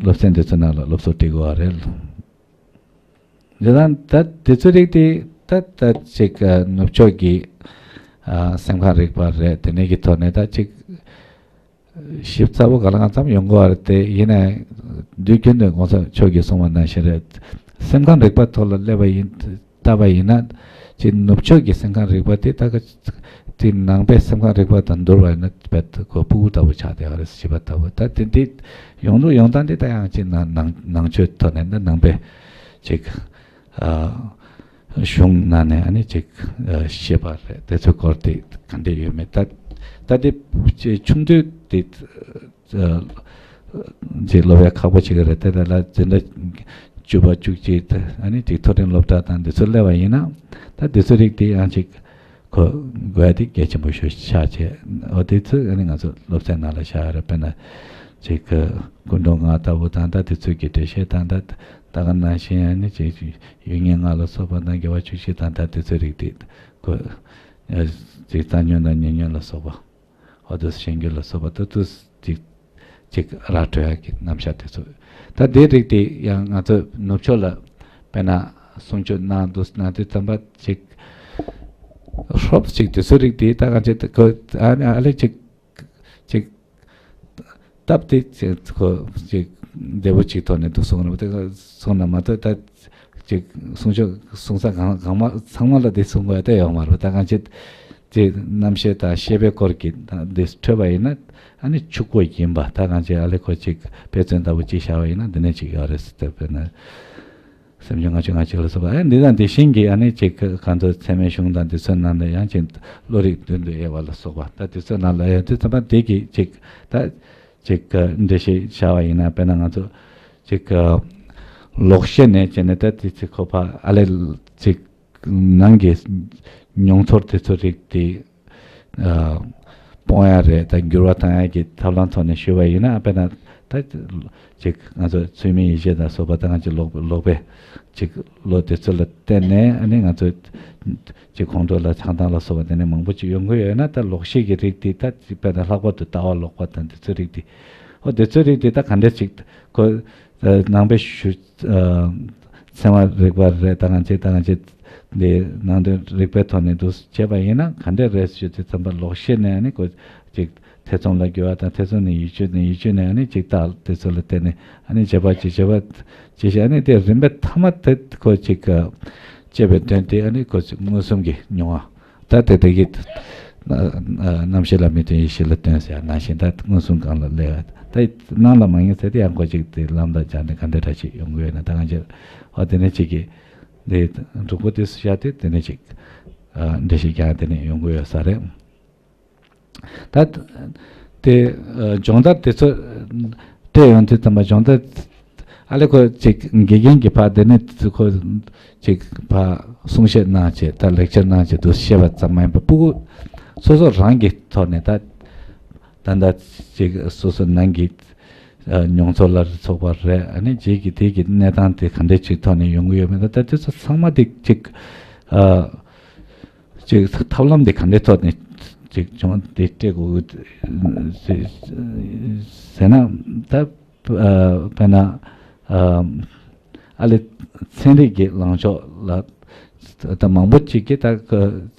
སློབ་ཚན་འདི་ཚོ་ནང་ལ་སློབ་གསོ་སྤྲད་དགོས་པ་རེད། དེ་དང་ད་དེ་ཚོའི་རིགས་དེ་ད་ད་ཅིག་ཨ་ནུབ་ཕྱོགས་ཀྱི་ཨ་སེམས་ཁམས་རིག་པ་རེད། དེ་ནས་ཀྱི་ཐོག་ནས་ད་ཅིག་ཞིབ་ཚགས་པོ་ག་ལ་གང་འཚམ་ཡོང་གི་ཡོད་རེད་དེ། ཡིན་ནའི་དུས་རྒྱུན་དུ་གོང་ས་མཆོག་གིས་གསུངས་པ་ནང་བཞིན་རེད། སེམས་ཁམས་རིག་པ་ཐོག་ལ་སླེབས་པ་ཡིན། བལྟས་པ་ཡིན་ན། ཅིག་ནུབ་ཕྱོགས་ཀྱི་སེམས་ཁམས་རིག་པ་དེ་ད་ག་ཅིག་ནང་པའི་སེམས་ཁམས་རིག་པ་དང་བསྡུར་བ་ཡིན་ན་རྦད་དེ་ཁོ་ཕྲུ་གུ་ལྟ་བུ་ཆགས་བསྡད་ཡོད་རེད། བྱིས་པ་ལྟ་བུ། ད་དེ་འདི་ཡོང་ལུགས་ཡོང་སྟངས་འདི་ད་ཡང་ཅིག་ནང་ནང་ནང་ཆོས་ཐོག་ནས་ད་ནང་པའི་ཅིག་ཨ་གཞུང་ནང་ནས་ཨ་ནི་ཅིག་ཨ་བཤད་པ་རེད། དེ་ཚོའི་སྐོར་དེ་ག་འདྲ་ཡོད་མེད། ད་ད་དེ་ཅིག་ཆུང་དུས་དེ། ཅིག་སློབ་ཡ་ཁག་པོ་ཅིག་རེད་དེ། ད་ལ་འཛིན་གྲྭ་བཅུ་པ་བཅུ་གཅིག་དེ་ཨ་ནི་ཅིག་མཐོ་རིམ་སློབ་གྲྭ་དང་འདི་ཚོ་སླེབས་པ་ཡིན་ན། ད་འདི་ཚོ་རིགས་དེ་ཡང་ཅིག་གོ་དགོས་ཡ་དེ་གལ་ཆེན་པོ་ཞིག་ཆགས་བྱས། འོ་དེ་ཚོ་ཨ་ནི་ང་ཚོ་སློབ་ཚན་ནང་ལ་བཞག་ཡ་རེད། དཔེར་ན་ཅིག་ཀུན་འགྲོ་ལྔ་ལྟ་བུ་དང་། ད་དེ་ཚོ་གི་འགྲེལ་བཤད་དང་། ད་ད་ག་ནང་བཞིན་ཨ་ནི་ཅིག་ཡུལ་ངེས་ལྔ་ལ་སོགས་པ་དང་། དགེ་བ་བཅུ་གཅིག་དང་། ད་དེ་ཚོ་རིགས་དེ་གོ་ཅིག་རྩ་ཉོན་དང་ཉེ་ཉོན་ལ་སོགས་པ། འོ་དེ་ཤེས་རྒྱུ་ལ་སོགས་པ་ད་དུ་ཅིག་ཅིག་ར་སྤྲོད་ཡག་གི་རྣམ་གཞག་དེ་ཚོ། ད་དེ་རིགས་དེ་ཡང་ང་ཚོ་ནུབ་ཕྱོགས་ལ་དཔེར་ན་གསུང་ཆོས་གནང་འདུག་གནང་དུས་ཙམ་པ་ཅིག་ཧྲོབ་ཅིག་དེ་ཚོ་རིགས་དེ་ད་གང་ཅི་ད་ཁོ་ཨ་ནི་ཨ་ལེ་ཅིག་ཅིག་སྟབས་དེ་ཅིག་ཁོ་ཅིག་བདེ་པོ་ཅིག་ཐོག་ནས་འདུག་སོང་ན་དེ་སོང་ན་མ་གཏོགས། ད་ཅིག་གསུང་ཆོས་གསུང་ས་གང་གང་མ་ཚང་མ་ལ་དེ་གསུང་དགོས་ཡ་ད་ཡོད་མ་རེད། ད་གང་ཅི་དེ་རྣམ་ཤེས་དང་ཤེས་པའི་སྐོར་གྱི་ད་དེ་འཕྲོད་པ་ཡིན་ན་ཨ་ནི་ཕྱུག་པོ་ཡིན་པ། ད་གང་ཅི་ཨ་ལེ་ཁོ་ཅིག་དཔེ་མཚོན་ལྟ་བུ་ཅིག་བཞག་པ་ཡིན་ན་འདི་ནས་ཅིག་ཡོད་རེད་ཟེར་ཏེ། དཔེར་ན་སེམས་བྱུང་ལྔ་བཅུ་ང་གཅིག་ལ་སོགས་པ། ཨ་འདི་དང་དེ་བཞིན་གྱི་ཨ་ནི་ཅིག་གང་ཚོ་ཚད་མའི་གཞུང་དང་འདི་ཚོའི་ནང་ནས་ཡང་ཅིག་བློ་རིག་མདུན་དུ་དབྱེ་བ་ལ་སོགས་པ། ད་འདི་ཚོའི་ནང་ལ་ཡང་དུས་ཙམ་པ་འདི་གི་ཅིག་ད་ཅིག་འགྲེལ་བཤད་བྱ་བ་ཡིན་ན། དཔེར་ན་ང་ཚོ་ཅིག་ལོག་ཤེས་ནས་བྱས་ནས་ད་དེ་ཅིག་ཁོ་ཕ་ཨ་ལེ་ཅིག་ནང་གི་མྱོང་ཚོར་དེ་ཚོ་རིགས་དེ་ཨ་སྤོང་ཡ་རེད། ད་འགྱུར་བ་གཏོང་ཡ་གི་ཐབས་ལམ་ཐོག་ནས་ཞུས་པ་ཡིན་ན། དཔེར་ན་ད་ཅིག་ང་ཚོ་ཚུལ་མིན་ཡིད་བྱེད་དང་སོགས་པ། ད་ང་ཚོ་ལོག་ལོག་པའི་ཅིག་བློ་དེ་ཚོ་ལ་བརྟེན་ནས་ཨ་ནི་ང་ཚོ་ཅིག་ཁོང་ཁྲོ་ལ་ཆགས་སྡང་ལ་སོགས་པ་དེ་ནས་མང་པོ་ཅིག་ཡོང་གི་ཡོད་ན། ད་ལོག་ཤེས་ཀྱི་རིགས་དེ་ད་ཅིག་དཔེར་ན་ལྷག་པར་དུ་ལྟ་བ་ལོག་པ་དང་དེ་ཚོའི་རིགས་དེ། ཨོ་དེ་ཚོའི་རིགས་དེ་ད་ག་འདྲ་ཅིག་ཁོ་ནང་པའི་ཞུ་ཨ་ཚད་མ་རིག་པ་རེད། ད་གང་ཅི་ད་གང་ཅི་འདི་ནང་དོན་རིག་པའི་ཐོག་ནས་འདུག་བྱས་པ་ཡིན་ན་ག་འདྲ་རེད་ཞུ་དུས་ཙམ་པ། ལོག་ཤེས་ནས་ཨ་ནི་ཁོ་ཅིག་ཐེ་ཚོམ་ལ་རྒོལ་བ་དང་། ཐེ་ཚོམ་ནས་ཡིད་དཔྱོད་དང་། ཡིད་དཔྱོད་ནས་ཨ་ནི་ཅིག་རྟགས་དེ་ཚོ་ལ་བརྟེན་ནས་ཨ་ནི་བྱེད་པ་ཅིག་བྱེད་པ་ཅིག་བྱས། ཨ་ནི་དེ་རིམ་པས་མཐའ་མ་དེ་ཁོ་ཅིག་སྐྱེ་བའི་དོན་དེ་ཨ་ནི་ཁོ་ཅིག་མངོན་སུམ་གྱི་མྱོང་བ། ད་དེ་དེ་གི་རྣམ་ཤེས་ལ་མི་རྟོན་ཡེ་ཤེས་ལ་རྟོན་ཟེར་ཡ་ནང་བཞིན། ད་མངོན་སུམ་སྒང་ལ་སླེབས་ཡ། ད་སྣང་ལ་མ་ངེས་ཚེ་དེ་ཡང་ཁོ་ཅིག་དེ་ལམ་དང་སྦྱར་ནས་ག་འདྲ་འདྲ་ཞིག་ཡོང་གི་ཡོད་ན། ད་གང་ཅི་ཨ་དེ་ནས་ཅིག་གི་འདི་འབྲུག་པོ་དེ་སུ་བྱ་དེ་དེ་ནས་ཅིག་ཨ་འགྲེལ་བཤད་རྒྱག་དེ་ནས་ཡོང་གི་ཡོད་ས་རེད། ད་དེ་ཨ་སྦྱོང་བརྡར་དེ་ཚོ་ སྤྲད་ཡོང་དུས་ཙམ་པ་སྦྱོང་བརྡར་ཨ་ལེ་ཁོ་ཅིག་དགེ་རྒན་གྱི་ཕར་དེ་ནས་ཁོ་ཅིག་ཕར་གསུང་བཤད་གནང་བྱས་ད་ལེག་ཅར་གནང་བྱས་འདུག་བཤད་པ་ཙམ་མ་ཡིན་པར་ཕྲུ་གུ་སོ་སོ་རང་གི་ཐོག་ནས་ད་ད་ད་ཅིག་སོ་སོ་ནང་གི་ཨ་མྱོང་ཚོར་ལ་ཚོགས་པ་རེད། ཨ་ནི་རྗེས་ཀྱི་དེ་གི་གནས་སྟངས་དེ་ག་འདྲས་ཅིག་ཐོག་ནས་ཡོང་གི་ཡོད་མེད་ད་ད་དེ་ཚོ་ཚང་མ་དེ་ཅིག་ཨ། ཅིག་ཐབས་ལམ་དེ་ག་འདྲའི་ཐོག་ནས་ཅིག་སྦྱོང་དེ་སྤྲད་དགོས་ཟེར་ན་ད་དཔེར་ན་ཨ་ལེ་ཚན་རིག་གི་ལངས་ཕྱོགས་ལ་ད་མང་པོ་ཅིག་གིས་ད་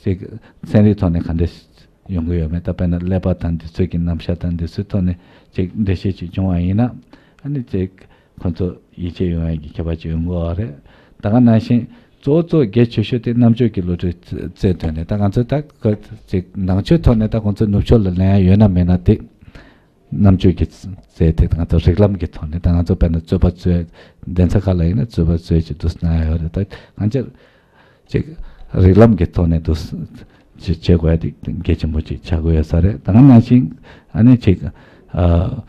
ཅིག་ཚན་རིག་ཐོག་ནས་ག་འདྲ་ཡོང་གི་ཡོད་མེད་ད་དཔེར་ན་ཀླད་པ་དང་འདི་ཚོ་གི་རྣམ་གཞག་དང་འདི་ཚོའི་ཐོག་ནས་ཅིག་འགྲེལ་བཤད་ཅིག་བྱུང་བ་ཡིན་ན་ཨ་ནི་ཅིག་ཁོ་ཚོ་ཡིད་ཆེས་ཡོང་ཡག་གི་ཁྱད་པར་ཅིག་ཡོང་གི་ཡོད་རེད། ད་ག་ནང་བཞིན་གཙོ་བོ་གཙོ་བོ་གལ་ཆེ་ཤོས་དེ་རྣམ་དཔྱོད་ཀྱི་བློ་གྲོས་རྩལ་ཐོན་ནས་ད་ང་ཚོ་ད་ཅིག་ནང་ཆོས་ཐོག་ནས་ད་ཁོང་ཚོ་ནུབ་ཕྱོགས་ལ་ལེན་ཡ་ཡོད་ན་མེད་ན་དེ་རྣམ་དཔྱོད་ཀྱི་རྩལ་དེ་ང་ཚོ་རིགས་ལམ་གྱི་ཐོག་ནས་ད་ང་ཚོ་དཔེར་ན་རྩོད་པ་རྩོད་གདན་ས་ཁག་ལ་ཡིན་ན་རྩོད་པ་རྩོད་ཅིག་འདུག་སེ་གནང་ཡ་ཡོད་རེད། ད་ང་ཚོ་ཅིག་རིགས་ལམ་གྱི་ཐོག་ནས་འདུག་སེ་བྱེད་དགོས་ཡ་དེ་གལ་ཆེན་པོ་ཅིག་ཆགས་ཀྱི་ཡོད་ས་རེད། ད་ག་ནང་བཞིན་ཨ་ནི་ཅིག་ཨ་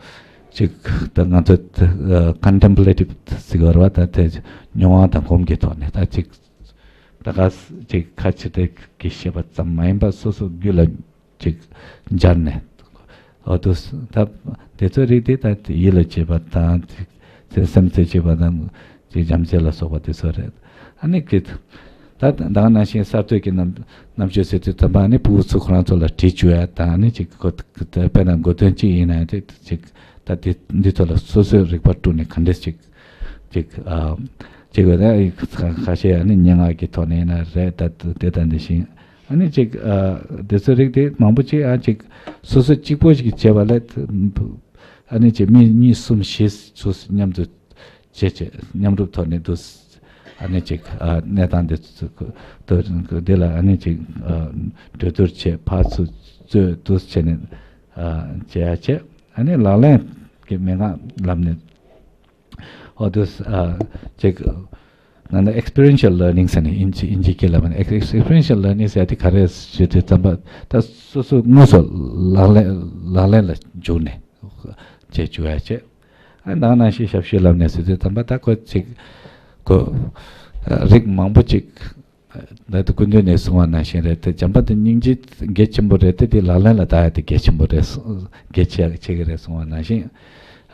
ཅིག་ད་ང་ཚོ་ཨ་ཀོན་ཊེམ་པོ་ལེ་ཊིབ་ཟེར་གྱི་ཡོད་རེད་བ། ད་དེ་མྱོང་བ་དང་སྒོམ་གྱི་ཐོག་ནས་ད་ཅིག་ད་ག་ཅིག་ཁ་ཕྱིར་བལྟས་ཀྱི་བཤད་པ་ཙམ་མ་ཡིན་པར་སོ་སོ་རྒྱུད་ལ་ཅིག་སྦྱར་ནས་འོ་དུ་ད་དེ་ཚོའི་རིགས་དེ་ད་ཡིད་ལ་བྱེད་པ་དང་ཅིག་སེམས་རྩེ་བྱེད་པ་དང་ཅིག་བྱམས་བརྩེ་ལ་སོགས་པ་དེ་ཚོ་རེད། ཨ་ནི་ཀི་ད་ད་ག་ནང་བཞིན་གསར་གཏོད་ཀྱི་རྣམ་རྣམ་དཔྱོད་ཟེར་དུས་ཙམ་པ་ཨ་ནི་ཕྲུ་གུ་ཚོ་ཁོ་རང་ཚོ་ལ་བྲིས་བཅུག་ཡ་དང་ཨ་ནི་ཅིག་གོ་དཔེར་ན་མགོ་སྟོན་གཅིག་ཡིན་ན་ཡང་ཅིག་ད་དེ་འདི་ཚོ་ལ་སོ་སོའི་རིག་པ་བསྐྲུན་ནས་ག་འདྲས་ཅིག་ཅིག་ཨ་ཅིག་ཡོད་ན་ཁ་ཤས་ཨ་ནི་སྙན་ངག་གི་ཐོག་ནས་ཡིན་ན་རེད། ད་དེ་དང་འདི་བཞིན་ཨ་ནི་ཅིག་ཨ་དེ་ཚོ་རིགས་དེ་མང་པོ་ཅིག་ཨ་ཅིག་སོ་སོ་གཅིག་པོ་ཞིག་བྱས་པ་ལས་ཨ་ནི་ཅིག་མི་གཉིས་གསུམ་བཞི་ཚོ་མཉམ་དུ་བྱས་བྱས་མཉམ་རུབ་ཐོག་ནས་འདུག་ཨ་ནི་ཅིག་ཨ་གནས་སྟངས་དེ་ཚོ་དེ་ལ་ཨ་ནི་ཅིག་ཨ་གྲོས་བསྡུར་བྱས་ཕར་ཚུར་རྩོད་འདུག་བྱས་ནས་ཨ་བྱས་ཡ་བྱས་ཨ་ནི་ལག་ལེན་གྱི་མན་ངག་ལམ་ནས། འོ་དུ་ཅིག་ནང་ལ་experiential learning ཟེར་ནས་ཨིན་ཇི་ཨིན་ཇི་སྐད་ལ་མ་ནས་experiential learning ཟེར་དེ་ག་རེ་ཞུ་དུས་ཙམ་པ་ད་སོ་སོ་དངོས་སུ་ལག་ལེན་ལག་ལེན་ལ་འཇུག་ནས་བྱེད་བཅུག་ཡ་བྱེད། ཨ་ནང་ནང་བཞིན་ཞབས་ཞུའི་ལམ་ནས་ཟེར་དུས་ཙམ་པ་ད་ཁོ་ཅིག་ཁོ་རིགས་མང་པོ་ཅིག་ད་ལྟ་སྐུ་མདུན་ནས་གསུང་བ་ནང་བཞིན་རེད་དེ་བྱམས་པ་དང་སྙིང་རྗེ་གལ་ཆེན་པོ་རེད་དེ་དེ་ལག་ལེན་ལ་བསྟར་ཡ་དེ་གལ་ཆེན་པོ་རེད་གལ་ཆེ་ཆེ་གི་རེད་གསུང་བ་ནང་བཞིན།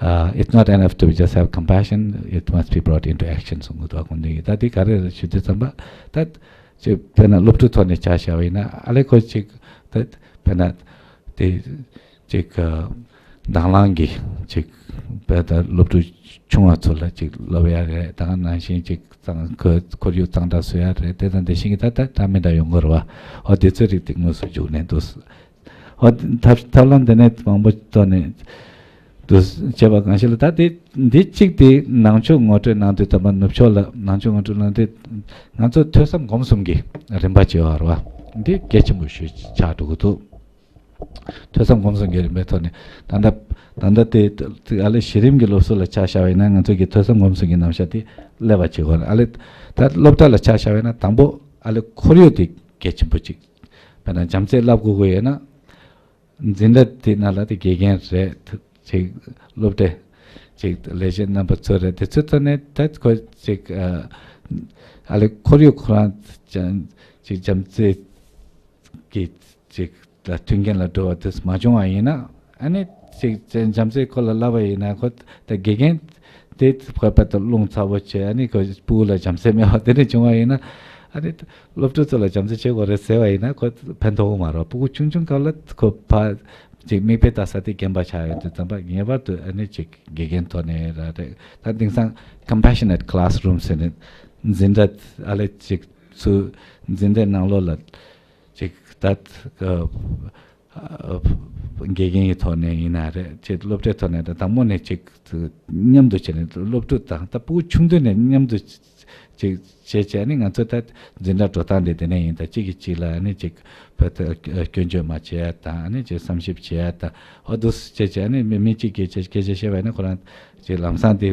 Uh, it's not enough to just have compassion, it must be brought into action གསུང་གི་འདུག་སྐུ་མདུན་གྱིས། ད་དེ་ག་རེ་རེད་ཞུ་དུས་ཙམ་པ་ད་ཅིག་དཔེར་ན་སློབ་ཕྲུག་ཐོག་ནས་ཆ་བཞག་པ་ཡིན་ན་ཨ་ལེ་ཁོ་ཅིག་ད་དཔེར་ན་དེ་ཅིག་དང་བླངས་ཀྱི་ཅིག་དཔེ་ད་སློབ་ཕྲུག་ཆུང་བ་ཚོ་ལ་ཅིག་སློབ་ཡ་རེད། ད་ག་ནང་བཞིན་ཅིག་གཙང་ཁོར་ཡུག་གཙང་སྦྲ་བཟོ་ཡ་རེད། དེ་དང་དེ་བཞིན་གྱི་ད་ད་ད་མི་འདྲ་ཡོང་གི་རེད་བ། འོ་དེ་ཚོའི་རིགས་དེ་དངོས་སུ་འཇུག་ནས་འདུག་འོ་ཐབས་ཐབས་ལམ་དེ་ནས་མང་པོ་བཏོན་ནས་འདུག་བྱས་པ་གང་ཞིག་ལ་ད་དེ་འདི་གཅིག་དེ་ནང་ཆོས་ངོ་སྤྲོད་གནང་དུས་ཙམ་པ་ནུབ་ཕྱོགས་ལ་ནང་ཆོས་ངོ་སྤྲོད་གནང་དུས་ང་ཚོ་ཐོས་བསམ་སྒོམ་གསུམ་གྱི་རིམ་པ་བྱེད་པ་རེད་བ། འདི་གལ་ཆེན་པོ་ཞིག་ཆགས་འགྲོ་གི་འདུག་ཐོས་བསམ་སྒོམ་གསུམ་གྱི་རིམ་པའི་ཐོག་ནས་ད་ལྟ་ད་ལྟ་དེ་ཨ་ལེ་གཞི་རིམ་གྱི་སློབ་གསོ་ལ་ཆ་བཞག་པ་ཡིན་ན་ང་ཚོ་གི་ཐོས་བསམ་སྒོམ་གསུམ་གྱི་རྣམ་གཞག་དེ་སླེབས་པ་བྱེད་དགོས་རེད། ཨ་ལེ་ད་སློབ་གྲྭ་ལ་ཆ་བཞག་པ་ཡིན་ན་དང་པོ་ཨ་ལེ་ཁོར་ཡུག་དེ་གལ་ཆེན་པོ་གཅིག་དཔེར་ན་བྱམས་བརྩེ་བསླབ་དགོས་དགོས་ཡོད་ན་འཛིན་གྲྭ་དེ་ནང་ལ་དེ་དགེ་རྒན་རེད། ཅིག་སློབ་གྲྭའི་ཅིག་ལས་བྱེད་རྣམ་པ་ཚོ་རེད། དེ་ཚོའི་ཐོག་ནས་ད་ཁོ་ཅིག་ཨ་ལེ་ཁོར་ཡུག་ཁོ་རང་ཅིག་བྱམས་བརྩེ་གི་ཅིག་ལ་མཐུན་རྐྱེན་ལ་འགྲོ་བ་དེ་མ་བྱུང་བ་ཡིན་ན་ཨ་ནི་ཅིག་བྱམས་བརྩེ་ཁོ་ལ་བསླབ་པ་ཡིན་ན་ཁོ་ད་དགེ་རྒན་དེ་ཁོ་པད་དུ་རླུང་ཚ་པོ་བྱས་ཨ་ནི་ཁོ་སྤུ་གུ་ལ་བྱམས་བརྩེ་མེད་པ་དེ་འདྲ་བྱུང་བ་ཡིན་ན་ཨ་ནི་སློབ་ཕྲུག་ཚོ་ལ་བྱམས་བརྩེ་བྱེད་དགོས་རེད་ཟེར་བ་ཡིན་ན་ཁོ་ཕན་ཐོགས་མ་རེད། སྤུ་གུ་ཆུང་ཆུང་སྐབས་ལ་ཁོ་ཕ་ཅིག་མིག་དཔེ་ལྟ་ས་དེ་རྒན་པ་ཆགས་ཡོད་དུས་ཙམ་པ་ངེས་པར་དུ་ཨ་ནི་ཅིག་དགེ་རྒན་ཐོག་ནས་ར་རེད། ད་དེང་སང་compassionate classroom ཟེར་ནས་འཛིན་གྲྭ་ཨ་ལེ་ཅིག་ཚུ་འཛིན་གྲྭའི་ནང་ལོགས་ལ་ཅིག་ད་དགེ་རྒན་གྱི་ཐོག་ནས་ཡིན་ན་རེད་ཅེས་སློབ་གྲྭའི་ཐོག་ནས་ད་དང་པོ་ནས་ཅིག་མཉམ་དུ་བྱས་ནས་སློབ་ཕྲུག་དང་ད་སྤུ་གུ་ཆུང་དུས་ནས་མཉམ་དུ་ཅིག་བྱས་བྱས་ནས་ང་ཚོ་ད་འཛིན་གྲྭ་འགྲོ་སྟངས་དེ་དེ་ནས་ཡིན། ད་གཅིག་གིས་གཅིག་ལ་ནི་ཅིག་བོད་དུ་སྐྱོན་བརྗོད་མ་བྱེད་ཡ་དང་ནི་ཅིག་བསམ་ཞིབ་བྱེད་ཡ་དང་འོ་འདུག་བྱས་བྱས་ནི་མི་མི་གཅིག་སྐད་ཆ་སྐད་ཆ་བཤད་པ་ཡིན་ན་ཁོ་རང་ཅིག་ལམ་སང་དེ་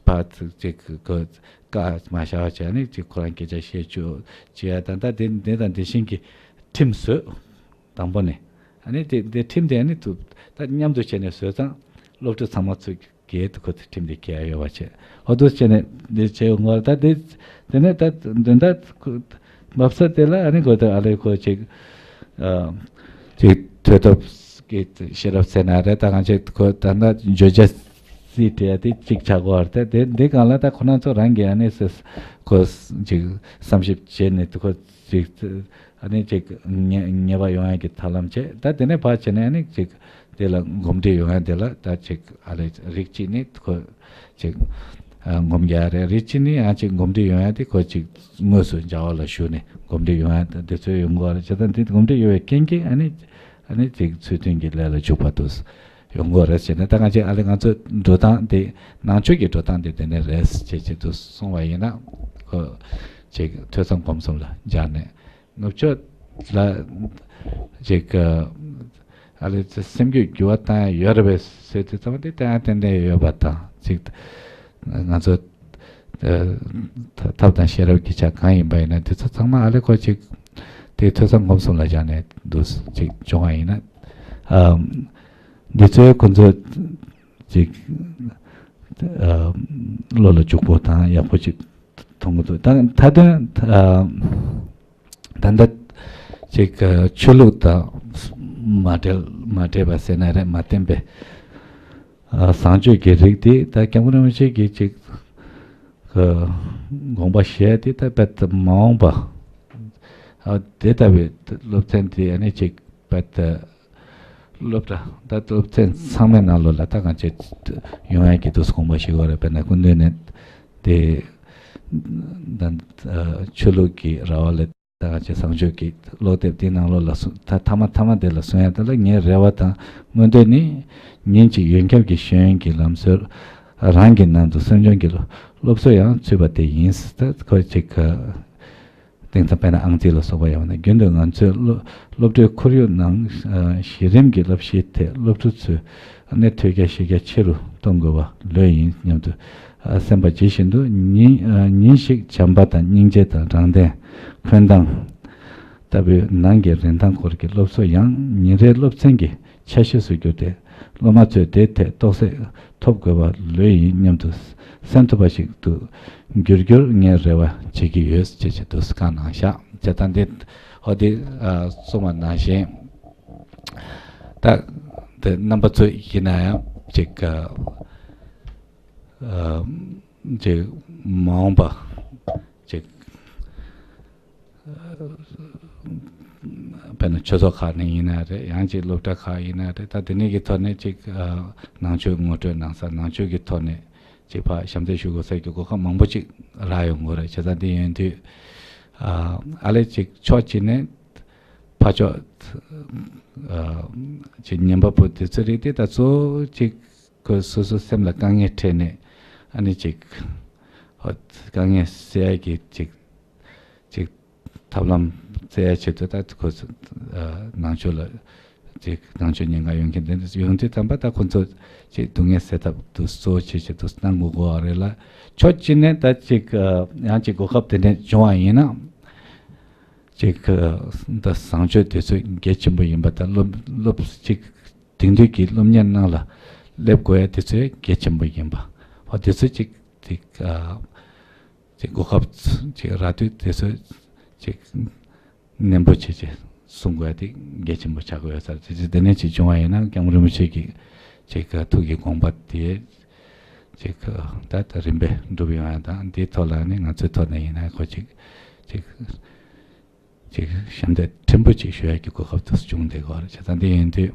ཕར་ཅིག་གི་བཀའ་མ་བཞག་པ་བྱས་ནི་ཅིག་ཁོ་རང་སྐད་ཆ་བཤད་བཅུག་བྱེད་ཡ་དང་ད་དེ་དེ་དང་དེ་བཞིན་གྱི་ཁྲིམས་བཟོས། དང་པོ་ནས་ཨ་ནི་དེ་དེ་ཁྲིམས་དེ་ཨ་ནི་ཐུབ་ད་མཉམ་དུ་བྱས་ནས་བཟོས་ཙང་སློབ་ཕྲུག་ཚང་མ་ཚུད། གིས་ཁོ་ཚོ་ཁྲིམས་དེ་འགལ་ཡོད་པ་བྱས། ཨོ་དུ་བྱས་ནས་འདི་བྱས་ཡོང་གི་རེད། ད་འདི་དེ་ནས་ད་འདི་འདྲ་ཁོ་འབབ་ས་དེ་ལ་ཨ་ནི་ཁོ་ད་ཨ་ལེ་ཁོ་ཅིག་ཨ་ཅིག་ཐོས་ཐོབ་ཀྱི་ཤེས་རབ་ཟེར་ན་རེད། ད་གང་ཅིག་ཁོ་ད་ལྟ་བརྗོད་བྱ་རྩིས་སྤྲད་དེ་གཅིག་ཆགས་ཀྱི་ཡོད་རེད། དེ་འདི་སྒང་ལ་ད་ཁོ་རང་ཚོ་རང་གིས་ཨ་ནི་སེ་ཁོ་ཅིག་བསམ་ཞིབ་བྱས་ནས་ཁོ་ཅིག་ཨ་ནི་ཅིག་ཉེ་ཉེས་པ་ཡོང་ཡ་གི་ཐབས་ལམ་བྱས། ད་དེ་ནས་ཕར་བྱས་ནས་ཨ་ནི་ཅིག་དེ་ལ་གོམས་འདྲིས་ཡོང་ཡ་དེ་ལ་ད་ཅིག་ཨ་ལེ་རིགས་གཅིག་ནི་ཁོ་ཅིག་ཨ་ངོམ་རྒྱག་རེད། རིགས་གཅིག་ནི་ཡང་ཅིག་གོམས་འདྲིས་ཡོང་ཡ་དེ་ཁོ་ཅིག་དངོས་སུ་བྱ་བ་ལ་ཞུགས་ནས་གོམས་འདྲིས་ཡོང་ཡ་དེ་ཚོ་ཡོང་གི་ཡོད་རེད། བྱས་ཙང་འདི་གོམས་འདྲིས་ཡོང་བའི་རྐྱེན་གྱིས་ཨ་ནི་ཨ་ནི་ཅིག་ཚུལ་མཐུན་གྱི་ལས་ལ་འཇུག་པ་དུ་ཡོང་གི་ཡོད་རེད། བྱས་ནས་ད་གང་ཅིག་ཨ་ལེ་ང་ཚོ་འགྲོ་སྟངས་དེ་ནང་ཆོས་ཀྱི་འགྲོ་སྟངས་དེ་དེ་ནས་རེད་ཅེས་ཅིག་ཏུ་གསུངས་པ་ཡིན་ན་ཁོ་ཅིག་ཐོས་བསམ་སྒོམ་གསུམ་ལ་སྦྱར་ནས། ནུབ་ཕྱོགས་ལ་ཅིག་ཨ་ལེ་སེམས་རྒྱུད་འགྱུར་བ་བཏང་ཡ་ཡོད་རེད་པས་ཟེར་དུས་ཙམ་པ་དེ་ཏན་ཏན་ཏན་ཡོད་པ་དང་ཅིག་ང་ཚོ་ཐབས་དང་ཤེས་རབ་ཀྱི་ཆ་གང་ཡིན་པ་ཡིན་ན་དེ་ཚོ་ཚང་མ་ཨ་ལེ་ཁོ་ཅིག་དེ་ཐོས་བསམ་སྒོམ་གསུམ་ལ་སྦྱར་ནས་འདུག་ཅིག་བྱུང་བ་ཡིན་ན་འདི་ཚོའི་ཁོ་ཚོ་ཅིག་བློ་ལ་འཇུག་པོ་དང་ཡག་པོ་ཅིག་མཐོང་གི་འདུག་ད་མཐའ་དོན་ད་ལྟ་ཅིག་ཆོས་ལུགས་དང་མ་འབྲེལ་མ་འབྲེལ་བ་ཟེར་ན་རེད། མ་བརྟེན་པའི་བཟང་སྤྱོད་ཀྱི་རིགས་དེ་ད་སྐྱབས་མགོན་རིན་པོ་ཆེ་གིས་ཅིག་དགོངས་པ་བཞེས་ཏེ་ད་དཔེ་མ་འོངས་པ་དེ་ལྟ་བུའི་སློབ་ཚན་དེ་ཨ་ནི་ཅིག་དཔེ་སློབ་གྲྭ་ད་སློབ་ཚན་ཚང་མའི་ནང་ལོགས་ལ་ད་གང་ཅི་ཡོང་ཡ་གི་དུས་སུ་དགོངས་པ་བཞེས་དགོས་རེད། དཔེར་ན་སྐུ་མདུན་ནས་དེ་ད་ཆོས་ལུགས་ཀྱི་ར་བ་ལས་ད་གང་ཅི་བཟང་སྤྱོད་ཀྱི་ཀློག་དེབ་དེའི་ནང་ལོགས་ལ་གསུང་ད་མཐའ་མ་མཐའ་མ་དེ་ལ་གསུང་ཡ་དེ་ལ་ངའི་རེ་བ་དང་མངོན་འདོད་ནི་ཉིན་གཅིག་ཡོན་ཁྱབ་ཀྱི་ཤེས་ཡོན་གྱི་ལམ་སྲོལ་རང་གི་ནང་དུ་སེམས་སྦྱོང་གི་སློབ་གསོ་ཡང་ཚུད་པ་དེ་ཡིན། ད་ཁོ་ཅིག་ག་དེང་སང་དཔེར་ན་ཨང་རྩིས་ལ་སོགས་པ་ཡང་ན་རྒྱུན་དུ་ང་ཚོའི་སློབ་སློབ་གྲྭའི་ཁོར་ཡུག་ནང་གཞི་རིམ་གྱི་བསླབ་གཞིའི་ཐད་སློབ་ཕྲུག་ཚོའི་གནས་ཐོས་རྒྱ་ཤེས་རྒྱ་ཆེ་རུ་གཏོང་དགོས་པ་ལོས་ཡིན་སྙམ་དུ་སེམས་པ་ཇི་བཞིན་དུ་ཉིན་ཉིན་ཞིག་བྱམས་པ་དང་སྙིང་རྗེ་དང་དྲང་བདེན་འཁོན་སྡང་ལྟ་བུའི་ནང་གི་རིན་ཐང་སྐོར་གྱི་སློབ་གསོ་ཡང་ཉིན་རེའི་སློབ་ཚན་གྱི་ཆ་ཤས་སུ་གྱུར་ཏེ། སློབ་མ་ཚོས་དེའི་ཐད་རྟོགས་སད་ཐོབ་དགོས་པ་ལོས་ཡིན་སྙམ་དུ་སེམས་ཐུབ་པ་ཞིག་ཏུ་འགྱུར་རྒྱུར་ངས་རེ་བ་བྱེད་ཀྱི་ཡོད་ཅེས་བྱས་འདུག་བཀའ་གནང་བཞག་བྱས་ཙང་འདི་ཧོ་འདི་གསུངས་པ་ནང་བཞིན་ད་འདི་རྣམ་པ་ཚོ་ཡིན་ན་ཡང་ཅིག་ཅིག་མ་འོངས་པ་ཅིག་དཔེར་ན་ཆོས་ཚོགས་ཁག་ནས་ཡིན་ན་རེད། ཡང་ཅིག་སློབ་གྲྭ་ཁག་ཡིན་ན་རེད། ད་དེ་ནས་ཀྱི་ཐོག་ནས་ཅིག་ནང་ཆོས་ངོ་སྤྲོད་གནང་ས་ནང་ཆོས་ཀྱི་ཐོག་ནས་ཅིག་ཕར་ཞབས་འདེགས་ཞུ་དགོས་ས་ཀྱི་གོ་སྐབས་མང་པོ་ཅིག་རག་ཡོང་གི་རེད། བྱས་ཙང་དེ་ཡིན་དུས་ཨ་ལས་ཅིག་ཕྱོགས་གཅིག་ནས་ཕར་ཕྱོགས་ཅིག་ཉན་པ་པོ་དེ་ཚོ་རིགས་དེ་ད་གཙོ་བོ་ཅིག་ཁོས་སོ་སོ་སེམས་ལ་དཀའ་ངལ་འཕྲད་ནས་ཨ་ནི་ཅིག་དཀའ་ངལ་སེལ་ཡ་གི་ཅིག་ཅིག་ཐབས་ལམ་བཙལ་ཡ་ཆེད་དུ་ད་ཁོ་ཚོ་ནང་ཆོས་ལ་ཅིག་ནང་ཆོས་ཉན་ག་ཡོང་མཁན་དེ་འདྲ་ཡོང་དུས་ཙམ་པ་ད་ཁོ་ཚོ་ཅིག་སྡུག་བསྔལ་སེལ་ཐབས་དུ་གཙོ་བོ་བྱེད་ཆེད་དུ་གནང་དགོས་དགོས་པ་རེད་ལ། ཕྱོགས་གཅིག་ནས་ད་ཅིག་ཡང་ཅིག་གོ་སྐབས་དེ་འདྲ་བྱུང་བ་ཡིན་ན་ཅིག་ད་བཟང་སྤྱོད་དེ་ཚོ་གལ་ཆེན་པོ་ཡིན་པ་དང་སློབ་སློབ་ཅིག་དེང་དུས་ཀྱི་སློབ་གཉེར་ནང་ལ་སླེབས་དགོས་ཡ་དེ་ཚོ་གལ་ཆེན་པོ་ཡིན་པ་འོ་དེ་ཚོ་ཅིག་ཅིག་ཅིག་གོ་སྐབས་ཅིག་རག་དུས་དེ་ཚོ་ཅིག་ནན་པོ་བྱས་ཅིག་གསུང་དགོས་ཡ་དེ་གལ་ཆེན་པོ་ཆགས་ཀྱི་ཡོད་ས་རེད། དེ་ཚོ་དེ་ནས་ཅིག་བྱུང་བ་ཡིན་ན་སྐྱབས་མགོན་རིན་པོ་ཆེ་གི་ཅིག་ཐུགས་ཀྱི་དགོངས་པ་དེ་ཅིག་ད་ད་རིམ་པས་འགྲུབ་ཡོང་ཡ་དང་དེའི་ཐོག་ལ་ནི་ང་ཚོའི་ཐོག་ནས་ཡིན་ན་ཁོ་ཅིག་ཅིག་ཅིག་ཞབས་འདེགས་ཕྲན་བུ་ཅིག་ཞུ་ཡ་གི་གོ་སྐབས་དེ་བྱུང་བསྡད་ཀྱི་ཡོད་རེད། བྱས་ཙང་དེ་ཡིན་དུས་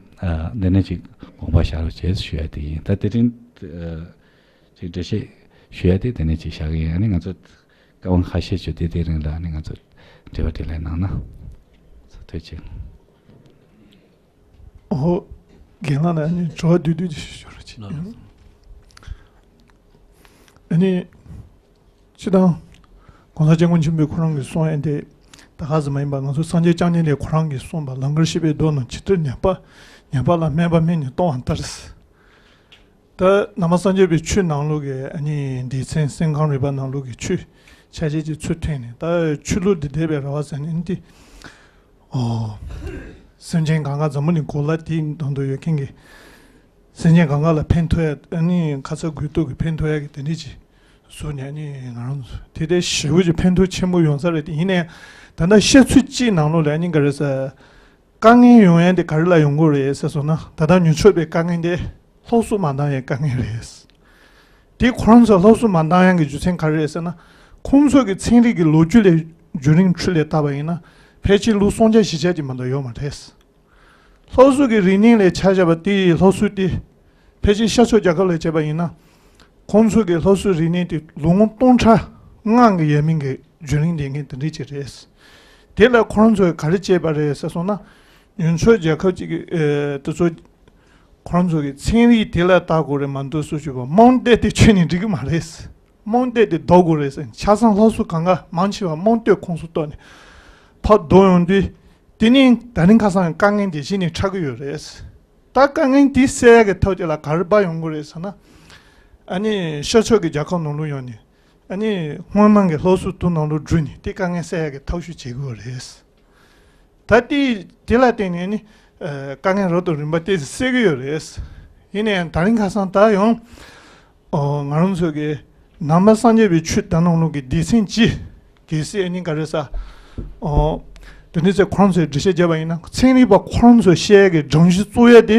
འདི་ནས་ཅིག་དགོངས་པ་བཞག་རོགས་བྱེད་ཞུ་ཡ་དེ་ཡིན། ད་དེ་རིང་ཅིག་འགྲེལ་བཤད་ཞུ་ཡ་དེ་དེ་ནས་ཅིག་བཞག་གི་ཡིན། ཨ་ནི་ང་ཚོ་བཀའ་དབང་ཁ་ཤས་ཅིག་དེ་དེ་རིང་ལ་ཨ་ནི་ང་ཚོ་དྲི་བ་དྲིས་ལན་གནང་ན་ཐུགས་རྗེ་ཆེ། ཨོ། རྒན་ལགས་ལ་ཨ་ནི་དྲི་བ་བསྡུས་བསྡུས་ཅིག་ཞུ་རོགས་གྱིས། ལགས་ལགས། ཨ་ནི། སྤྱིར་བཏང་། ༸གོང་ས་༸སྐྱབས་མགོན་ཆེན་པོས་ཁོ་རང་གིས་གསུངས་ཡ་དེ། ད་ག་ཟེ་མ་ཡིན་པ་ང་ཚོ་སངས་རྒྱས་བཅོམ་ལྡན་འདས་ཁོ་རང་གིས་གསུངས་པ་ལང་ཀར་གཤེགས་པའི་མདོ་རྣམས་ཇི་ལྟར་ཉན་པ། ཉན་པ་ལ་སྨན་པ་སྨན་ནི་གཏོང་བ་ལྟར། ད་ནང་པ་སངས་རྒྱས་པའི་ཆོས་ནང་ལོགས་ཀྱི་ཨ་ནི་སྡེ་ཚན་སེམས་ཁམས་རིག་པ་ནང་ལོགས་ཀྱི་ཆོས་ཆ་ཤས་ཅིག་ཚུར་ཐོན་ནས་ད་ཆོས་ལུགས་འདི་འདས་པའི་ར་བ་ཟེར་ནས་འདི། ཨོ། སེམས་ཅན་གང་ག་འཛམ་བུ་གླིང་གོ་ལ་དེའི་ནང་དུ་ཡོད་མཁན་གྱི། སེམས་ཅན་གང་ག་ལ་ཕན་ཐོགས་ཡ་ཨ་ནི་ཁ་ཚ་དགོས་གཏུགས་ཀྱི་ཕན་ཐོགས་ཡ་གི་དེ་འདྲས་ཅིག་བཟོས་ནས་ཨ་ནི་ང་རང་ཚོ་དེ་ལྟའི་ཞེ་པོ་ཅིག་ཕན་ཐོགས་ཆེན་པོ་ཡོང་ས་རེད་དེ། ཡིན་ནའི་ད་ལྟ་བཤད་ཚུལ་གཅིག་ནང་ལོགས་ལ་ཨ་ནི་ག་རེ་ཟེར། དཀའ་ངལ་ཡོང་ཡ་དེ་ག་རེ་ལ་ཡོང་གི་རེད་ཟེར་སོང་ན། ད་ལྟ་ཉོ་ཆོག་པའི་དཀའ་ངལ་དེ་སློབ་གསོ་མ་འདང་ཡའི་དཀའ་ངལ་རེད། དེ་ཁོ་རང་ཚོ་སློབ་གསོ་མ་འདང་ཡ་གི་རྒྱུ་མཚན་ག་རེ་རེད་ཟེར་ན། ཁོང་ཚོ་གི་ཚན་རིག་གི་ལོ་རྒྱུས་ལས་བརྒྱུད་རིམ་ཁྲོད་ལས་བལྟས་པ་ཡིན་ན་ཕལ་ཆེར་ལོ་སུམ་བརྒྱ་བཞི་བརྒྱ་ཅིག་མ་གཏོགས་ཡོད་མ་རེད། སློབ་གསོ་གི་རིག་གནས་ལ་ཆ་བཞག་པ་དེ་ཡི་སློབ་གསོ་དེ་ཕལ་ཆེར་ཤར་ཕྱོགས་རྒྱལ་ཁབ་ལ་བྱས་པ་ཡིན་ན། ཁོང་ཚོ་གི་སློབ་གསོའི་རིག་གནས་དེ་ལོ་ངོ་སྟོང་ཕྲག་ལྔ་གི་ཡས་མས་ཀྱི་བརྒྱུད་རིམ་ལྡན་མཁན་དེ་འདྲ་ཅིག་རེད། དེ་ལ་ཁོ་རང་ཚོས་ག་རེ་བྱས་པ་རེད་ཟེར་སོང་ན། ཡུལ་ཕྱོགས་རྒྱལ་ཁབ་ཅིག་གི་ཨེ་དེ་ཚོ་ཁོ་རང་ཚོ་གི་ཚན་རིག་དེ་ལ་ལྟ་དགོས་རེད་མ་གཏོགས་སུ་ཞུ་བ་རྨོངས་དད་དེ་ཁྱོན་ནས་འགྲིག་གི་མ་རེད། རྨོངས་དད་དེ་ལྡོག་དགོས་རེད་ཟེར། ཆ་ཚང་སློབ་གསོ་གང་ག་མང་ཆེ་བ་རྨོངས་དད་ཁོངས་སུ་གཏོགས་ནས་ཕར་ལྡོག་ཡོང་དུས། དེ་ནི་ད་རིང་ཁ་སང་དཀའ་ངལ་དེ་གཞི་ནས་འཕྲད་ཀྱི་ཡོད་རེད། ད་དཀའ་ངལ་དེ་སེལ་ཡག་གི་ཐབས་དེ་ལ་ག་རེ་འབའ་ཡོང་གི་རེད་ཟེར་ན། ཨ་ནི་ཤར་ཕྱོགས་ཀྱི་རྒྱལ་ཁབ་ནང་ལོགས་ཡོང་ནས་ཨ་ནི་སྔོན་མ་གི་སློབ་གསོ་དེ་ནང་ལོགས་འགྲོ་ནས་དེ་དཀའ་ངལ་སེལ་ཡག་གི་ཐབས་ཤེས་བྱེད་དགོས་རེད། ད་དེ་དེ་ལ་བརྟེན་ནས་ནི་ཨ་དཀའ་ངལ་རབ་དང་རིམ་པ་དེ་སེལ་གྱི་ཡོད་རེད། ཡིན་ནའང་ད་རིང་ཁ་སང་ད་ཡང་ཨོ་ང་རང་ཚོ་གི་ནང་པ་སངས་རྒྱས་པའི་ཆོས་དེ་ནང་ལོགས་ཀྱི་སྡེ་ཚན་གཅིག་གལ་སྲིད་ཨ་ནི་ག་རེ་ཟེར། ཨོ་དེ་འདྲ་ཚེ་ཁོ་རང་ཚོས་འགྲེལ་བཤད་བརྒྱབ་པ་ཡིན་ན། ཚན་རིག་པ་ཁོ་རང་ཚོས་བཤད་ཡག་གི་སྒྲོམ་གཞི་བཙུགས་ཡག་དེ་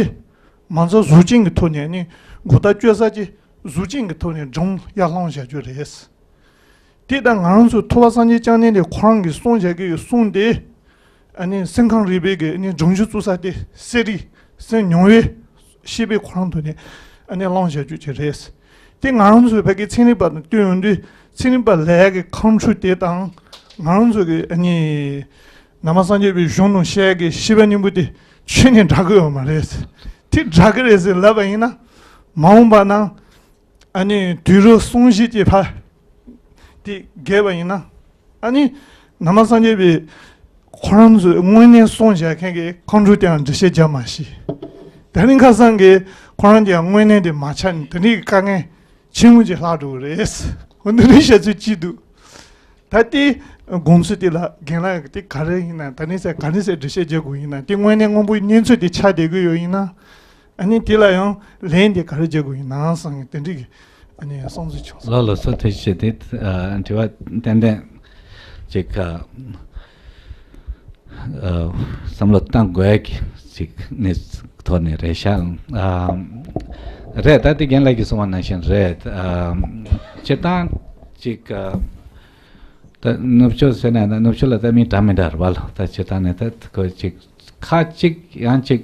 མ་རྩ་གཟུགས་ཅན་གྱི་ཐོག་ནས་ནི་མགོ་བཏགས་བཅོས་ས་ཅིག་གཟུགས་ཅན་གྱི་ཐོག་ནས་སྒྲོམ་ཡར་བསླངས་བཞག་རྒྱུ་རེད། དེ་ལྟར་ང་རང་ཚོ་ཐུབ་པ་སངས་རྒྱས་བཅོམ་ལྡན་འདས་ཁོ་རང་གིས་གསུངས་བཞག་གི་ཡོད་གསུངས་ཏེ། ཨ་ནི་སེམས་ཁམས་རིག་པའི་གི་ཨ་ནི་སྒྲོམ་གཞི་བཙུགས་ས་དེ་གསེར་རི་སེམས་མྱོང་བའི་ཤེས་པའི་ཁོ་རང་ཐོག་ནས་ཨ་ནི་བླངས་བཞག་རྒྱུ་ཅིག་རེད། དེ་ང་རང་ཚོའི་བོད་ཀྱི་ཚན་རིག་པ་དང་བསྟུན་ཡོང་དུས་ཚན་རིག་པ་ལས་ཀྱི་ཁམས་ཚུལ་དེ་དང་ང་རང་ཚོ་གི་ཨ་ནི་ནང་པ་སངས་རྒྱས་པའི་གཞུང་དང་བཤད་ཀྱི་ཤེས་པ་སྙིང་པོ་དེ་ཆོས་ནས་འདྲ་གི་ཡོད་མ་རེད། དེ་འདྲ་གི་རེད་ཟེར་ལབ་པ་ཡིན་ན། མ་འོངས་པ་ན་ཨ་ནི་དུས་རབས་གསུམ་བཞི་ཅིག་ཕར་དེ་བརྒལ་བ་ཡིན་ན། ཨ་ནི་ནང་པ་སངས་རྒྱས་པའི་ཁོ་རང་ཚོས་དངོས་གནས་གསུངས་བཞག་མཁན་གྱི་ཁམས་ཚུལ་དེའང་འགྲེལ་བཤད་རྒྱབ་མ་ཤེས། ད་རིང་ཁ་སང་གི་ཁོ་རང་དེའང་དངོས་གནས་དེ་མ་ཆགས་ནས་དེ་འདྲའི་དཀའ་ངལ་ཆེན་པོ་ཅིག་ལྷག་འགྲོ་གི་རེད། འོ་འདི་འདྲའི་བཤད་ཚུལ་གཅིག་འདུག་ད་ལྟའི་དགོངས་ཚུལ་དེ་ལ་རྒན་ལགས་དེ་ག་རེ་ཡིན་ན། ད་ནི་ཟེར་ག་ནི་ཟེར་འགྲེལ་བཤད་རྒྱག་དགོས་ཡིན་ན། དེ་དངོས་གནས་དངོས་པོའི་གནས་ཚུལ་དེ་ཆགས་བསྡད་ཀྱི་ཡོད་ཡིན་ན། ཨ་ནི་དེ་ལ་ཡང་ལན་དེ་ག་རེ་རྒྱག་དགོས་ཡིན་ན་བསམ་གི་དེ་འདྲའི་གི་ཨ་ནི་བསམ་ཚུལ་བྱུང་སོང་། ལགས་ལགས་སོ། ཐུགས་རྗེ་ཆེ། དེ་ཨ་དྲི་བ་ཏན་ཏན་ཅིག་ཨ་ཨ་བསམ་བློ་བཏང་དགོས་ཀྱི་ཅིག་གནས་ཐོག་ནས་རེད་ཤག་ཨ་རེད། ད་དེ་རྒན་ལགས་ཀྱིས་གསུངས་པ་ནང་བཞིན་རེད། ཨ་སྤྱིར་བཏང་ཅིག་ཨ་ད་ནུབ་ཕྱོགས་ཟེར་ན་ནུབ་ཕྱོགས་ལ་ད་མི་འདྲ་མི་འདྲ་རེད་བ་ལ། ད་སྤྱིར་བཏང་ནས་ད་ཁོ་ཅིག་ཁ་ཅིག་ཡང་ཅིག་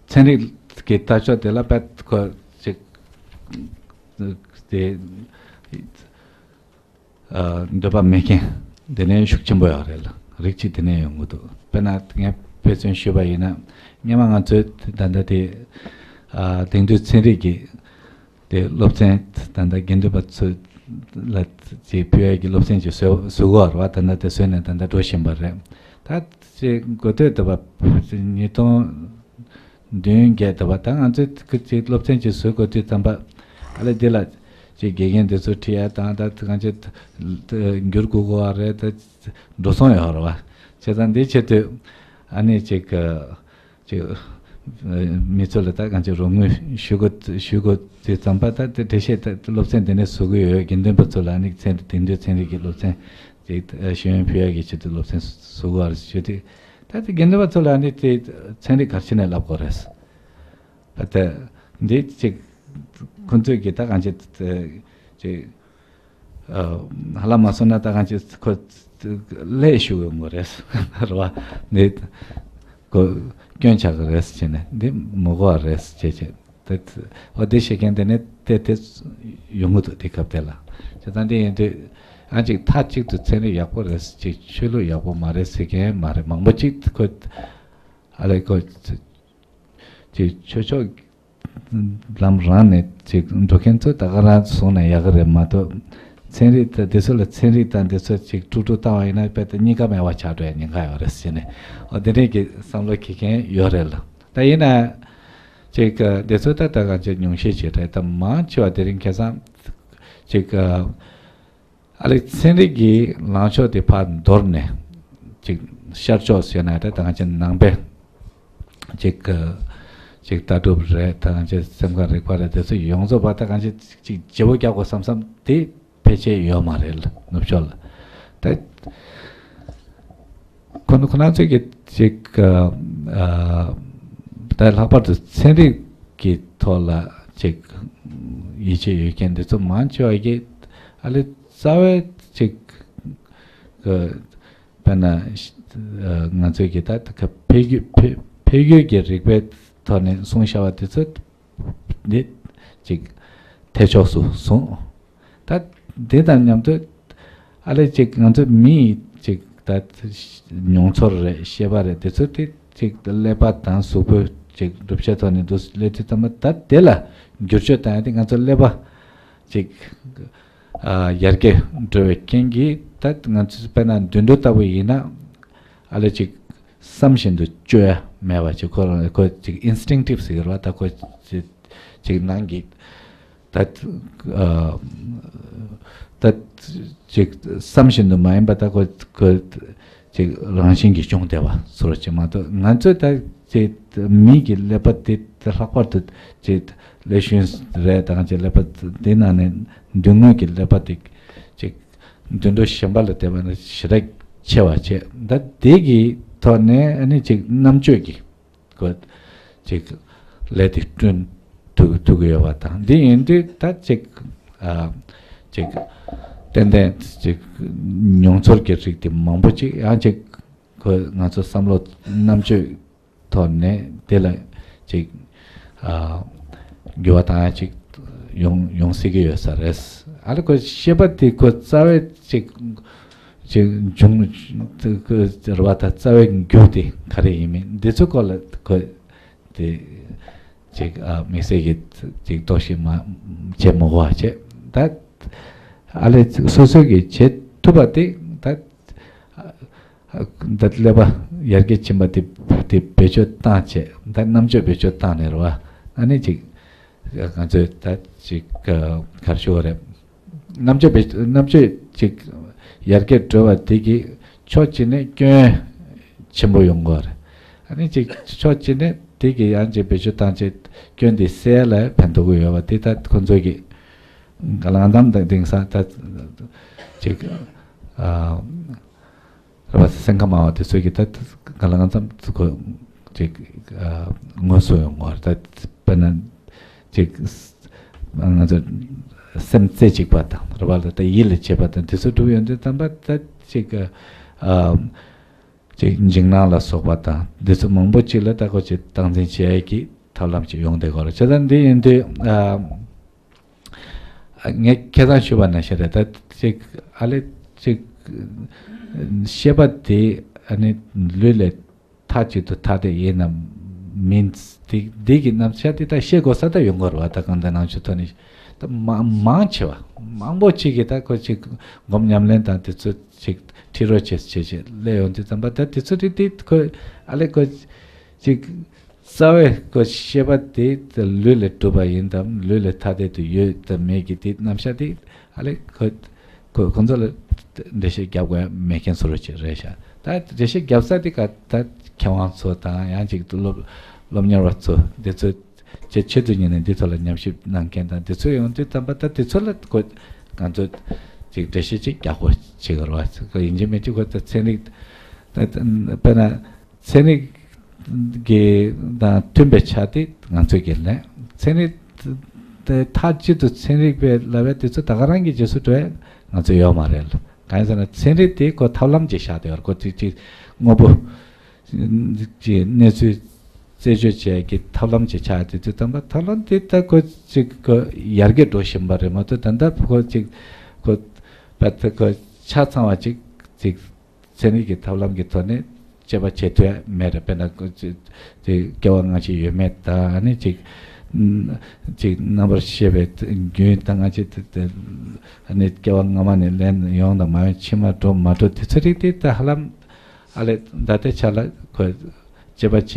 ཚན་རིག་གི་ལྟ་ཕྱོགས་དེ་ལ་དཔེ་ཁོ་ཅིག་དེ་ཨ་འདོད་པ་མེད་མཁན་དེ་ནས་ཤུགས་ཆེན་པོ་ཡོད་རེད་ལ། རིགས་གཅིག་དེ་ནས་ཡོང་གི་འདུག་དཔེར་ན་ངས་དཔེ་མཚོན་ཞུས་པ་ཡིན་ན། སྔོན་མ་ང་ཚོས་ད་ལྟ་དེ་ཨ་དེང་དུས་ཚན་རིག་གི་དེ་སློབ་ཚན་ད་ལྟ་དགེ་འདུན་པ་ཚོ་ལ་ཅིག་ཕུལ་ཡས་ཀྱི་སློབ་ཚན་ཅིག་བཟོ་བཟོ་དགོས་པ་རེད་བ། ད་ལྟ་དེ་བཟོས་ནས་ད་ལྟ་འགྲོ་བཞིན་པ་རེད། ད་ཅིག་འགོ་སྟོད་དུ་བ་ཉིས་སྟོང་བདུན་བརྒྱད་དུ་བ། ད་ང་ཚོས་ཅིག་སློབ་ཚན་ཅིག་བཟོ་དགོས་དུས་ཙམ་པ་ཨ་ལས་འདི་ལ་ཅིག་དགེ་རྒན་དེ་ཚོ་ཁྲིད་ཡས་དང་། ད་ང་ཚོས་འགྱུར་དགོས་དགོས་པ་རེད། ད་འགྲོ་སོང་ཡོད་རེད་བ། བྱས་ཙང་འདིའི་ཆེད་དུ་ཨ་ནི་ཅིག་ཅིག་མི་ཚོ་ལ་ད་གང་ཅི་རོགས་དངུལ་ཞུ་དགོས་ཞུ་དགོས་དུས་ཙམ་པ། ད་དེ་འགྲེལ་བཤད་ད་སློབ་ཚན་འདི་ནས་བཟོ་གི་ཡོད། དགེ་འདུན་པ་ཚོ་ལ་ནི་ཚན་དེང་དུས་ཚན་རིག་གི་སློབ་ཚན་ཅིག་ཤེས་ཡོན་ཕུལ་ཡག་གི་ཆེད་དུ་སློབ་ཚན་བཟོ་དགོས་པ་ཞུ་དུས། ད་དེ་དགེ་འདུན་པ་ཚོ་ལ་ནི་དེ་ཚན་རིག་ག་རེ་བྱས་ནས་བསླབ་དགོས་རེད། ད་དེ་འདི་ཅིག་ཁོང་ཚོས་ཀྱི་ད་གང་ཅི་ཅིག་ཧ་ལམ་མ་སོང་ན་ད་གང་ཅི་ཁོ་ལས་ཞུ་ཡོང་གི་རེད་རེད་བ། འདི་ཁོ་སྐྱོན་ཆགས་ཀྱི་རེད་ཟེར་ནས། འདི་མི་དགོས་པ་རེད་ཟེར་བྱས་བྱས། དེ་འོ་དེ་བཤད་མཁན་དེ་ནས་དེ་དེ་ཡོང་གི་འདུག་དེ་སྐབས་དེ་ལ། བྱས་ཙང་དེ་ཡིན་དུས་ཨ་ཅིག་མཐའ་གཅིག་ཏུ་ཚན་རིག་ཡག་པོ་རེད་ཟེར། ཅིག་ཆོས་ལུགས་ཡག་པོ་མ་རེད་ཟེར་མཁན་མ་རེད། མང་པོ་ཅིག་ཁོ་ཨ་ལས་ཁོ་ཅིག་ཆོས་ཕྱོགས་ལམ་རང་ནས་ཅིག་འགྲོ་མཁན་ཚོ་ད་ག་རང་བཟུང་ན་ཡག་གི་རེད་མ་གཏོགས། ཚན་རིག་དང་དེ་ཚོ་ལ་ཚན་རིག་དང་དེ་ཚོ་ཅིག་དཀྲུག་དཀྲུག་བཏང་བ་ཡིན་ན་དཔེ་ད་གཉིས་ཀ་མེད་པ་ཆགས་འགྲོ་ཡ་ཉེན་ཁ་ཡོད་རེད་ཟེར་ནས། འོ་དེ་འདྲའི་གི་བསམ་བློ་འཁྱེར་མཁན་ཡོད་རེད་ལ། ད་ཡིན་ན་ཅིག་དེ་ཚོ་ད་ད་གང་ཅི་ཉུང་ཤས་ཅིག་རེད། ད་མང་ཆེ་བ་དེ་རིང་ཁ་སང་ཅིག་ཨ་ལས་ཚན་རིག་གི་ལངས་ཕྱོགས་དེ་ཕར་འདོར་ནས་ཅིག་ཤར་ཕྱོགས་ཟེར་ན་ད་ད་གང་ཅི་ནང་པའི་ཅིག་ ཅིག་ལྟ་གྲུབ་རེད། ད་གང་ཅི་སེམས་ཁམས་རིག་པ་རེད། དེ་ཚོ་ཡོངས་རྫོགས་པ་ད་གང་ཅི་ཅིག་བརྗེ་པོ་རྒྱག་དགོས་བསམ་བསམ་དེ་ཕལ་ཆེར་ཡོད་མ་རེད་ལ། ནུབ་ཕྱོགས་ལ་ད། ཁོ་ཁོ་རང་ཚོས་ཀྱི་ཅིག་ཨ་ཨ་ད་ལྷག་པར་དུ་ཚན་རིག་གི་ཐོག་ལ་ཅིག་ཡིད་ཆེས་ཡོད་མཁན་འདི་ཚོ་མང་ཆེ་བ་གིས་ཨ་ལེ་རྩ་བའི་ཅིག་གི་དཔེར་ན་ཨ་ང་ཚོས་ཀྱི་ད་ཁ་འཕེལ་རྒྱས་འཕེལ་འཕེལ་རྒྱས་ཀྱི་རིག་པའི་ཐོག་ནས་གསུངས་བཞག་པ་དེ་ཚོ་འདི་ཅིག་ཐེག་མཆོག་སུ་གསུངས། ད་འདི་དང་མཉམ་དུ་ཨ་ལེ་ཅིག་ང་ཚོ་མི་ཅིག་ད་མྱོང་ཚོར་རེད། ཤེས་པ་རེད། དེ་ཚོ་དེ་ཅིག་ཀླད་པ་དང་གཟུགས་པོ་ཅིག་གྲུབ་ཆ་ཐོག་ནས་འདུག་སླེབས་དུས་ཙམ་པ་ད་དེ་ལ་འགྱུར་བཅོས་བཏང་ཡ་དེ་ང་ཚོ་ཀླད་པ་ཅིག་ཨ་ཡར་རྒྱས་འགྲོ་བའི་རྐྱེན་གྱིས་ད་ང་ཚོ་དཔེར་ན་དུད་འགྲོ་ལྟ་བུ་ཡིན་ན་ཨ་ལེ་ཅིག་བསམ་བཞིན་དུ་སྤྱོད་ཡ་མེད་པ་ཅིག་ཁོ་རང་ཁོ་ཅིག་ཨིན་སི་ཊིང་ཊིབ་ཟེར་གི་རེད་བ། ད་ཁོ་ཅིག་ཅིག་ནང་གི་ད་ཨ་ད་ཅིག་བསམ་བཞིན་དུ་མ་ཡིན་པ་ད་ཁོ་ཁོ་ཅིག་རང་བཞིན་གྱིས་བྱུང་བསྡད་པ་ཚོར་ཅིག་མ་གཏོགས། ང་ཚོས་ད་ཅིག་མི་གི་ཀླད་པ་དེ་ད་ལྷག་པར་དུ་ཅིག་ཀླད་ཤུན་རེད། ད་ཅིག་ཀླད་པ་དེ་ནང་ནས་མདུན་ངོས་ཀྱི་ཀླད་པ་དེ་ཅིག་དུད་འགྲོ་གཞན་པ་ལ་བལྟས་པ་ན་ཞེ་དྲག་ཆེ་བ་བྱས། ད་དེ་གི་ཐོག་ནས་ཨ་ནི་ཅིག་རྣམ་དཔྱོད་ཀྱི་ཁོ་ཅིག་ལས་དེ་བསྐྲུན་ཐུབ་ཐུབ་ཀྱི་ཡོད་པ་དང་། འདི་ཡིན་དུས་ད་ཅིག་ཨ་ཅིག་ཏན་ཏན་ཅིག་མྱོང་ཚོར་གྱི་རིགས་དེ་མང་པོ་ཅིག་ཡང་ཅིག་ཁོ་ང་ཚོ་བསམ་བློ་རྣམ་དཔྱོད་ཐོག་ནས་དེ་ལ་ཅིག་ཨ་འགྱུར་བ་བཏང་ཡ་ཅིག་ཡོང་ཡོང་སྲིད་ཀྱི་ཡོད་ས་རེད། ཨ་ལེ་ཁོ་ཤེས་པ་དེ་ཁོ་རྩ་བའི་ཅིག་ཅིག་འབྱུང་ཁོ་རེད་བ། ད་རྩ་བའི་རྒྱུ་དེ་ག་རེ་ཡིན་མིན་འདི་ཚོ་སྐོར་ལ་ཁོ་དེ་ཅིག་ཨ་དམིགས་བསལ་གྱི་ཅིག་རྟོག་ཞིབ་མ་བྱེད་མི་དགོས་པ་བྱས། ད་ཨ་ལེ་སོ་སོ་གིས་བྱེད་ཐུབ་པ་དེ་ད་ད་ཀླད་པ་ཡར་རྒྱས་ཕྱིན་པ་དེ་དེ་བེད་སྤྱོད་བཏང་བྱས། ད་རྣམ་དཔྱོད་བེད་སྤྱོད་བཏང་ནས་རེད་བ། ཨ་ནི་ཅིག་ང་ཚོས་ད་ཅིག་ག་རེ་ཞུ་བ་རེད། རྣམ་དཔྱོད་བེད་རྣམ་དཔྱོད་ཅིག་ཡར་རྒྱས་འགྲོ་བ་དེ་གི་ཕྱོགས་གཅིག་ནས་སྐྱོན་ཆེན་པོ་ཡོང་གི་རེད། ཨ་ནི་ཅིག་ཕྱོགས་གཅིག་ནས་དེ་གི་ཡང་ཅིག་བེད་སྤྱོད་བཏང་བྱས་སྐྱོན་དེ་སེལ་ལ་ཕན་ཐོགས་ཀྱི་ཡོད་པ་དེ་ད་ཁོ་ཚོ་གི་ག་ལང་དམ་དང་དེང་སང་ད་ཅིག་ཨ་རེད་བ། སེམས་ཁམས་སྨྲ་བ་དེ་ཚོས་ཀྱི་ད་ག་ལ་ང་ཚོ་ཁོ་ཅིག་ཨ་ངོས་སུ་ཡོང་བར་ད་དཔེར་ན་ཅིག་ང་ཚོ་སེམས་རྩེ་གཅིག་པ་དང་རེད་བ། ལ་ད་ཡིད་ལ་བྱེད་པ་དང་དེ་ཚོ་གྲུབ་ཡོང་དུས་ཙམ་པ་ད་ཅིག་ཨ་ཅིག་འཇིགས་སྣང་ལ་སོགས་པ་དང་དེ་ཚོ་མང་པོ་ཅིག་ལ་ད་ཁོ་ཅིག་སྟངས་འཛིན་བྱེད་ཡས་ཀྱི་ཐབས་ལམ་ཅིག་ཡོང་བསྡད་ཀྱི་ཡོད་རེད། བྱས་ཙང་འདི་ཡིན་དུས་ཨ། ངས་ཁ་སང་ཞུས་པ་ནང་བཞིན་རེད། ད་ཅིག་ཨ་ལེ་ཅིག་ཤེས་པ་དེ་ཨ་ནི་ལུས་ལས་མཐའ་གཅིག་ཏུ་ཐ་དད་ཡིན་ནམ་མིན། དེ་འདི་གི་རྣམ་གཞག་དེ་ད་ཤེས་དགོས་ས་ད་ཡོང་གི་རེད་བ། ད་གང་ལྟར་ནང་ཆོས་ཐོག་ནས་ད་མང་མང་ཆེ་བ་མང་པོ་ཅིག་གིས་ད་ཁོ་ཅིག་སྒོམ་ཉམས་ལེན་དང་དེ་ཚོ་ཅིག་ཁྲིད་རོགས་བྱེད་བྱེད་བྱེད་སླེབས་ཡོང་དུས་ཙམ་པ་ད་དེ་ཚོ་རིགས་དེ་ཁོ་ཨ་ལེ་ཁོ་ཅིག་རྩ་བའི་ཁོ་ཤེས་པ་དེ་ལུས་ལས་གྲུབ་པ་ཡིན་དམ་ལུས་ལས་ཐ་དད་དུ་ཡོད་དམ་མེད་ཀྱི་དེ་རྣམ་གཞག་དེ་ཨ་ལེ་ཁོ་ཁོ་ཁོ་ཚོ་ལ་འགྲེལ་བཤད་རྒྱབ་དགོས་མེད་མཁན་བཟོ་འདྲ་ཅིག་རེད་ཤག་ད་འགྲེལ་བཤད་རྒྱབ་ས་དེ་ག་ད་མཁས་དབང་ཚོ་དང་ཡང་ཅིག་ཏུ་སློབ་སློབ་གཉེར་བ་ཚོ་དེ་ཚོ་ཆེ་ཆེད་དུ་ཉིད་ནས་འདི་ཐོག་ལ་ཉམས་ཞིབ་གནང་མཁན་དང་དེ་ཚོ་ཡོང་དུས་ཙམ་པ་ད་དེ་ཚོ་ལ་ཁོ་ང་ཚོ་ཅིག་འགྲེལ་བཤད་ཅིག་རྒྱག་དགོས་ཅིག་རེད་བ། ཁོ་ཡིན་གཅིག་མིན་གཅིག་ཁོ་ད་ཚན་རིག་ད་དཔེར་ན། ཚན་རིག་གི་དང་མཐུན་པའི་ཆ་དེ་ང་ཚོས་ཀྱི་ལན། ཚན་རིག་དེ་མཐའ་གཅིག་ཏུ་ཚན་རིག་པའི་ལབ་ཡ་དེ་ཚོ་ད་ག་རང་གི་རྗེས་སུ་འགྲོ་ཡ་ང་ཚོ་ཡོད་མ་རེད་ལ། གང་ཡིན་ཟེར་ན་ཚན་རིག་དེ་ཁོ་ཐབས་ལམ་ཅིག་བཞག་བསྡད་ཡོད་རེད། ཁོ་ཅིག་ཅིག་དངོས་པོ་ཅིག་གནས་ཚུལ་རྩད་གཅོད་བྱེད་ཡ་གི་ཐབས་ལམ་ཅིག་ཆགས་དེ་ཚོ་དམ་པ་ཐབས་ལམ་དེ་ད་ཁོ་ཅིག་ཁོ་ཡར་རྒྱས་འགྲོ་བཞིན་པ་རེད་མ་གཏོགས་ད་ལྟ་ཁོ་ཅིག་ཁོ་བད་ཁོ་ཆ་ཚང་བ་ཅིག་ཅིག་ཚན་རིག་གི་ཐབས་ལམ་གྱི་ཐོག་ནས་དཔྱད་པ་བྱེད་ཐུབ་ཡ་མེད་རེད། དཔེར་ན་ཀོ་ཅི་དེ་སྐྱེ་བ་སྔ་ཕྱི་ཡོད་མེད་དང་ཨ་ནི་ཅིག་ཅིག་རྣམ་པར་ཤེས་པའི་རྒྱུན་དང་སྔ་ཕྱི་དེ་དེ་ཨ་ནི་སྐྱེ་བ་སྔ་མ་ནས་ལེན་ཡོང་དང་མ་ཡོང་ཕྱི་མ་འགྲོ་མ་འགྲོ་དེ་ཚོ་རིགས་དེ་ད་ཧ་ལམ་ཨ་ལས་ད་ལྟའི་ཆ་ལ་ཁོ་དཔྱད་པ་བྱེད་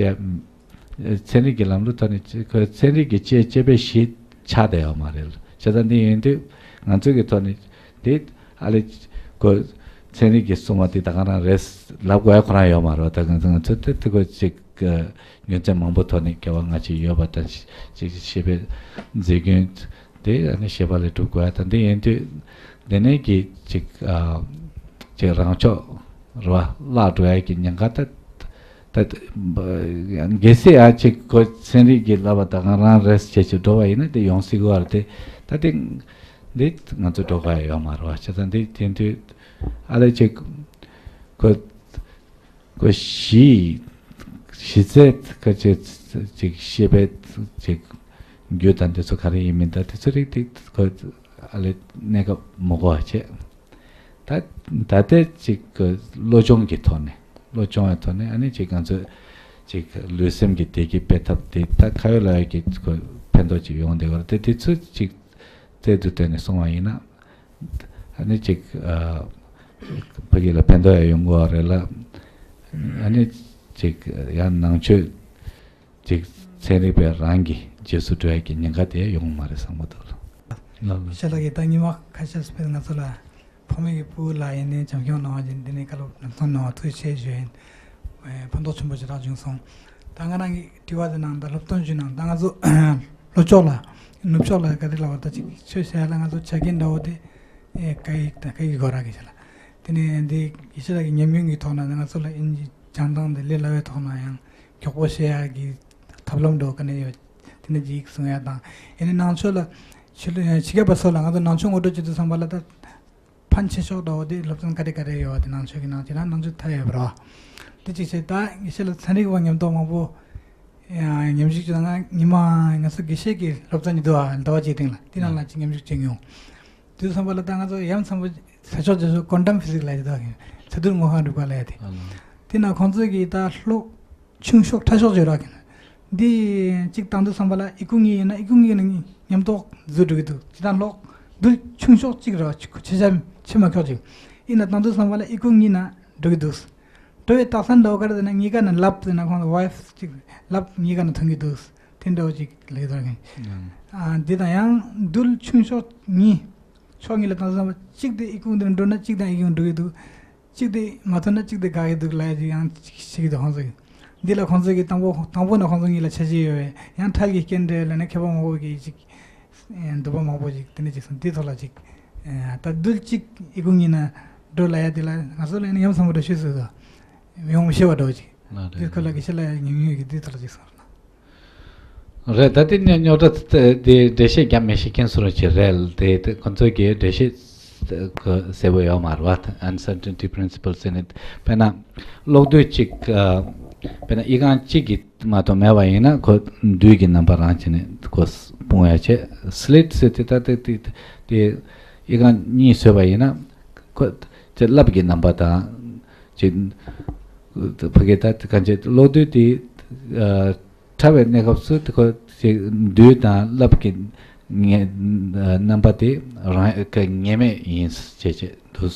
ཡ། ཚན་རིག་གི་ལམ་ལུགས་ཐོག་ནས་ཁོ་ཚན་རིག་གི་དཔྱད་དཔྱད་པའི་གཞི་ཆགས་བསྡད་ཡོད་མ་རེད། བྱས་ཙང་འདི་ཡིན་དུས་ང་ཚོའི་གི་ཐོག་ནས་དེ་ཨ་ལས་ཁོ་ ཚན་རིག་གི་གསུང་བ་དེ་ད་ག་རང་རེད་ལབ་དགོས་ཡ་ཁོ་རང་ཡོད་མ་རེད་པ། ད་ང་ཚོ་ང་ཚོ་དེ་དེ་ཁོ་ཅིག་རྒྱུ་མཚན་མང་པོ་ཐོག་ནས་འགལ་བ་ང་ཅིག་ཡོད་པ་དང་ཅིག་ཤེས་པའི་མཛེས་རྒྱུན་དེ་ཨ་ནི་ཤེས་པ་ལས་སྒྲུབ་དགོས་ཡ་དང་དེ་ཡིན་དུས་དེ་ནས་ཀྱི་ཅིག་ཅིག་རང་ཕྱོགས་རེད་པ་བརླག་འགྲོ་ཡ་གི་ཉེན་ཁ་ད། ད་གལ་སྲིད་ཡང་ཅིག་ཁོ་ཚན་རིག་གི་ལབ་པ་ད་གང་རང་རེད་ཟེར་ཅིག་འགྲོ་བ་ཡིན་ན་དེ་ཡོང་སྲིད་གི་བར་དེ་ད་དེ་འདི་ང་ཚོ་འགྲོ་ག་ཡོད་མ་རེད་པ། བྱས་ཙང་འདི་དེ་དུས་ཨ་ལས་ཅིག་ཁོ་ཁོ་གཞི་གཞི་རྩའི་ཁ་ཅིག་ཅིག་ཤེས་པའི་ཅིག་རྒྱུ་དང་དེ་ཚོ་ག་རེ་ཡིན་མིན་ད་དེ་ཚོ་རིགས་དེ་ཁོ་ཨ་ལས་གནས་སྐབས་མི་གོ་བ་བྱས། ད་ད་ལྟའི་ཅིག་གི་བློ་སྦྱོང་གི་ཐོག་ནས་བློ་སྦྱོང་བའི་ཐོག་ནས་ཨ་ནི་ཅིག་ང་ཚོས་ཅིག་ལུས་སེམས་ཀྱི་བདེ་སྐྱིད་སྤེལ་ཐབས་དེ་ད་ཁ་ཡོད་ལག་ཡོད་ཀྱི་ཁོ་ཕན་ཐོགས་ཅིག་ཡོང་བསྡད་ཡོད་རེད་དེ། དེ་ཚོ་ཅིག་རྩལ་དུ་བཏོན་ནས་སོང་བ་ཡིན་ན་ཨ་ནི་ཅིག་ཨ་ཕ་གི་ལ་ཕན་ཐོགས་ཡང་ཡོང་གི་ཡོད་རེད་ལ། ཨ་ནི་ཅིག་ཡང་ནང་ཆོས་ཅིག་ཚན་རིག་པའི་རང་གི་རྗེས་སུ་འགྲོ་ཡ་གི་ཉེན་ཁ་དེ་ཡོང་གི་མ་རེད་བསམ་གི་འདུག་ལ། ལགས་ལགས། ཤ་ལགས་ཀྱིས་ད་ཉི་མ་ཁ་ཤས་སྤེལ་ང་ཚོ་ལ་ཕ་མེས་ཀྱི་སྤུ་གུ་ལ་ཡིན་ནའི་བྱམས་སྐྱོང་གནང་བ་ཅིག་འདི་ནས་བཀའ་སློབ་ལམ་སང་གནང་བ་ཐུགས་རྗེ་ཆེ་ཞུ་ཡིན། ཨེ་ཕན་ཐོགས་ཆེན་པོ་ཞེ་དྲག་བྱུང་སོང་། ད་ང་རང་གི་དྲི་བ་དེ་ནང་ད་སློབ་སྟོན་ཞུས་ནང་ད་ང་ཚོ་ལྷོ་ཕྱོགས་ལ་ནུབ་ཕྱོགས་ལ་ག་རེ་ལབ་པ་ད་ཅིག་ཆོས་བཤད་ཡ་ལ་ང་ཚོ་བྱ་རྒན་འདྲ་བོ་དེ་ཨེ་སྐད་ཡིག་དང་སྐད་ཡིག་སྐོར་ར་གི་བྱ་ལ་དེ་ནས་འདི་ཡེ་ཤེས་ལགས་ཀྱི་ཉམས་མྱོང་གི་ཐོག་ན་ང་ཚོ་ལ་ཨིན་ཇི་སྦྱང་སྟངས་དེ་ལས་སླ་བའི་ཐོག་ན་ཡང་མགྱོགས་པོ་བཤད་ཡ་གི་ཐབས་ལམ་འདྲ་བོ་ག་ནས་ཡོད་དེ་ནས་ཅིག་གསུང་ཡ་དང་ཨེ་ནས་ནང་ཆོས་ལ་ཕྱི་ལོ་ཕྱི་རྒྱལ་པ་ཚོ་ལ་ང་ཚོ་ནང་ཆོས་ངོ་སྤྲོད་བྱེད་དུས་ཙམ་པ་ལ་ད། ཕན་ཆེ་ཤོས་འདྲ་བོ་དེ་སློབ་ཚན་ག་རེ་ག་རེ་ཡོད་པ་དེ་ནང་ཆོས་ཀྱི་ནང་ཆོས་ན་ནང་ཆོས་མཐའ་ཡས་པ་རེད་བ། དེ་གཅིག་བྱས་ད་ངེད་ཤེས་ལ་ཚན་རིག་པ་ཉམས་རྟོགས་མང་པོ་ཡང་མཉམ་ཞུགས་བྱས་ན་ང་ཉི་མ་ང་ཚོ་དགེ་བཤེས་ཀྱི་སློབ་ཚན་གྱི་འདུག་ཨ་ཟླ་བ་གཅིག་སྟེང་ལ་དེ་ནང་ལ་ཅིག་མཉམ་ཞུགས་བྱེད་མྱོང་། དུས་ཙམ་པ་ལ་ད་ང་ཚོ་ཡ་མཚན་པོ་ཟ་ཆོག་བྱེད་ཆོག་ཀོན་ཊམ་ཕི་ཟིག་ལ་ཡ་དེ་ཚ་དུར་དངོས་ཁམས་རིག་པ་ལ་ཡ་དེ། དེ་ན་ཁོང་ཚོས་ཀྱི་ད་ཀློག་ཆུང་ཤོས་ཕྲ་ཤོས་བརྗོད་རོགས་གྱིས། འདི་གཅིག་བཏང་དུས་ཙམ་པ་ལ་ཨི་ཁུང་གཉིས་ཡིན་ན་ཨི་ཁུང་གཉིས་ནི་ཉམས་རྟོགས་འཛུལ་འགྲོ་གི་འདུག་ཅི་ལྟར་ཀློག་རྡུལ་ཆུང་ཤོས་གཅིག་རེད་བ། ཆེ་ཆ་ཆེ་མ་ཁྱོག་ཅིག་ཡིན་ན་བཏང་དུས་ཙམ་པ་ལ་ཨི་ཁུང་གཉིས་ན་འགྲོ་གི་འདུག་འགྲོ་བའི་རྟགས་མཚན་འདྲ་བོ་ག་རེ་ཟེར་ན་གཉིས་ཀ་ན་ལབ་ཟེར་ན་ཁོང་ལ་ཝོ་ཡེབ་ཅིག་ལབ་གཉིས་ཀ་ན་ཐོན་གི་འདུག་དེ་འདྲ་བོ་ཅིག་ལབ་ཀྱི་འདུག་ཨ་འདི་དང་ཡང་རྡུལ་ཆུང་ཤོས་གཉིས་ཕྱོགས་གཉིས་ལ་བཏང་དུས་ཙམ་པ་གཅིག་དེ་ཨི་ཁུང་དེ་འགྲོ་ན་གཅིག་དང་ཨི་ཁུང་འགྲོ་གི་འདུག་གཅིག་དེ་མ་ཐོན་ན་གཅིག་དེ་དགའ་གི་འདུག་ལབ་ཡ་ཅིག་ཡང་ཅིག་བཤད་ཀྱི་འདུག་ཁོང་ཚོ་གིས། འདི་ལ་ཁོང་ཚོ་གིས་དང་པོ་དང་པོ་ནས་ཁོང་ཚོ་གཉིས་ལ་འཆར་གཞི་ཡོད་པས་ཡང་ཁྲལ་གྱི་རྐྱེན་འདྲ་ལབ་ནས་མཁས་པ་མང་པོ་གིས་ཅིག་འདོད་པ་མང་པོ་ཅིག་དེ་འདྲ་ཅིག་སོང་། འདིའི་ཐོག་ལ་ཅིག་ད་རྡུལ་གཅིག་ཨི་ཁུང་གཉིས་ན་འགྲོ་ལབ་ཡ་དེ་ལ་ང་ཚོ་ལ་ཡང་ཡ་མཚན་པོ་འདྲ་ཤོད་སྲིད་དོ། ཡོང་མི་ཤེས་པ་འདྲ་བོ་ཅིག་ལགས་རེད། འདིའི་ཁ་ལ་དགེ་བཤེས་ལགས་ཡ་ཉམས་མྱོང་གིས་འདིའི་ཐོག་ལ་ཅིག་གསུངས་རོགས་གནང་། རེད། ད་དེ་ནས་རྙོག་དྲ་དེ་འགྲེལ་བཤད་རྒྱབ་མི་ཤེས་མཁན་སུ་རུ་ཅིག་རེད། དེ་དེ་ཁོ་ཚོ་གིས་འགྲེལ་བཤད་གསལ་པོ་ཡོད་མ་རེད་བ། Uncertainty principle ཟེར་ནས་དཔེར་ན་གློག་རྡུལ་གཅིག་དཔེར་ན་ཨི་ཁུང་གཅིག་གི་མ་གཏོགས་མེད་པ་ཡིན་ན་ཁོ་རྡུལ་གྱི་རྣམ་པ་རང་བྱས་ནས་ཁོ་སྤུངས་ཡ་བྱས། སི་ལིད་ཟེར་དེ་ད་དེ་དེ་དེ་ཨི་ཁུང་གཉིས་བཟོས་པ་ཡིན་ན་ཁོ་དེ་རླབས་ཀྱི་རྣམ་པ་དང་ཅིག་ཕ་གི་ད་གང་བྱས་གློག་རྡུལ་དེ། ཕྲ་བའི་གནས་སྐབས་སུ་དེ་ཁོ་ཅིག་རྡུལ་དང་རླབས་ཀྱི་ངེས་རྣམ་པ་དེ་རང་གི་ངེས་མེད་ཡིན་ཅེས་བྱས་འདུག་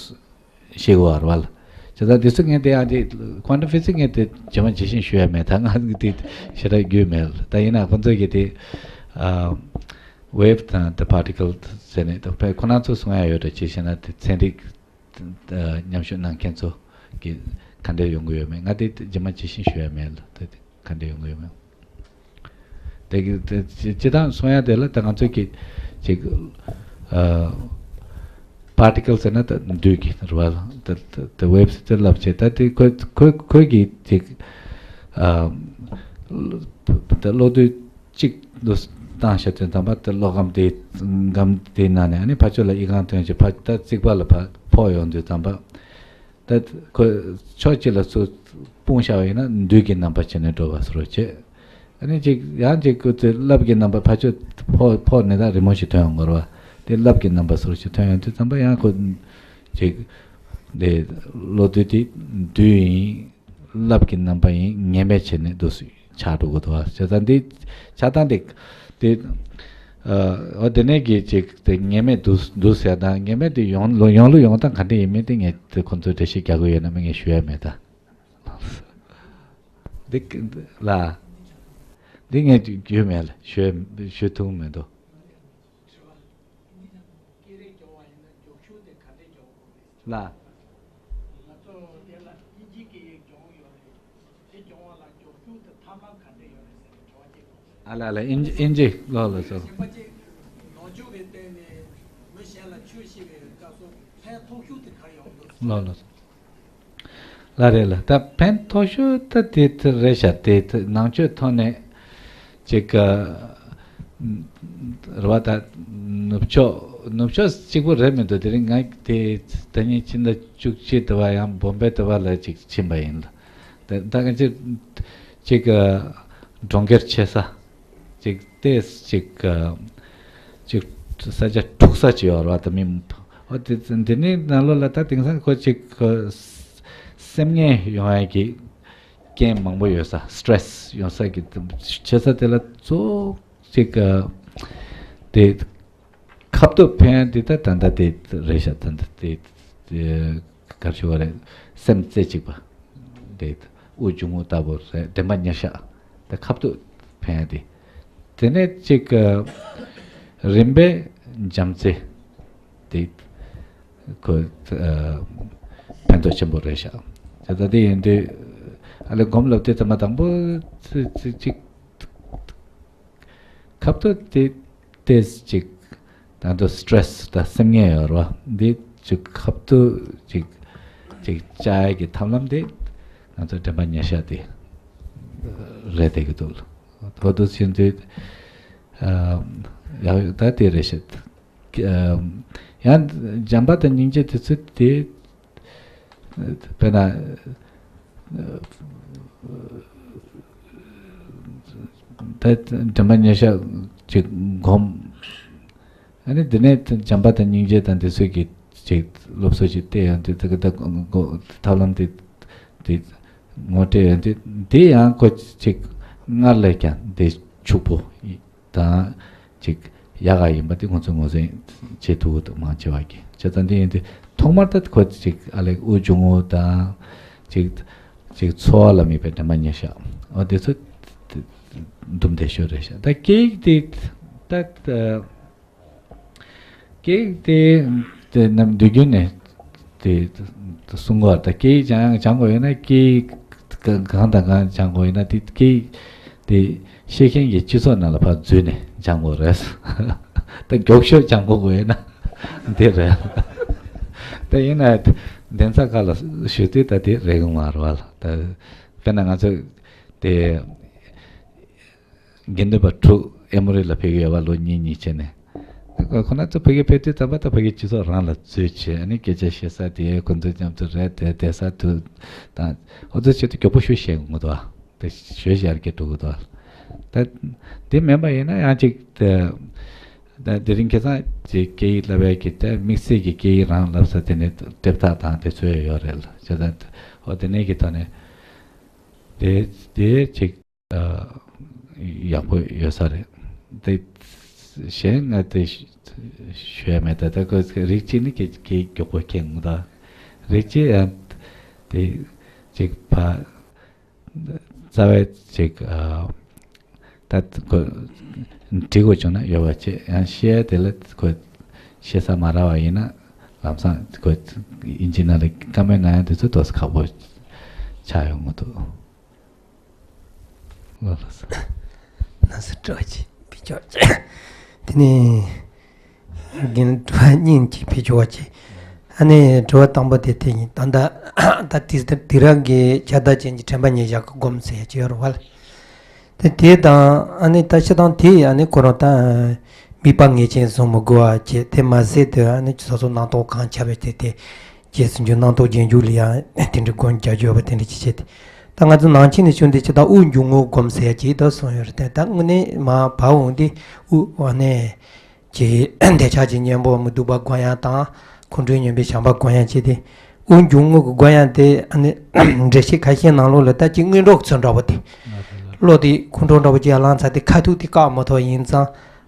ཤེས་དགོས་པ་རེད་བ། བྱས་ཙང་དེ་ཚོ་ངས་དེ་ཡང་དེ་ཀོན་ཊམ་ཕི་ཟིག་ངས་དེ་ཇི་མ་ཇི་བཞིན་ཞུ་ཡ་མེད། ད་ང་གི་དེ་ཞེ་དྲག་རྒྱུས་མེད། ད་ཡིན་ན་ཁོ་ཚོ་གི་དེ་ཝེབ་དང་དེ་པར་ཊི་ཀལ་ཟེར་ནས་དེ་ཁོ་རང་ཚོ་གསུང་ཡ་ཡོད་འགྲོ་ཅི་ཞེ་ན་དེ་ཚན་རིག་མཉམ་ཞུགས་གནང་མཁན་ཚོ་གི་ག་འདྲ་ཡོང་གི་ཡོད་མེད་ང་དེ་ཇི་མ་ཇི་བཞིན་ཞུ་ཡ་མེད་ལ་དེ་ག་འདྲ་ཡོང་གི་ཡོད་མེད། དེ་གི་དེ་སྤྱི་སྤྱི་བཏང་གསུང་ཡ་དེ་ལ་ད་ང་ཚོ་གི་ཅིག་པར་ཊི་ཀལ་ཟེར་ན་ད་རྡུལ་གྱི་རེད་བ། ད་ད་ཝེབ་སི་ཏི་ལབ་བྱས་ད་དེ་ཁོ་ཁོ་ཁོ་གི་ཅིག་ད་གློག་རྡུལ་གཅིག་ཏུ་བཏང་བཞག་དུས་ཙམ་པ་དེ་གློག་སྒམ་དེ་སྒམ་དེའི་ནང་ནས་ཨ་ནི་ཕར་ཕྱོགས་ལ་ཨི་ཁུང་ཐོན་བྱས་ཕར་ད་རྩིག་པ་ལ་ཕར་ཕོག་ཡོང་དུས་ཙམ་པ་ད་ཁོ་ཕྱོགས་གཅིག་ལ་ཚུར་སྤུངས་བཞག་པ་ཡིན་ན་རྡུལ་གྱི་རྣམ་པ་བྱས་ནས་འགྲོ་བ་བཟོ་འདྲ་བྱས། ཨ་ནི་ཅིག་ཡང་ཅིག་ཁོ་ཚོས་རླབས་ཀྱི་རྣམ་པ་ཕར་ཕྱོགས་ཕོག་ཕོག་ནས་ད་རི་མོ་ཞིག་ཐོན་ཡོང་གི་རེད་བ། དེ་རླབས་ཀྱི་རྣམ་པ་བཟོ་འདྲ་ཞིག་ཐོན་ཡོང་དུས་ཙམ་པ་ཡང་ཁོ་ཅིག་དེ་གློག་རྡུལ་དེ་རྡུལ་ཡིན། རླབས་ཀྱི་རྣམ་པ་ཡིན་ངེས་མེད་བྱས་ནས་འདུག་སེ་ཆགས་འགྲོ་གི་འདུག་བ། བྱས་ཙང་འདི་ཆགས་སྟངས་དེ་དེ་འོ་དེ་ནས་ཀྱི་ཅིག་དེ་ངེས་མེད་འདུག་འདུག་ཟེར་དང་ངེས་མེད་དེ་ཡོང་ལོ་ཡོང་ལོ་ཡོང་སྟངས་ག་འདྲ་ཡིན་མིན་དེ་ངས་དེ་ཁོང་ཚོས་འགྲེལ་བཤད་རྒྱག་གི་ཡོད་ན་མིན་ངས་ཞུ་ཡ་མེད་ད། འདི་ལ་འདི་ངས་རྒྱུས་མེད་ལ་ཞུ་ཞུ་ཐུབ་མི་འདུག་ལ། མགྱོགས་ཤོས་དེ་ཐབས་ལམ་ག་འདྲ་ཡོད་རེད་ཟེར་ནས་དྲི་བ་གཅིག་དང་། ཨ་ལ་ལ་ཨིན་ཇི་ཨིན་ཇི་ལོ་ལ་སོ། གཞན་པ་གཅིག་ལོ་རྒྱུས་ཀྱི་སྟེང་ནས་མི་གཞན་ལ་ཆོས་བཤད་པའི་སྐབས་སུ་ཕན་ཐོགས་ཤོས་དེ་ག་རེ་ཡོང་འདུག་ལོ་ལ་སོ། ལ་རེད་ལ་ད་ཕན་ཐོགས་ཤོས་ད་དེ་དེ་རེད་ཤག་དེ་དེ་ནང་ཆོས་ཐོག་ནས་ཅིག་ག་རེད་བ། ད་ནུབ་ཕྱོགས་ནུབ་ཕྱོགས་གཅིག་པུ་རེད་མི་འདུག་དེ་རིང་ང་དེ་ད་ཉིན་ཕྱི་ཟླ་བཅུ་གཅིག་དེ་བ་ཡང་བོམ་བེ་དེ་བ་ལ་ཅིག་ཕྱིན་པ་ཡིན་ལ། ད་ད་ག་ཅིག་ཅིག་གྲོང་ཁྱེར་ཆེ་ས་ཅིག་ཏེས་ཅིག་ཅིག་ས་ཆ་འཁྲུག་ས་ཅིག་ཡོད་རེད་བ། ད་མི་འོ་དེ་འདི་ནི་ནང་ལོགས་ལ་ད་དེང་སང་ཁོ་ཅིག་སེམས་ངལ་ཡོང་ཡ་གི་རྐྱེན་མང་པོ་ཡོད་ས། སི་ཊེ་རེ་སི་ཡོང་ས་གི་ཆེ་ས་དེ་ལ་གཙོ་བོ་ཅིག་དེ་ཁ་ཐུག་ཕན་ཡ་འདི་ད་ད་ལྟ་དེ་རེད་ཤག་ད་ལྟ་དེ་དེ་ག་རེ་ཞུ་བ་རེད། སེམས་རྩེ་གཅིག་པ་དེ་དབུགས་འབྱུང་རྔུབ་ལྟ་བུ་རེད། དྲན་པ་ཉེར་བཞག་དེ་ཁ་ཐུག་ཕན་ཡ་དེ། དེ་ནས་ཅིག་རིམ་པས་འཇམ་རྩེ་དེ་ཁོ་ཕན་ཐོགས་ཆེན་པོ་རེད་ཤག་དེ་ད་དེ་ཡིན་དུས་ཨ་ལེ་སྒོམ་ལབ་དུས་ད་མ་དང་པོ་ཅིག་ཅིག་ཁ་ཐུག་དེ་ཏོག་ཙམ་ཅིག་ད་དུང་སི་ཊེ་རེ་སི་དང་སེམས་ངལ་ཡོད་རེད་བ། འདི་ཅིག་ཁ་ཐུག་ཅིག་ཅིག་བཅག་ཡ་གི་ཐབས་ལམ་དེ་ང་ཚོ་དྲན་པ་ཉེར་བཞག་དེ་རེད་བསྡད་ཀྱི་འདུག་ལ། ཐོག་ཏུ་ཕྱིན་དུས་ཡག་ད་དེ་རེད་ཤག་ཡང་བྱམས་པ་དང་སྙིང་རྗེ་དེ་ཚོ་དེ་དཔེར་ན་ད་དྲན་པ་ཉེར་བཞག་ཅིག་སྒོམ། ཨ་ནི་འདི་ནས་བྱམས་པ་དང་སྙིང་རྗེ་དང་འདི་ཚོ་གི་ཅིག་སློབ་གསོ་ཅིག་སྟེར་ཡོང་དུས་དེ་གི་ད་ཐབས་ལམ་དེ་དེ་ངོ་སྤྲད་ཡོང་དུས་དེ་ཡང་ཁོ་ཅིག་སྔར་ལས་ཀྱང་དེ་ཕྱུག་པོ་དང་ཅིག་ཡག་ག་ཡིན་པ་དེ་ཁོང་ཚོས་ངོས་འཛིན་བྱེད་ཐུབ་ཀྱི་འདུག་མང་ཆེ་བ་གིས། བྱས་ཙང་དེ་ཡིན་དུས་ཐོག་མར་ད་ཁོ་ཅིག་ཨ་ལེ་དབུགས་འབྱུང་རྔུབ་དང་ཅིག་ཅིག་འཚོ་བ་ལ་དམིགས་པའི་དྲན་པ་ཉེར་བཞག་འོ་དེ་ཚོ་འདུམ་བསྡད་ཤོས་རེད་ཤག་ད་སྐད་ཡིག་དེ་ད་སྐད་ཡིག་དེ་དེ་ནམ་དུས་རྒྱུན་ནས་དེ་གསུང་གོ་ད་སྐད་ཡིག་སྦྱང་སྦྱང་དགོས་ཡོད་ན་སྐད་ཡིག་གང་དང་གང་སྦྱང་དགོས་ཡོད་ན་དེ་སྐད་ཡིག་དེ་ཤེས་མཁན་གྱི་སྤྱི་ཚོགས་ནང་ལ་ཕར་འཛུལ་ནས་སྦྱང་དགོས་རེད། ད་མགྱོགས་ཤོས་སྦྱང་དགོས་དགོས་ཡོད་ན་དེ་རེད། ད་ཡིན་ན་གདན་ས་ཁག་ལ་ཞུ་དུས་ད་དེ་རེད་གི་མ་རེད་བ་ལ། ད་དཔེར་ན་ང་ཚོ་དེ། དགེ་འདུན་པ་དྲུག་ཨེ་མོ་རི་ལ་ཕེབས་ཀྱི་ཡོད་པ་ལོ་གཉིས་གཉིས་བྱས་ནས། ཁོ་ན་ཚོ་ཕ་གི་ཕེབས་དུས་ཙམ་པ་ད་ཕ་གི་སྤྱི་ཚོགས་རང་ལ་འཛུལ་བྱས་ཨ་ནི་སྐད་ཆ་བཤད་ས་དེ་ཁོ་ཚོ་མཉམ་དུ་རེད་དེ་བསྡད་ས་དུ་དང་ཨོ་ཚོ་ཆེད་དུ་མགྱོགས་པོ་ཤོད་བཤད་ངོ་དོ། དེ་ཤོད་བཤད་རྒྱ་འགྲོ་གི་དོ། ད་དེ་མིན་པ་ཡིན་ན་ཡང་ཅིག་ད་དེ་རིང་ཁ་སང་ཅིག་སྐད་ཡིག་བསླབ་ཡས་ཀྱི་ད་དམིགས་བསལ་གྱི་སྐད་ཡིག་རང་བསླབ་ས་དེ་ནས་དེབ་ཐག་དང་དེ་ཚོ་ཡོད་རེད་ལ་བྱས་ཙང་ཨོ་དེ་ནས་ཀྱི་ཐོག་ནས། དེ་དེ་ཅིག་ཡག་པོ་ཡོད་ས་རེད། དེ་གཞན་ང་དེ་ཞུ་ཡ་མེད། ད་ལྟ་ཁོ་རིགས་གཅིག་ནི་གི་གི་མགྱོགས་པོ་མཁྱེན་འོང་། ད་རིགས་གཅིག་ཡང་དེ་ཅིག་ཕ་རྩ་བའི་ཅིག་ད་ཁོ་འབྲི་དགོས་བྱུང་ན་ཡོད་པ་བྱེད། ཡང་བཤད་ཡ་དེ་ལ་ཁོ་བཤད་ས་མ་རག་པ་ཡིན་ན་ལམ་སང་ཁོ་ཨིན་ཇི་ནང་ལ་བཀའ་མོལ་གནང་ཡ་དེ་ཚོ་ཏོག་ཙམ་ཁག་པོ་ཆགས་ཡོང་གི་འདུག་ལགས་སོ། ན་ས་སྤྲོ་ཆེ་བི་ཅོ་ཆེ། དེ་ནས་རྒན་དྲི་བ་སྙིང་གི་བི་ཅོ་ཆེ། ཨ་ནི་དྲི་བ་དང་པོ་དེ་དེ་ཡིན། ད་ལྟ་ད་དེ་དེ་རང་གི་ཁྱབ་བརྡལ་ཅན་གྱི་དྲན་པ་ཉེར་བཞག་གི་སྒོམ་ཟེར་ཡ་ཅིག་ཡོད་རེད་བ་ལ། དེ་དེ་དང་ཨ་ནི་ད་ཕྱི་དང་དེ་ཨ་ནི་ཁོ་རང་ད་དམིགས་པ་ངེས་ཅན་བཟུང་མི་དགོས་པ་བྱས། དེ་མ་ཟད་དུ་ཨ་ནི་སོ་སོ་རྣམ་རྟོག་གང་ཁྱབ་པའི་དེ་དེ། རྗེས་སུ་འཇུག་རྣམ་རྟོག་རྗེས་འཇུག་ལ་ཡང་དེ་འདྲའི་སྒོམ་རྒྱག་རྒྱུ་ཡོད་པ་དེ་འདྲ་ཅིག་བྱས་ཏེ། ད་ང་ཚོ་ནང་ཆོས་ནས་བྱུང་དེ་ཅི་ད་དབུགས་འབྱུང་རྔུབ་སྒོམ་ཟེར་ཡ་ཅིག་ད་གསུངས་ཡོད་རེད་དེ། ད་དངོས་གནས་མ་བབ་འོང་དེ་དབུགས་འོ་ནས་ཀྱི་འདོད་ཆགས་ཀྱི་གཉེན་པོ་མི་སྡུག་པ་སྒོམ་ཡ་དང་ཁོང་ཁྲོའི་གཉེན་པོའི་བྱམས་པ་སྒོམ་ཡ་བྱས་ཏེ། དབུགས་འབྱུང་རྔུབ་ཀྱི་སྒོམ་ཡ་དེ་ཨ་ནི་འགྲེལ་བཤད་ཁ་ཤས་ནང་ལོགས་ལ་ད་ཅིག་སྔོན་འགྲོ་གི་ཚུལ་འདྲ་པོ་དེ། བློ་དེ་ཁོང་ཁྲོ་འདྲ་པོ་ཅིག་ཡར་ལངས་ཚར་དེ་ཁ་ཐུག་དེ་བཀག་མ་ཐུབ་ཡིན་ཙང་།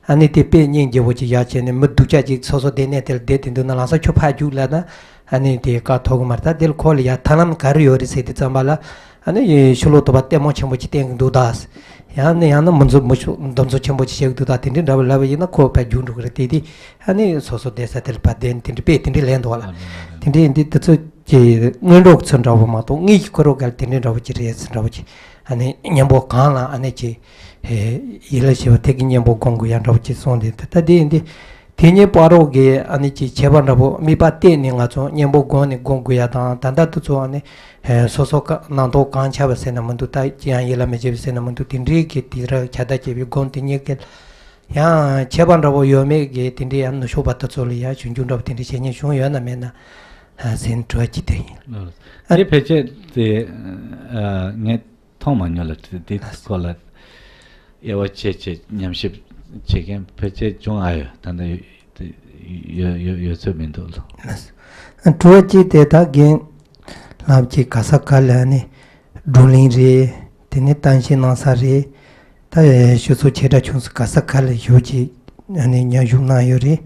ཨ་ནི་དེ་དཔེ་སྙིང་རྗེ་པོ་ཅིག་ཡག་བྱས་ནས་མི་སྡུག་ཅག་ཅིག་སོ་སོ་དེ་གནས་དེར་བསྡད་དེ་འདུག་ན་ལམ་སང་ཁྱོད་ཕར་རྒྱུགས་ལབ་ན་ཨ་ནི་དེ་བཀག་ཐུབ་གི་མ་རེད། ད་དེ་ལ་ཁོ་ལ་ཡ་ཐབས་ལམ་ག་རེ་ཡོད་རེད་ཟེར་དུས་ཙམ་པ་ལ་ཨ་ནི་ཕྱི་ལོགས་དུ་བ་ལྟད་མོ་ཆེན་པོ་ཅིག་བསྟན་གི་འདུག་ད། ཡང་ནི་ཡང་ན་མི་འཛོམས་མི་ཆོག་འདུ་འཛོམས་ཆེན་པོ་ཅིག་བྱེད་གི་འདུག་ད། དེ་འདྲའི་འདྲ་པོ་ལབ་པ་ཡིན་ན་ཁོ་ཕར་རྒྱུགས་འགྲོ་གི་རེད། དེ་དེ་ཨ་ནི་སོ་སོ་བསྡད་ས་དེ་ལ་ཕར་བསྡད་ནས་དེ་འདྲའི་དཔེ་དེ་འདྲའི་ལན་འདུག་ལ། དེ་འདྲའི་ཡིན་དུས་དེ་ཚོ་ཀྱི་སྔོན་འགྲོ་གི་ཚུལ་འདྲ་པོ་མ་གཏོགས་དངོས་ཀྱི་ཁོ་རང་ག་ལ་དེ་འདྲའི་འདྲ་པོ་ཅིག་རེད་ཟེར་འདྲ་པོ་ཅིག་ ཨ་ནི་གཉེན་པོ་གང་ལ་ཨ་ནི་ཅིག་ཡིད་ལ་བྱེད་པ་དེ་གི་གཉེན་པོ་སྒོམ་དགོས་ཡ་འདྲ་པོ་ཅིག་གསུངས་ཏེ། ད་ལྟ་དེ་ཡིན་དུས་དེ་ཉིད་སྤ་རོ་གི་ཨ་ནི་ཅིག་བྱེད་པ་འདྲ་པོ་དམིགས་པ་གཏད་ནས་ང་ཚོ་གཉེན་པོ་སྒོམ་ནས་སྒོམ་དགོས་ཡ་དང་། ད་ལྟ་དུ་ཚོ་ཨ་ནི་སོ་སོ་ཀ་ནང་དོགས་གང་ཆགས་པ་ཟེར་ན་མི་འདུག་ད་ཅི་ཡང་ཡིད་ལ་མི་བྱེད་པ་ཟེར་ན་མི་འདུག་དེ་འདྲའི་གི་དེ་ར་ཁྱབ་བརྡལ་བྱས་པའི་སྒོམ་དེ་ཉིད་ཀྱི་ཡང་ཁྱད་པར་འདྲ་པོ་ཡོད་མེད་ཀྱི་དེ་འདྲའི་ཡང་ནུ་ཞོགས་པ་དེ་ཚོ་ལ་ཡང་ཞུ་རྒྱུ་འདྲ་པོ་དེ་འདྲའི་བྱེད་མཁན་བྱུང་ཡོད་ན་མེད་ན་ཟེར་ནས་དྲི་བ་ཅིག་དེ་ཡིན། ལགས་སོ། དེ་ཕལ་ཆེར་དེ་ངས་མཐོང་མ་མྱོང་ལ། དེ་དེ་སྐོར་ལ་དབྱེ་བ་ཕྱེ་ཕྱེ་ཉམས་ཞིབ་བྱེད་མཁན་ཕལ་ཆེར་བྱུང་ཨ་ཡོད། ད་ལྟ་ཡོད་ཡོད་ཡོད་ཚོད་མི་འདུག་ལགས། དྲི་བ་གཅིག་དེ་ད་རྒན་ལགས་ཀྱིས་ག་ས་ག་ལ་ནི་བགྲོ་གླེང་རེད། དེ་ནས་གཏམ་བཤད་གནང་ས་རེད། ད་ཞུ་ཚོགས་ཆེ་ཕྲ་ཆུང་ས་ག་ས་ག་ལ་ཞུ་ཅིག་ཨ་ནི་མཉམ་ཞུགས་གནང་ཡོད་རེད།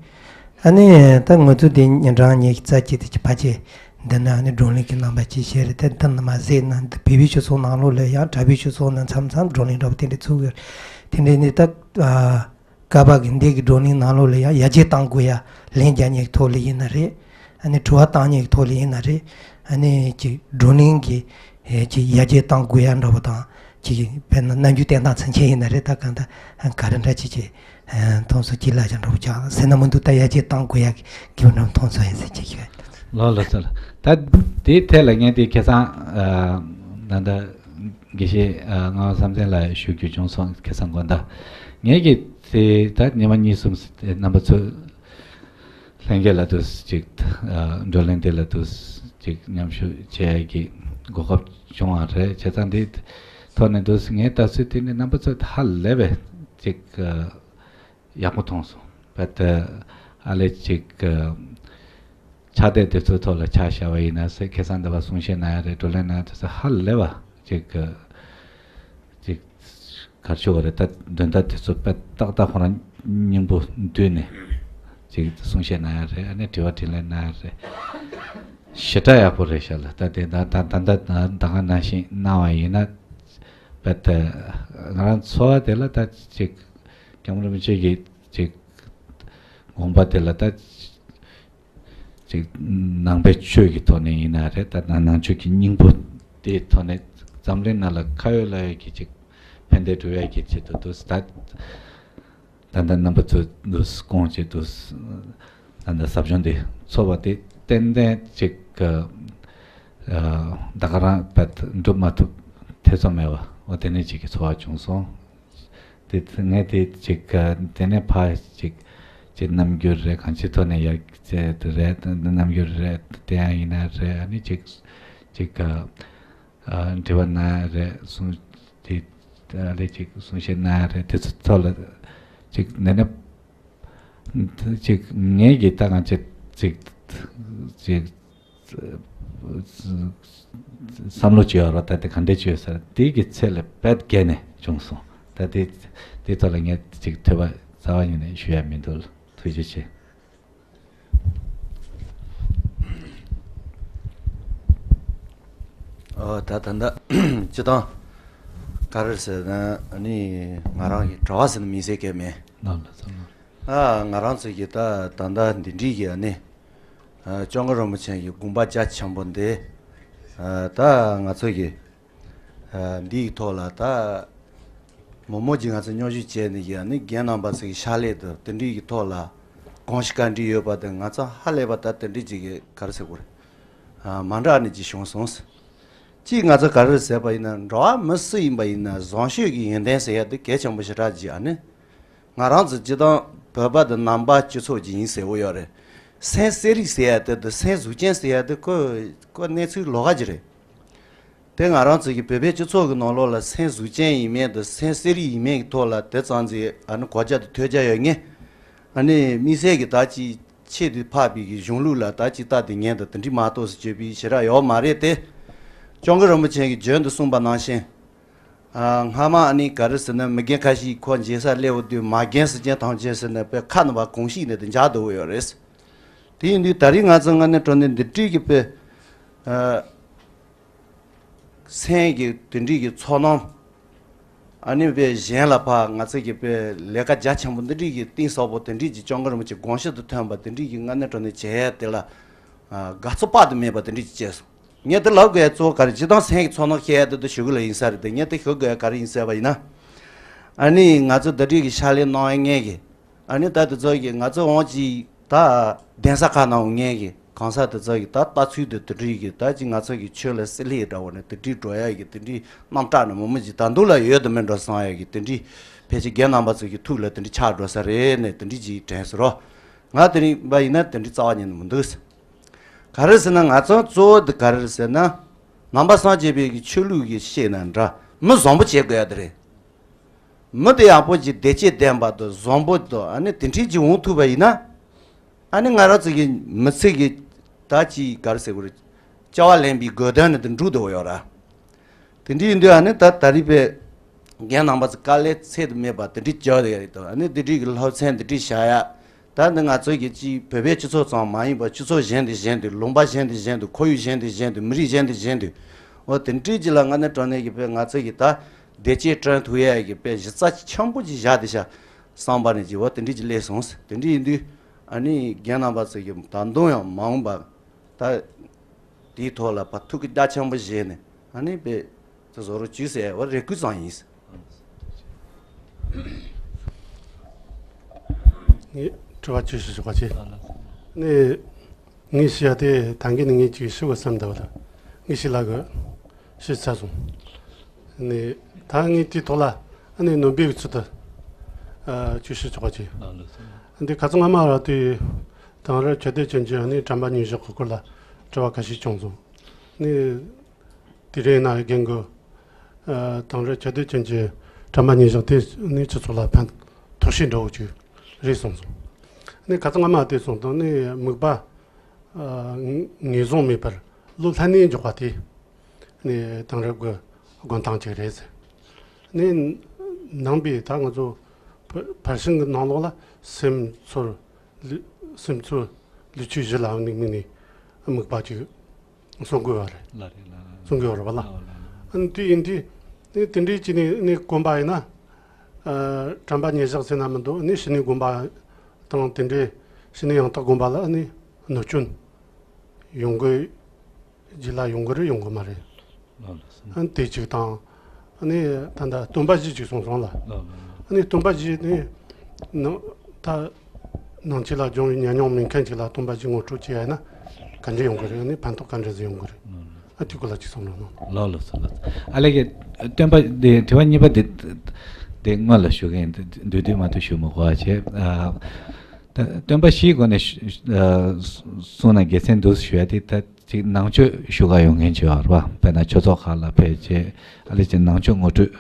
ཨ་ནི་ད་ང་ཚོ་དེ་ཉིན་གྲངས་ཉི་ཤུ་རྩ་གཅིག་དེ་ཕལ་ཆེར་འདི་ན་ཨ་ནི་བགྲོ་གླེང་གི་རྣམ་པ་ཅིག་བཤད་རེད། ད་འདི་ནི་མ་ཟད་ན་འདི་བོད་པའི་སྤྱི་ཚོགས་ནང་ལོགས་ལ་ཡང་གྲྭ་པའི་སྤྱི་ཚོགས་ནང་མཚམས་མཚམས་བགྲོ་གླེང་འདྲ་པོ་དེ་འདྲ་ཚུགས་ཡོད་རེད། དེ་འདྲ་ནི་ད་ཨ། ཀ་པ་གི་འདི་གི་བགྲོ་གླེང་ནང་ལོགས་ལ་ཡང་ཡར་རྒྱས་གཏང་དགོས་ཡ། ལན་རྒྱག་མཁན་གྱི་ཐོག་ལ་ཡིན་ན་རེད། ཨ་ནི་དྲི་བ་བཏང་མཁན་གྱི་ཐོག་ལ་ཡིན་ན་རེད། ཨ་ནི་ཅིག་བགྲོ་གླེང་གི་ཨེ་ཅིག་ཡར་རྒྱས་གཏང་དགོས་ཡ་འདྲ་པོ་དང་། ཅིག་དཔེར་ན་རྣམ་འགྱུར་བསྟན་སྟངས་ཚུན་ཆད་ཡིན་ན་རེད། ད་གང་ལྟར་ག་རེ་འདྲ་ཅིག་ཅིག་མཐོང་སོང་། ཅིག་ལབ་བྱ་འདྲ་པོ་ཅིག་ཟེར་ན་མི་འདུག་ད་ཡར་རྒྱས་གཏང་དགོས་ཡ་གི་འདྲ་མཐོང་སོང་ཡིན་ཟེར་ཅིག་ཞུ། ལགས་ལགས་སོ་ལགས། ད་དེའི་ཐད་ལ་ངས་དེ་ཁ་སང་ད་ལྟ་དགེ་བཤེས་ངག་དབང་བསམ་གཏན་ལ་ཞུ་རྒྱུ་བྱུང་སོང་། ཁ་སང་དགོང་དག་ངས་ཀྱི་དེ་ད་ཉི་མ་གཉིས་གསུམ་རྣམ་པ་ཚོ་ལྷན་རྒྱས་ལ་དུ་ཅིག་བགྲོ་གླེང་དེ་ལ་དུ་ཅིག་མཉམ་ཞུགས་བྱེད་ཡ་གི་གོ་སྐབས་བྱུང་བ་རེད། བྱས་ཙང་དེ་ཐོག་ནས་དུ་ངས་ལྟ་ཚུལ་དེ་ནི་རྣམ་པ་ཚོ་ཧ་ལས་པའི་ཅིག་ཡག་པོ་མཐོང་སོང་། བད་ཨ་ལས་ཅིག་ཕྱག་དེབ་དེ་ཚོའི་ཐོག་ལ་ཆ་བཞག་པ་ཡིན་ན་ཟེར། ཁ་སང་འདི་བ་གསུང་བཤད་གནང་ཡ་རེད། བགྲོ་གླེང་གནང་ཡ་དེ་ཚོ་ཧ་ལས་པ་ཅིག་ཅིག་གར་ཆོག་གི་རེད། ད་དོན་དག་དེ་ཚོ་དཔེ་ཏག་ཏག་ཁོ་རང་སྙིང་པོ་བསྡུས་ནས་ཅིག་གསུང་བཤད་གནང་ཡ་རེད། ཨ་ནི་དྲི་བ་དྲིས་ལན་གནང་ཡ་རེད། ཞེ་དྲག་ཡག་པོ་རེད་ཤག་ལ། ད་དེ་ད་ད་ད་ད་ད་ག་ནང་བཞིན་གནང་བ་ཡིན་ན་དཔེ་ད་ང་རང་ཚོ་བ་དེ་ལ་ད་ཅིག་སྐྱབས་མགོན་རིན་པོ་ཆེ་གིས་ཅིག་དགོངས་པ་དེ་ལ་ད་ཅིག་ནང་པའི་ཆོས་ཀྱི་ཐོག་ནས་ཡིན་ན་རེད། ད་ནང་ཆོས་ཀྱི་སྙིང་པོ་དེའི་ཐོག་ནས་འཛམ་གླིང་ནང་ལ་ཁ་ཡོད་ལག་ཡོད་ཀྱི་ཅིག་ཕན་བདེ་སྒྲུབ་ཡ་གི་ཆེད་དུ་དུ་ད་ད་ལྟ་རྣམ་པ་ཚོ་དུ་སྐོང་ཆེད་དུ་ད་ལྟ་ཟབ་སྦྱོང་འདི་ཚོགས་པ་དེ་ཏན་ཏན་ཅིག་ད་ག་རང་བད་འགྲུབ་མ་ཐུབ་ཐེ་ཚོམ་མེད་པ་འོ་དེ་ནས་ཅིག་གི་ཚོགས་པ་བྱུང་སོང་། དེ་ངས་དེ་ཅིག་དེ་ནས་ཕར་ཅིག་ཅིག་རྣམ་འགྱུར་རེད། གང་ཅིའི་ཐོག་ནས་ཡར་རྒྱས་དེ་རེད། རྣམ་འགྱུར་རེད། དེ་ཡང་ཡིན་ན་རེད། ཨ་ནི་ཅིག་ཅིག་དྲི་བ་གནང་རེད། གསུང་དེ་ལས་ཅིག་གསུང་བཤད་གནང་རེད། དེ་ཚོ་ཐོག་ལ་ཅིག་ནས་ནས་ཅིག་ངས་ཀྱི་ད་གང་ཅིག་ཅིག་ཅིག་བསམ་བློ་ཅིག་ཡོད་རོགས། ད་དེ་ག་འདྲས་ཅིག་ཡོད་ས་རེད། དེ་གི་ཚད་ལས་དཔེ་བརྒལ་ནས་བྱུང་སོང་། ད་དེ་དེ་ཐོག་ལ་ངས་ཅིག་ཐོས་པ་རྩ་བ་ཉིད་ནས་ཞུ་ཡ་མི་འདུག་ཐུགས་རྗེ་ཆེ། ཨོ་ད་ད་ད་སྤྱི་བཏང་ག་རེ་ཟེར་ན་ཨ་ནི་ང་རང་གི་གྲྭ་བ་ཟེར་ན་མི་ཟེར་གལ་མེད། ལགས་ལགས་སོ་ལགས། ཨ་ང་རང་ཚོ་གི་ད་ད་ལྟ་འདི་འདྲའི་གི་ཨ་ནི་ཨ་སྐྱབས་མགོན་རིན་པོ་ཆེ་གི་དགོངས་པ་རྒྱ་ཆེན་པོ་འདི་ཨ་ད་ང་ཚོ་གི་ཨ་འདི་ཡི་ཐོག་ལ་ད་མོ་མོ་གི་ང་ཚོ་སྙོན་ཞུ་བྱས་ནས་གི་ཨ་ནི་རྒན་རྣམ་པ་ཚོ་གི་ཕྱག་ལས་དུ་དེ་འདྲའི་གི་ཐོག་ལ་དགོངས་གཞི་བཀའ་འདྲི་ཡོད་པ་དེ་ང་ཚོ་ཧ་ལས་པ་ད་དེ་འདྲའི་ཅིག་གི་ག་རེ་ཟེར་དགོས་རེད། ཨ་མ་འདྲ་ནི་ཅིག་བྱུང་སོང་། གཅིག་ང་ཚོ་ག་རེ་ཟེར་བ་ཡིན་ན་འགྲོ་བ་མི་སུ་ཡིན་པ་ཡིན་ན་བཟང་སྤྱོད་ཀྱི་ཡོན་ཏན་ཟེར་ཡ་དེ་གལ་ཆེན་པོ་ཞེ་དྲག་ཅིག་ཨ་ནི། ང་རང་ཚོ་སྤྱི་བཏང་བོད་པ་དང་ནང་པ་སྤྱི་ཚོགས་ཀྱི་ཡིན་ཟེར་བོ་ཡོད་རེད། སེམས་གསེར་རིགས་ཟེར་ཡ་དེ་དང་སེམས་གཟུགས་ཅན་ཟེར་ཡ་དེ་ཁོ་ཁོ་གནས་ཚུལ་ལོགས་ཀ་ཅིག་རེད། དེ་ང་རང་ཚོ་གི་བོད་པའི་སྤྱི་ཚོགས་ཀྱི་ནང་ལོགས་ལ་སེམས་གཟུགས་ཅན་ཡིན་མིན་དང་སེམས་གསེར་རིགས་ཡིན་མིན་གྱི་ཐོག་ལ་དེ་ཙམ་ཅིག་ཨ་ནི་གོ་རྒྱ་དང་ཐོས་རྒྱ་ཡོད་མཁན། ཨ་ནི་དམིགས་བསལ་གྱི་ད་ཅིག་ཆེད་དུ་ཕབ་པའི་གི་གཞུང་ལུགས་ལ་ད་ཅིག་ལྟ་དེ་ཉན་དང་དེ་འདྲི་མ་གཏོགས་སུ་བརྗོད་པའི་ཞེ་དྲག་ཡོད་མ་རེད་དེ། སྐྱབས་མགོན་རིན་པོ་ཆེ་གིས་བརྗོད་དུ་གསུངས་པ་ནང་བཞིན། ཨ་སྔ་མ་ཨ་ནི་ག་རེ་ཟེར་ན་མི་རྒན་ཁ་ཤས་ཁོ་མཇལ་ས་སླེབས་འོ་དུས་མ་རྒན་སུ་ཅན་ཐམས་ཅད་ཟེར་ན་དཔེ་ཁ་ནང་པ་གོང་ཞིག་ནས་དེ་འཇགས་འདུག་ཡོད་རེད། དེ་ཡིན་དུས་ད་རིང་ང་ཚོ་ངོས་ནས་འགྲོ་ནས་འདི་འདྲའི་གི་དཔེ་ཨ་སེམས་ཀྱི་དེ་འདྲའི་གི་ཚོར་སྣང་ཨ་ནི་དཔེ་གཞན་ལ་ཕར་ང་ཚོ་གི་དཔེ་ལས་ཀ་རྒྱ་ཆེན་པོ་འདི་འདྲའི་གི་གཏིང་ཟབ་པོ་དེ་འདྲའི་གི་སྐྱབས་མགོན་རིན་པོ་ཆེ་དགོངས་གཞི་དང་མཐུན་པ་དེ་འདྲའི་གི་ངོས་ནས་འགྲོ་ནས་བྱས་ཡ་དེ་ལ་ཨ་དགའ་ཚོར་དཔག་ཏུ་མེད་པ་དེ་འདྲའི་གི་སྐྱེས་སོང་། ངས་དེ་ལབ་དགོས་ཡ་གཙོ་བོ་ག་རེ། སྤྱིར་བཏང་སེམས་ཀྱི་ཚོར་སྣང་བཤད་ཡ་དེ་དུ་ཞུ་གི་ལ་ཡིན་ས་རེད་དེ། ངས་དེ་ཞུ་དགོས་ཡ་ག་རེ་ཡིན་ཟེར་བ་ཡིན་ན། ཨ་ནི་ང་ཚོ་འདི་འདྲའི་གི་ཕྱག་ལས་གནང་ཡ་ངེས་གི། ཨ་ནི་ད་དེ་ཚོ་གི་ང་ཚོ་འོང་ཅིག་ད་གདན་ས་ཁག་ནང་འོང་ངེས་གི། གང་ས་དེ་ཚོ་གི་ད་ལྟ་ཚུལ་དེ་དེ་འདྲའི་གི་ད་ཅིག་ང་ཚོ་གི་ཆོས་ལ་བསྲེ་ལྷད་འདྲ་བོ་ནས་དེ་འདྲའི་འགྲོ་ཡ་གི་དེ་འདྲའི་རྣམ་གྲངས་ནི་མོ་མོ་ཅིག་ད་འདུག་ལ་ཡོད་དུ་མེད་འགྲོ་སོང་ཡ་གི་དེ་འདྲའི་ཕལ་ཆེར་རྒན་རྣམ་པ་ཚོ་གི་ཐུགས་ལ་དེ་འདྲའི་ཆགས་འགྲོ་ས་རེད་ནས་དེ་འདྲའི་ཅིག་དྲན་སོང་རོ། ང་དེ་རིང་པ་ཡིན་ན་དེ་འདྲའི་རྩ་བ་ཉིད་ནས་མི་འདུག་ག་རེ་ཟེར་ན། ང་ཚོ་གཙོ་བོ་འདི་ག་རེ་ཟེར་ན། ནང་པ་སངས་རྒྱས་པའི་གི་ཆོས་ལུགས་ཀྱི་བཤད་ན་འདྲ། མི་བཟང་པོ་བྱེད་དགོས་ཡ་དེ་རེད། མི་དེ་ཡག་པོ་ཅིག་བདེ་སྐྱིད་ལྡན་པ་དང་བཟང་པོ་དང་ཨ་ནི་དེ་འདྲའི་ཅིག་འོང་ཐུབ་པ་ཡིན་ན། ཨ་ནི་ང་རང་ཚོ་གི་མི་ཚེ་གི་ད་ཅིག་ག་རེ་ཟེར་དགོས་རེད། སྐྱེ་བ་ལེན་པའི་དགོས་དོན་ནི་དེ་འགྲུབ་འདོད་ཡོད་ར། དེ་འདྲ་ཡིན་དུས་ཨ་ནི་ད་ད་རེས་པའི་རྒན་རྣམ་པ་ཚོ་དཀའ་ལས་ཚད་དུ་མེད་པ་དེ་འདྲ་བརྒྱབ་བསྡད་ཡོད་རེད་དོ། ཨ་ནི་དེ་འདྲའི་གི་སློབ་ཚན་དེ་འདྲ་བྱ་ཡ། ད་འདི་ང་ཚོ་གི་ཅིག་བོད་པའི་སྤྱི་ཚོགས་ཙམ་མ་ཡིན་པར་སྤྱི་ཚོགས་གཞན་དང་གཞན་དུ། ལུང་པ་གཞན་དང་གཞན་དུ། ཁོར་ཡུག་གཞན་དང་གཞན་དུ། མི་རིགས་གཞན་དང་གཞན་དུ། འོ་དེ་འདྲའི་ཅིག་ལ་ང་ནི་དྲང་གནས་ཀྱི་དཔེ་ང་ཚོ་གི་ད་བདེ་སྐྱིད་བསྐྲུན་ཐུབ་ཡ་གི་དཔེ་གཞི་རྩ་ཆེན་པོ་ཅིག་བཞག་བསྡད་ཤག་བསམ་པ་ནས་ཅིག་འོ་དེ་འདྲའི་ཅིག་སླེབས་སོང་། དེ་འདྲ་ཡིན་དུས་ཨ་ནི་རྒན་རྣམ་པ་ཚོ་གི་ད་དུང་ཡང་མ་འོངས་པ་ད་དེའི་ཐོག་ལ་ཕར་ཐུགས་ཀྱི་རྒྱ་ཆེན་པོ་བཞེས་ནས་ཨ་ནི་དཔེ་དེ་བཟོ་རོགས་བྱོས་ཟེར་བ་རེ་སྐུལ་ཙམ་ཡིན། ངས་དྲི་བ་ཅིག་ཞུ་ཆོག་པ་བྱེད། ནས་ངས་ཞུ་ཡ་དེ་ད་གིན་ནས་ངས་ཅིག་ཞུ་དགོས་བསམ་འདུག་ལ། ངས་ཞུ་ལ་གི་ཞུ་ཚར་སོང་། ནས་ད་ངས་དེའི་ཐོག་ལ་ཨ་ནི་ནོར་འབེབས་ཚུལ་དུ་ཨ་ཅིག་ཞུ་ཆོག་པ་བྱེད། འདི་ཁ་སང་སྔ་མ་ར་དེ་དེང་རབས་ཁྱད་ལྡན་ཅན་གྱི་ཨ་ནི་དྲན་པ་ཉིད་བཞག་གི་སྐོར་ལ་དྲི་བ་ཁ་ཤས་བྱུང་སོང་། ནས་དེ་རིང་ན་རྒན་གི་ཨ་དེང་རབས་ཁྱད་ལྡན་ཅན་གྱི་དྲན་པ་ཉིད་བཞག་དེ་ནི་སྤྱི་ཚོགས་ལ་ཕན་ཐོགས་ཤིག་འདྲ་བོ་ཅིག་རེད་གསུངས་སོང་། ནི་ཁ་སང་སྔ་མ་དེ་སོང་དང་ནི་མིག་པ་ཨ་ངེས་བཟུང་མེད་པར་བློ་ལྷན་ནེ་འཇོག་པ་དེ་ནི་དེང་རབས་ཀྱི་དགོན་སྟངས་ཅིག་རེད་ཟེར། ནི་ནང་པའི་ད་ང་ཚོ་ཕར་ཕར་ཕྱིན་གྱི་ནང་ལོགས་ལ་སེམས་ཚོར་ལུས་སེམས་ཚོར་ལུས་ཆོས་བཞི་ལ་དམིགས་ནས་དམིགས་པ་ཅིག་གསུང་དགོས་པ་རེད། ལ་རེད་ལ་ལ། གསུང་དགོས་པ་རེད་པ་ལ། ལ་ལ་ལ། ཨ་ནི་དེ་ཡིན་དུས་ནི་དེ་འདྲའི་ཅིག་ནི་ནི་དགོན་པ་ཡིན་ན་ཨ་དྲན་པ་ཉེར་བཞག་ཟེར་ན་མི་འདུག་ནི་ཕྱི་ནས་དགོན་པ་དང་དེ་འདྲའི་ཕྱི་ནས་ཡང་དག་དགོན་པ་ལ་ནི་གནོད་སྐྱོན་ཡོང་གི་རྗེས་ལ་ཡོང་གི་རེད་ཡོང་གི་མ་རེད། ལགས་ལགས་སོ། ཨ་ནི་དེ་གཅིག་དང་། ཨ་ནི་ད་ལྟ་སྟོན་པ་བཞི་གཅིག་གསུངས་སོང་ལ། ལགས་ལགས། ཨ་ནི་སྟོན་པ་བཞི་ནི་ནང་ད་ནང་ཆོས་ལ་སྦྱོང་བའི་ཉམས་མྱོང་མེད་མཁན་ཅིག་ལ་སྟོན་པ་བཞི་ངོ་སྤྲོད་བྱེད་ཡ་ཡིན་ན་ག་འདྲ་ཡོང་གི་རེད། ཨ་ནི་ཕན་ཐོགས་ག་འདྲ་ཟིག་ཡོང་གི་རེད། ལགས་ལགས། ཨ་དེ་སྐོར་ལ་གཅིག་གསུང་རོགས་གནང་། ལགས་ལགས་སོ་ལགས་སོ། ཨ་ལས་ཀྱི་སྟོན་པ་དེ་དྲི་བ་གཉིས་པ་དེ་དེ་སྔོན་ལ་ཞུ་གི་ཡིན། འདུས་སྡོད་མ་གཏོགས་ཞུ་མི་དགོས་པ་བྱས། ཨ་ད་སྟོན་པ་བཞིའི་སྒོ་ནས་ཞུ་ཨ་གསུངས་ན་དགེ་མཚན་འདུག་ཞུ་ཡ་དེ་ད། ཅིག་ནང་ཆོས་ཞུ་ག་ཡོང་མཁན་ཅིག་ཡོད་རེད་པ། དཔེར་ན་ཆོས་ཚོགས་ཁག་ལ་ཕེབས་བྱས་ཨ་ལས་ཅིག་ནང་ཆོས་ངོ་སྤྲོད་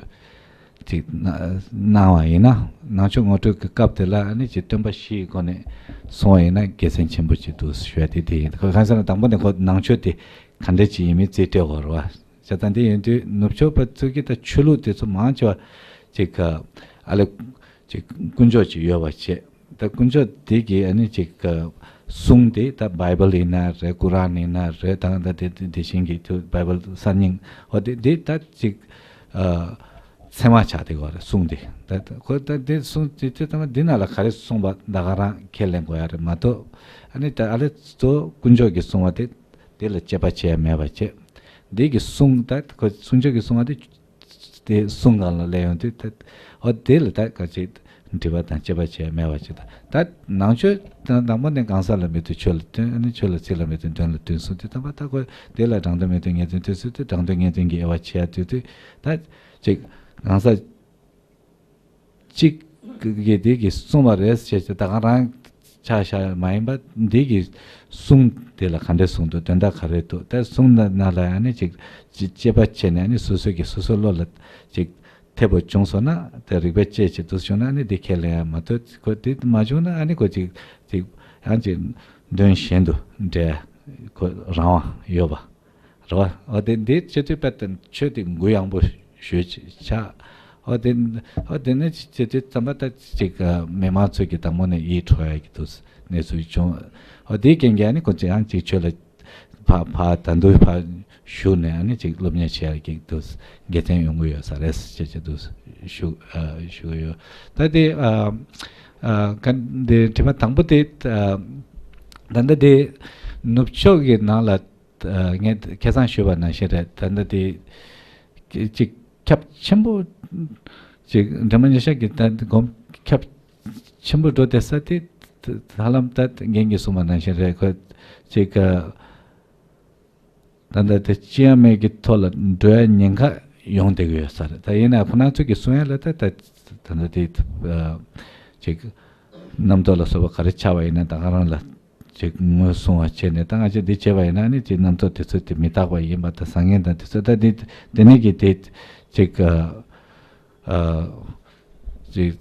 ཅིག་གནང་བ་ཡིན་ན། ནང་ཆོས་ངོ་སྤྲོད་ཀྱི་སྐབས་དེ་ལ་ཨ་ནི་ཅིག་སྟོན་པ་བཞིའི་སྒོ་ནས་གསུང་བ་ཡིན་ན་དགེ་མཚན་ཆེན་པོ་ཅིག་འདུག་ཞུ་ཡ་དེ་དེ་ཡིན། ཁོ་གང་ཟེར་ན་དང་པོ་ནས་ཁོ་ནང་ཆོས་དེ་ག་འདྲ་ཅིག་ཡིན་མིན་རྩིས་སྤྲད་དགོས་རེད་པ། བྱས་ཙང་དེ་ཡིན་དུས་ནུབ་ཕྱོགས་པ་ཚོ་གིས་ད་ཆོས་ལུགས་དེ་ཚོ་མང་ཆེ་བ་ཅིག་ཨ་ལས་ཅིག་དཀོན་མཆོག་ཅིག་ཡོད་པ་བྱས། ད་དཀོན་མཆོག་དེ་གི་ཨ་ནི་ཅིག་གསུང་དེ་ད་བྷའི་བལ་ཡིན་ན་རེད། ཀུ་རཱན་ཡིན་ན་རེད། ད་ད་དེ་དེ་དེ་བཞིན་གྱི་དུ་བྷའི་བལ་གསར་རྙིང་འོ་དེ་དེ་ད་ཅིག་ཚད་མ་ཆགས་བསྡད་ཡོད་རེད། གསུང་དེ་ད་ཁོ་ད་དེ་གསུང་དེ་དེ་ད་འདི་ནང་ལ་ག་རེ་གསུངས་པ་ད་ག་རང་ཁས་ལེན་དགོས་ཡ་རེད་མ་གཏོགས། ཨ་ནི་ད་ཨ་ལེ་གཙོ་བོ་དཀོན་མཆོག་གིས་གསུངས་པ་དེ་དེ་ལ་དཔྱད་པ་བྱེད་ཡ་མེད་པ་བྱས། འདི་གི་གསུང་ད་ཁོ་དཀོན་མཆོག་གིས་གསུངས་པ་དེ། དེ་གསུང་སྒང་ལ་སླེབས་ཡོང་དུས་ད་འོ་དེ་ལ་ད་ག་ཅིག་འདྲི་བ་དང་དཔྱད་པ་བྱས་མེད་པ་ཅིག་དང་། ད་ནང་ཆོས་དང་དང་པོ་ནས་གང་ཟག་ལ་མེད་དུས་ཆོས་ལ་བརྟེན། ཨ་ནི་ཆོས་ལ་ཚིག་ལ་མེད་དུས་དོན་ལ་བརྟེན་གསུངས་དུས་ད་པ་ད་ཁོ་དེ་ལ་དྲང་དོན་མེད་དོན་ངེས་དོན་ཐོན་སྲིད་དུས་དྲང་དོན་ངེས་དོན་གྱི་དབྱེ་བ་ཕྱེ་ཡ་དུས་དུས་ད་ཅིག་གང་ཟག་གཅིག་གིས་དེ་གི་གསུངས་པ་རེད་ཟེར་ཏེ་ད་ག་རང་ཆ་བཞག་མ་ཡིན་པ་འདི་གི་གསུང་དེ་ལ་ག་འདྲས་གསུངས་འདུག་དོན་དག་ག་རེ་འདུག་ད་གསུང་ན་ན་ལ་ཡང་ནི་ཅིག་ཅིག་དཔྱད་པ་བྱས་ནས་ནི་སོ་སོ་གི་སོ་སོ་བློ་ལ་ཅིག་འཐད་པོ་བྱུང་སོང་ན་དེ་རིགས་པས་དཔྱད་བྱེད་དུ་བྱུང་ན་ནི་འདི་ཁས་ལེན་ཡ་མ་གཏོགས་ཁོ་འདི་མ་བྱུང་ན་ཨ་ནི་ཁོ་ཅིག་ཅིག་ཡང་ཅིག་དོན་གཞན་དུ་འགྲེལ་ཁོ་རང་དབང་ཡོད་པ། རེད་བ། འོ་དེ་འདི་བྱེད་དུས་དཔེ་དེ་ཆོས་དེ་འགུལ་ཡངས་པོ་ཞེ་ཆགས། འོ་དེ་འོ་དེ་ནི་བྱེད་དུས་ཙམ་པ་ད་ཅིག་མི་མང་ཚོས་ཀྱི་དང་པོ་ནས་ཡིད་འཕྲོག་ཡ་གི་འདུག་གནས་ཚུལ་བྱུང་། འོ་དེའི་རྐྱེན་གྱིས་ཨ་ནི་ཁོ་ཚོས་ཡང་ཅིག་ཆོས་ལ་ཕ་ཕ་ད་དུང་ཕ་ཞུགས་ནས་ཨ་ནི་ཅིག་སློབ་གཉེར་བྱེད་ཡ་གི་འདུག་དགེ་མཚན་ཡོང་གི་ཡོད་ས་རེད་ཅེས་ཀྱི་འདུག་ཞུ་ཞུ་གི་ཡོད། ད་དེ་ཨ་ཨ་ག་འདི་དྲི་བ་དང་པོ་དེ་ད་ད་ལྟ་དེ་ནུབ་ཕྱོགས་ཀྱི་ནང་ལ། ངས་ཁ་སང་ཞུས་པ་ནང་བཞིན་རེད། ད་ལྟ་དེ་ཅིག་ཁྱབ་ཆེན་པོ་ཅིག་དྲན་པ་ཉེར་ཤག་གི་ད་སྒོམ་ཁྱབ་ཆེན་པོ་འགྲོ་བསྡད་ས་དེ་ཧ་ལམ་ད་རྒན་གྱིས་གསུངས་པ་ནང་བཞིན་རེད། ཁོ་ཅིག་ད་ལྟ་དེ་སྐྱེ་ཡ་མེད་ཀྱི་ཐོག་ལ་འགྲོ་ཡ་ཉེན་ཁ་ཡོང་བསྡད་ཀྱི་ཡོད་ས་རེད། ད་ཡིན་ན་ཁོ་རང་ཚོ་གིས་གསུང་ཡ་ལ་ད་ད་ད་ལྟ་དེ་ཅིག་རྣམ་རྟོག་ལ་སོགས་པ་ག་རེ་ཆགས་པ་ཡིན་ན་ད་ག་རང་ལ་ཅིག་ངོས་བཟུང་བ་བྱས་ནས་ད་ང་ཚོས་འདི་བྱས་པ་ཡིན་ན་ནི་ཅིག་རྣམ་རྟོག་དེ་ཚོ་དེ་མི་རྟག་པ་ཡིན་པ་དང་བཟང་ངན་དང་དེ་ཚོ་ད་འདི་འདི་ནི་གི་དེ་ཅིག་ཅིག་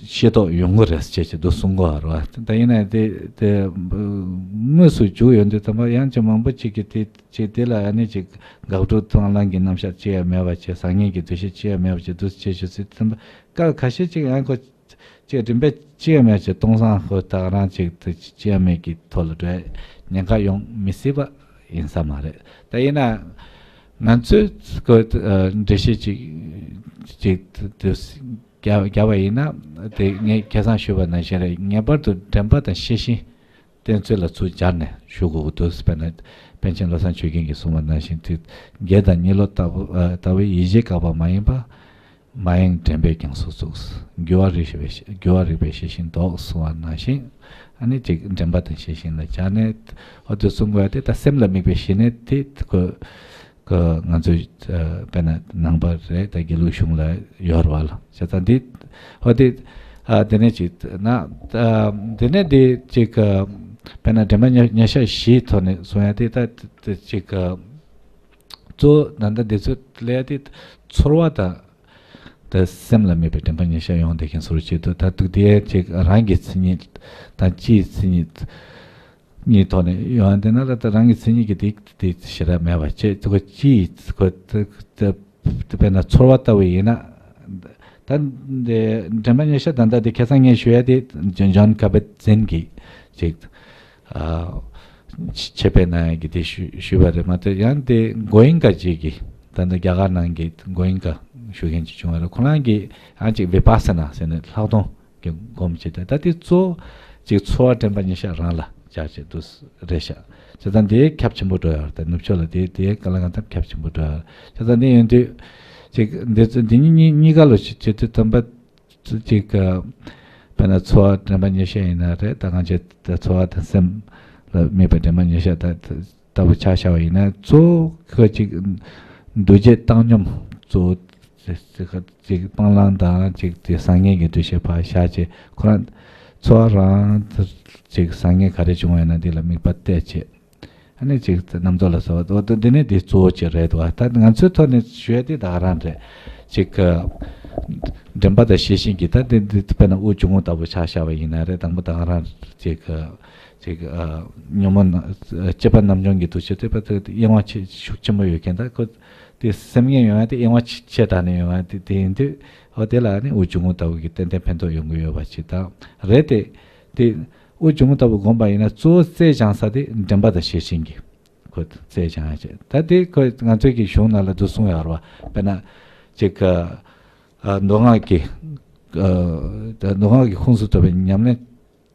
ཤེས་རྟོགས་ཡོང་གི་རེད་ཅེས་ཅིག་འདུག་གསུང་གི་ཡོད་རེད་བ། ད་ཡིན་ན་དེ་དེ་དངོས་སུ་བྱུང་ཡོང་དུས་ཙམ་པ་ཡང་ཅིག་མང་པོ་ཅིག་གིས་དེ་ཅིག་དེ་ལ་ཨ་ནི་ཅིག་དགག་སྒྲུབ་སྤང་བླང་གི་རྣམ་གཞག་ཅི་ཡང་མེད་པ་བྱས། བཟང་ངན་གྱི་འདུ་ཤེས་ཅི་ཡང་མེད་པ་བྱས་འདུག་ཅེས་ཞུ་ཚུལ་ཙམ་པ་སྐབས་ཁ་ཤས་ཅིག་ཡང་ཁོ་ཅིག་རིམ་པས་ཅི་ཡང་མེད་ཅིག་སྟོང་སང་ཁོ་ད་ག་རང་ཅིག་ཏུ་ཅི་ཡང་མེད་ཀྱི་ཐོག་ལ་འགྲོ་ཉེན་ཁ་ཡོང་མི་སྲིད་པ་ཡིན་ས་མ་རེད། ད་ཡིན་ན་ང་ཚོས་ཁོ་འགྲེལ་བཤད་ཅིག་ཅིག་དུ་རྒྱག་རྒྱག་པ་ཡིན་ན་དེ་ངས་ཁ་སང་ཞུས་པ་ནང་བཞིན་རེད། ངེས་པར་དུ་དྲན་པ་དང་ཤེས་བཞིན་གཏན་ཚོད་ལ་ཚུར་སྦྱར་ནས་ཞུ་དགོས་ཀྱི་འདུག་དཔེར་ན་པཎ་ཆེན་བློ་བཟང་ཆོས་རྒྱན་གྱིས་གསུངས་པ་ནང་བཞིན་དེ་དགེ་དང་གཉེན་སློབ་ལྟ་བུ་ལྟ་བུའི་ཡིད་བྱེད་བཀག་པ་མ་ཡིན་པ། མ་ཡེངས་དྲན་པས་ཀྱང་སྲོག་བཙུགས། འགྱུ་བ་རིག་པའི་འགྱུ་བ་རིག་པའི་ཤེས་བཞིན་ལྡོག་གསུང་བ་ནང་བཞིན། ཨ་ནི་ཅིག་དྲན་པ་དང་ཤེས་བཞིན་ལ་སྦྱར་ནས་འོ་དེ་གསུང་དགོས་ཡ་དེ་ད་སེམས་ལ་དམིགས་པའི་ཞི་གནས་དེ་ཁོ་ཁོ་ང་ཚོའི་དཔེར་ན་ནང་པ་རེད། ད་དགེ་ལུགས་གཞུང་ལ་ཡོད་རེད་བ་ལ་བྱས་ཙང་འདི་འོ་དེ་ཨ་དེ་ནས་ཅིག་ན་ཨ་དེ་ནས་འདི་ཅིག་དཔེར་ན་དྲན་པ་ཉེར་ཉེར་ཤག་བཞིའི་ཐོག་ནས་གསུང་ཡ་དེ་ད་ཅིག་གཙོ་བོ་ད་ལྟ་འདི་ཚོ་ལས་ཡ་དེ་ཚོར་བ་དང་། དེ་སེམས་ལ་དམིགས་པའི་དྲན་པ་ཉེར་ཤག་ཡོང་བསྡད་མཁན་བཟོ་འདྲ་ཅིག་འདུག་ད་དུང་དེ་ཅིག་རང་གི་མཚན་ཉིད་དང་སྤྱིའི་མཚན་ཉིད་གཉིས་ཐོག་ནས་ཡོང་བསྡད་ན་ལ་ད་རང་གི་མཚན་ཉིད་ཀྱི་དེ་དེ་ཞེ་དྲག་མེད་པ་བྱས་ཁོ་སྤྱིའི་ཁོ་དེ་དཔེར་ན་ཚོར་བ་ལྟ་བུ་ཡིན་ན་ད་དེ་དྲན་པ་ཉེར་ཤག་ད་ལྟ་དེ་ཁ་སང་ངས་ཞུ་ཡ་དེ་ཇོན་ཇོན་ཀ་བེ་ཛིན་གྱི་ཅིག་ཆེད་ཕེབས་གནང་ཡག་གི་དེ་ཞུ་ཞུས་པ་རེད་མ་གཏོགས་ཡང་དེ་གོ་ཡིན་ཀ་ཅིག་གི་ད་ལྟ་རྒྱ་གར་ནང་གི་གོ་ཡིན་ཀ་ཞུ་མཁན་ཅིག་བྱུང་བ་རེད། ཁོ་རང་གིས་ཡང་ཅིག་བི་པ་ས་ན་ཟེར་ནས་ལྷག་མཐོང་གི་སྒོམ་བྱེད་དེ་ད་དེ་གཙོ་བོ་ཅིག་ཚོར་བ་དྲན་པ་ཉེར་ཤག་རང་ལ་སྦྱར་བྱས་འདུག་རེད་ཤག་བྱས་ཙང་དེ་ཁྱབ་ཆེན་པོ་འགྲོ་ཡོད་རེད། ད་ནུབ་ཕྱོགས་ལ་དེ་དེ་ག་ལ་གང་འཚམ་ཁྱབ་ཆེན་པོ་འགྲོ་ཡོད་རེད། བྱས་ཙང་དེ་ཡིན་དུས་ཅིག་འདི་ཚོ་འདི་གཉིས་གཉིས་གཉིས་ཀ་ལོ་ཞིག་བྱེད་དུས་ཙམ་པ། ཅིག་དཔེར་ན་ཚོར་བ་དྲན་པ་ཉེར་ཤག་ཡིན་ན་རེད། ད་གང་བྱས་ད་ཚོར་བ་དང་སེམས་ལ་དམིགས་པའི་དྲན་པ་ཉེར་ཤག་ད་ལྟ་བུ་ཆ་བཞག་པ་ཡིན་ན་གཙོ་བོ་ཁོ་ཅིག་འདུ་བྱེད་བཏང་སྙོམས་གཙོ་བོ་ཅིག་སྤང་བླང་དང་ཅིག་དེ་བཟང་ངན་གྱི་འདུ་ཤེས་ཕར་བཞག་བྱས་ཁོ་རང་ཚོར་བ་རང་ཅིག་བཟང་ངན་ག་རེ་བྱུང་བ་ཡིན་ན་དེ་ལ་དམིགས་པ་གཏད་བྱས། ཨ་ནི་ཅིག་རྣམ་རྟོག་ལ་ཟེར་བ་འོ་ད་འདི་ནི་འདི་གཙོ་བོ་ཅིག་རེད་འདུག་ད་ང་ཚོའི་ཐོག་ནས་ཞུ་ཡ་དེ་ད་ག་རང་རེད། ཅིག་དྲན་པ་དང་ཤེས་བཞིན་གྱི་ད་འདི་འདི་དཔེར་ན་དབུགས་འབྱུང་རྔུབ་ལྟ་བུ་ཆ་བཞག་པ་ཡིན་ན་རེད། དང་པོ་ད་ག་རང་ཅིག་ཅིག་ཉོན་མོངས་སྐྱེས་པ་རྣམ་སྦྱོང་གི་འདུ་ཤེས་དེ་དཔེ་ད་གཡེང་བ་ཆེ་ཤུགས་ཆེན་པོ་ཡོད་མཁན་ད་ཁོ་དེ་སེམས་ངན་ཡོང་ཡ་དེ་གཡེང་བ་ཆེ་ཆེ་དྲགས་ནས་ཡོང་ཡ་དེ་དེ་ཡིན་དུས་འོ་དེ་ལ་ནི་དབུགས་འབྱུང་རྔུབ་ལྟ་བུ་གི་ཏན་ཏན་ཕན་ཐོགས་ཡོང་གི་ཡོད་པ་ཅིག་ད་རེད་དེ། དེ་དབུགས་འབྱུང་རྔུབ་ལྟ་བུ་བསྒོམ་པ་ཡིན་ན་གཙོ་བོ་རྩལ་སྦྱང་ས་དེ་དྲན་པ་དང་ཤེས་བཞིན་གྱི་ཁོ་རྩལ་སྦྱང་ཡ་བྱེད། ད་དེ་ཁོ་ང་ཚོའི་གི་གཞུང་ནང་ལ་འདུག་གསུངས་ཡོད་རེད་བ། དཔེར་ན་ཅིག་ཨ་མདོ་སྔགས་ཀྱི་ཨ་མདོ་སྔགས་ཀྱི་ཁུངས་སུ་ཐོབ་པའི་ཉམས་ལེན་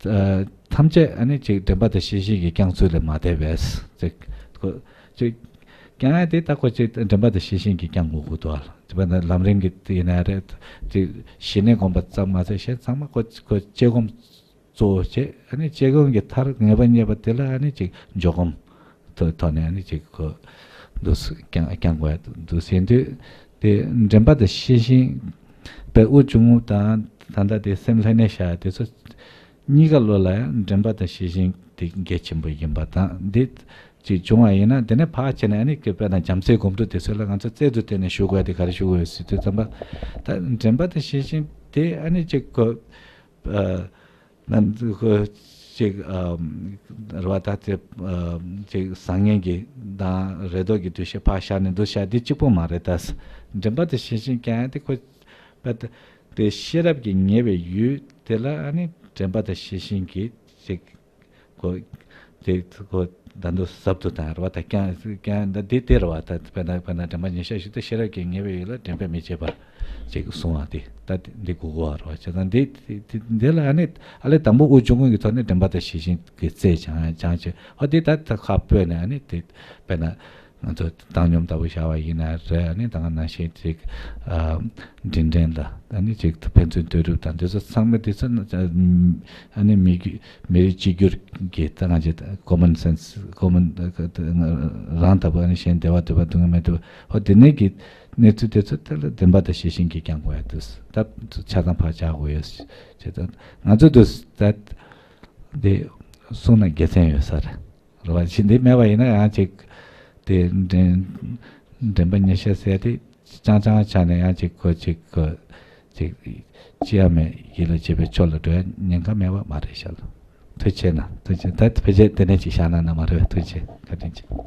ཨ་ཐམས་ཅད་ཨ་ནི་ཅིག་དྲན་པ་དང་ཤེས་བཞིན་གྱིས་བསྐྱང་ཚུལ་ལས་མ་འདས་པས་ཅིག་ཁོ་ཅིག་བསྐྱང་ཡ་དེ་ད་ཁོ་ཅིག་དྲན་པ་དང་ཤེས་བཞིན་གྱིས་བསྐྱང་དགོས་ཀྱི་འདུག་ཨ། དཔེར་ན་ལམ་རིམ་གྱི་དེ་ཡིན་ན་རེད། ཅིག་ཞི་གནས་སྒོམ་པ་ཙམ་མ་ཟད་གཞན་ཚང་མ་ཁོ་ཁོ་དཔྱད་སྒོམ་གཙོ་བོ་བྱས། ཨ་ནི་དཔྱད་སྒོམ་གྱི་མཐར་ངེས་པ་རྙེད་པ་དེ་ལ་ཨ་ནི་ཅིག་འཇོག་སྒོམ་ཐོག་ཐོག་ནས་ཨ་ནི་ཅིག་ཁོ་འདུག་སེ་བསྐྱང་བསྐྱང་དགོས་འདུག་ཟེར་དུས་དེ་དྲན་པ་དང་ཤེས་བཞིན་པའི་དབུགས་འབྱུང་རྔུབ་དང་ད་ལྟ་དེ་སེམས་ལྷན་ནེ་བཞག་དེ་ཚོ་གཉིས་ཀ་ལོ་ལ་ཡང་དྲན་པ་དང་ཤེས་བཞིན་དེ་གལ་ཆེན་པོ་ཡིན་པ་དང་འདི་ཅིག་བྱུང་བ་ཡིན་ན་དེ་ནས་ཕར་བྱས་ནས་ཨ་ནི་དཔེར་ན་བྱམས་བརྩེའི་སྒོམ་སྒྲུབ་དེ་ཚོ་ལ་ང་ཚོ་རྩལ་དུ་བཏོན་ནས་ཞུགས་དགོས་དེ་ག་རེ་ཞུ་དགོས་ཟེར་དུས་ཙམ་པ་ད་དྲན་པ་དང་ཤེས་བཞིན་དེ་ཨ་ནི་ཅིག་གོ་ཨ། ན་ཁོ་ཅིག་ཨམ་རེད་བ། ད་དེ་ཨམ་ཅིག་བཟང་ངན་གྱི་དང་རེ་དོགས་ཀྱི་འདུ་ཤེས་ཕར་བཞག་ནས་འདུ་བྱ་འདི་གཅིག་པོ་མ་རེད། ད་དྲན་པ་དེ་ཤེས་བཞིན་ཀྱང་དེ་ཁོ་བ་དེ་ཤེས་རབ་ཀྱིས་ངེས་པའི་ཡུལ་དེ་ལ་ཨ་ནི་དྲན་པ་དེ་ཤེས་བཞིན་གྱིས་ཅིག་ཁོ་དེ་ཁོ་ད་འདུ་ཟབ་ཏུ་དང་རེད་བ། ད་ཀྱང་ཀྱང་ད་དེ་དེ་རེད་བ། ད་དཔེར་ན་དཔེར་ན་དྲན་པ་ཉེར་ཤག་ཞིག་ཏུ་ཤེས་རབ་ཀྱིས་ངེས་པའི་ཡུལ་ལ་དྲན་པས་མི་ཕྱེད་པ། ཅིག་གསུང་བ་དེ་ད་འདི་གོ་གོ་བ་རོ་བྱས་ཙང་འདི་འདི་འདི་ལ་ཨ་ནི་ཨ་ལས་དང་པོ་དབུགས་ཆུང་ངུ་གི་ཐོག་ནས་དྲན་པ་དང་ཤེས་བཞིན་གྱི་རྩལ་སྦྱང་སྦྱང་བྱས་ཧོ་འདི་ད་ད་ཁ་སྤོས་ནས་ཨ་ནི་དེ་དཔེར་ན་ང་ཚོ་བཏང་སྙོམས་ལྟ་བུ་བྱ་བ་ཡིན་ན་རེད། ཨ་ནི་ད་ག་ནང་བཞིན་ཅིག་ཨ་འབྲིང་འདྲེན་ལ་ཨ་ནི་ཅིག་ཕན་ཚུན་བསྡུ་རུབ་དང་འདི་ཚོ་ཚང་མ་འདི་ཚོ་ཨ་ནི་མི་རྒྱུ་མི་རིགས་གཅིག་གྱུར་གྱི་ད་ང་ཚོ་common sense common རང་ལྟ་བུ་ཨ་ནི་གཞན་བདེ་བ་འདོད་པ་སྡུག་བསྔལ་མེད་འདོད་པ་ཧོ་དེ་ནས་ཀྱི་གནས་ཚུལ་དེ་ཚོ་དེ་ལ་བདེན་པ་དང་ཤེས་བཞིན་གྱིས་སྦྱང་དགོས་ཡ་དུས་ད་ཆ་ཚང་ཕར་བཞག་དགོས་ཡོད་ཅེས་ད་ང་ཚོ་དུས་ད་འདི་གསུང་ན་དགེ་མཚན་ཡོད་ས་རེད། རེད་བ། ཕྱིན་འདི་མེད་པ་ཡིན་ན་ཡང་ཅིག་དེ་འདྲེན་འདྲེན་པ་ཉེ་ཤ་ཟེར་དེ་ཅང་ཅང་ཆ་ནས་ཡང་ཅིག་ཁོ་ཅིག་ཁོ་ཅིག་ཅི་ཡང་མེད་ཡིད་ལ་བྱེད་པའི་ཕྱོགས་ལ་འགྲོ་ཡ་ཉེན་ཁ་མེད་པ་མ་རེད་ཤག་ཐུགས་ཆེ་གནང་། ཐུགས་ཆེ། ད་ཕལ་ཆེར་དེ་ནས་ཅིག་བཞག་གནང་ན་མ་རེད་པས། ཐུགས་ཆེ། བཀའ་དྲིན་ཆེ།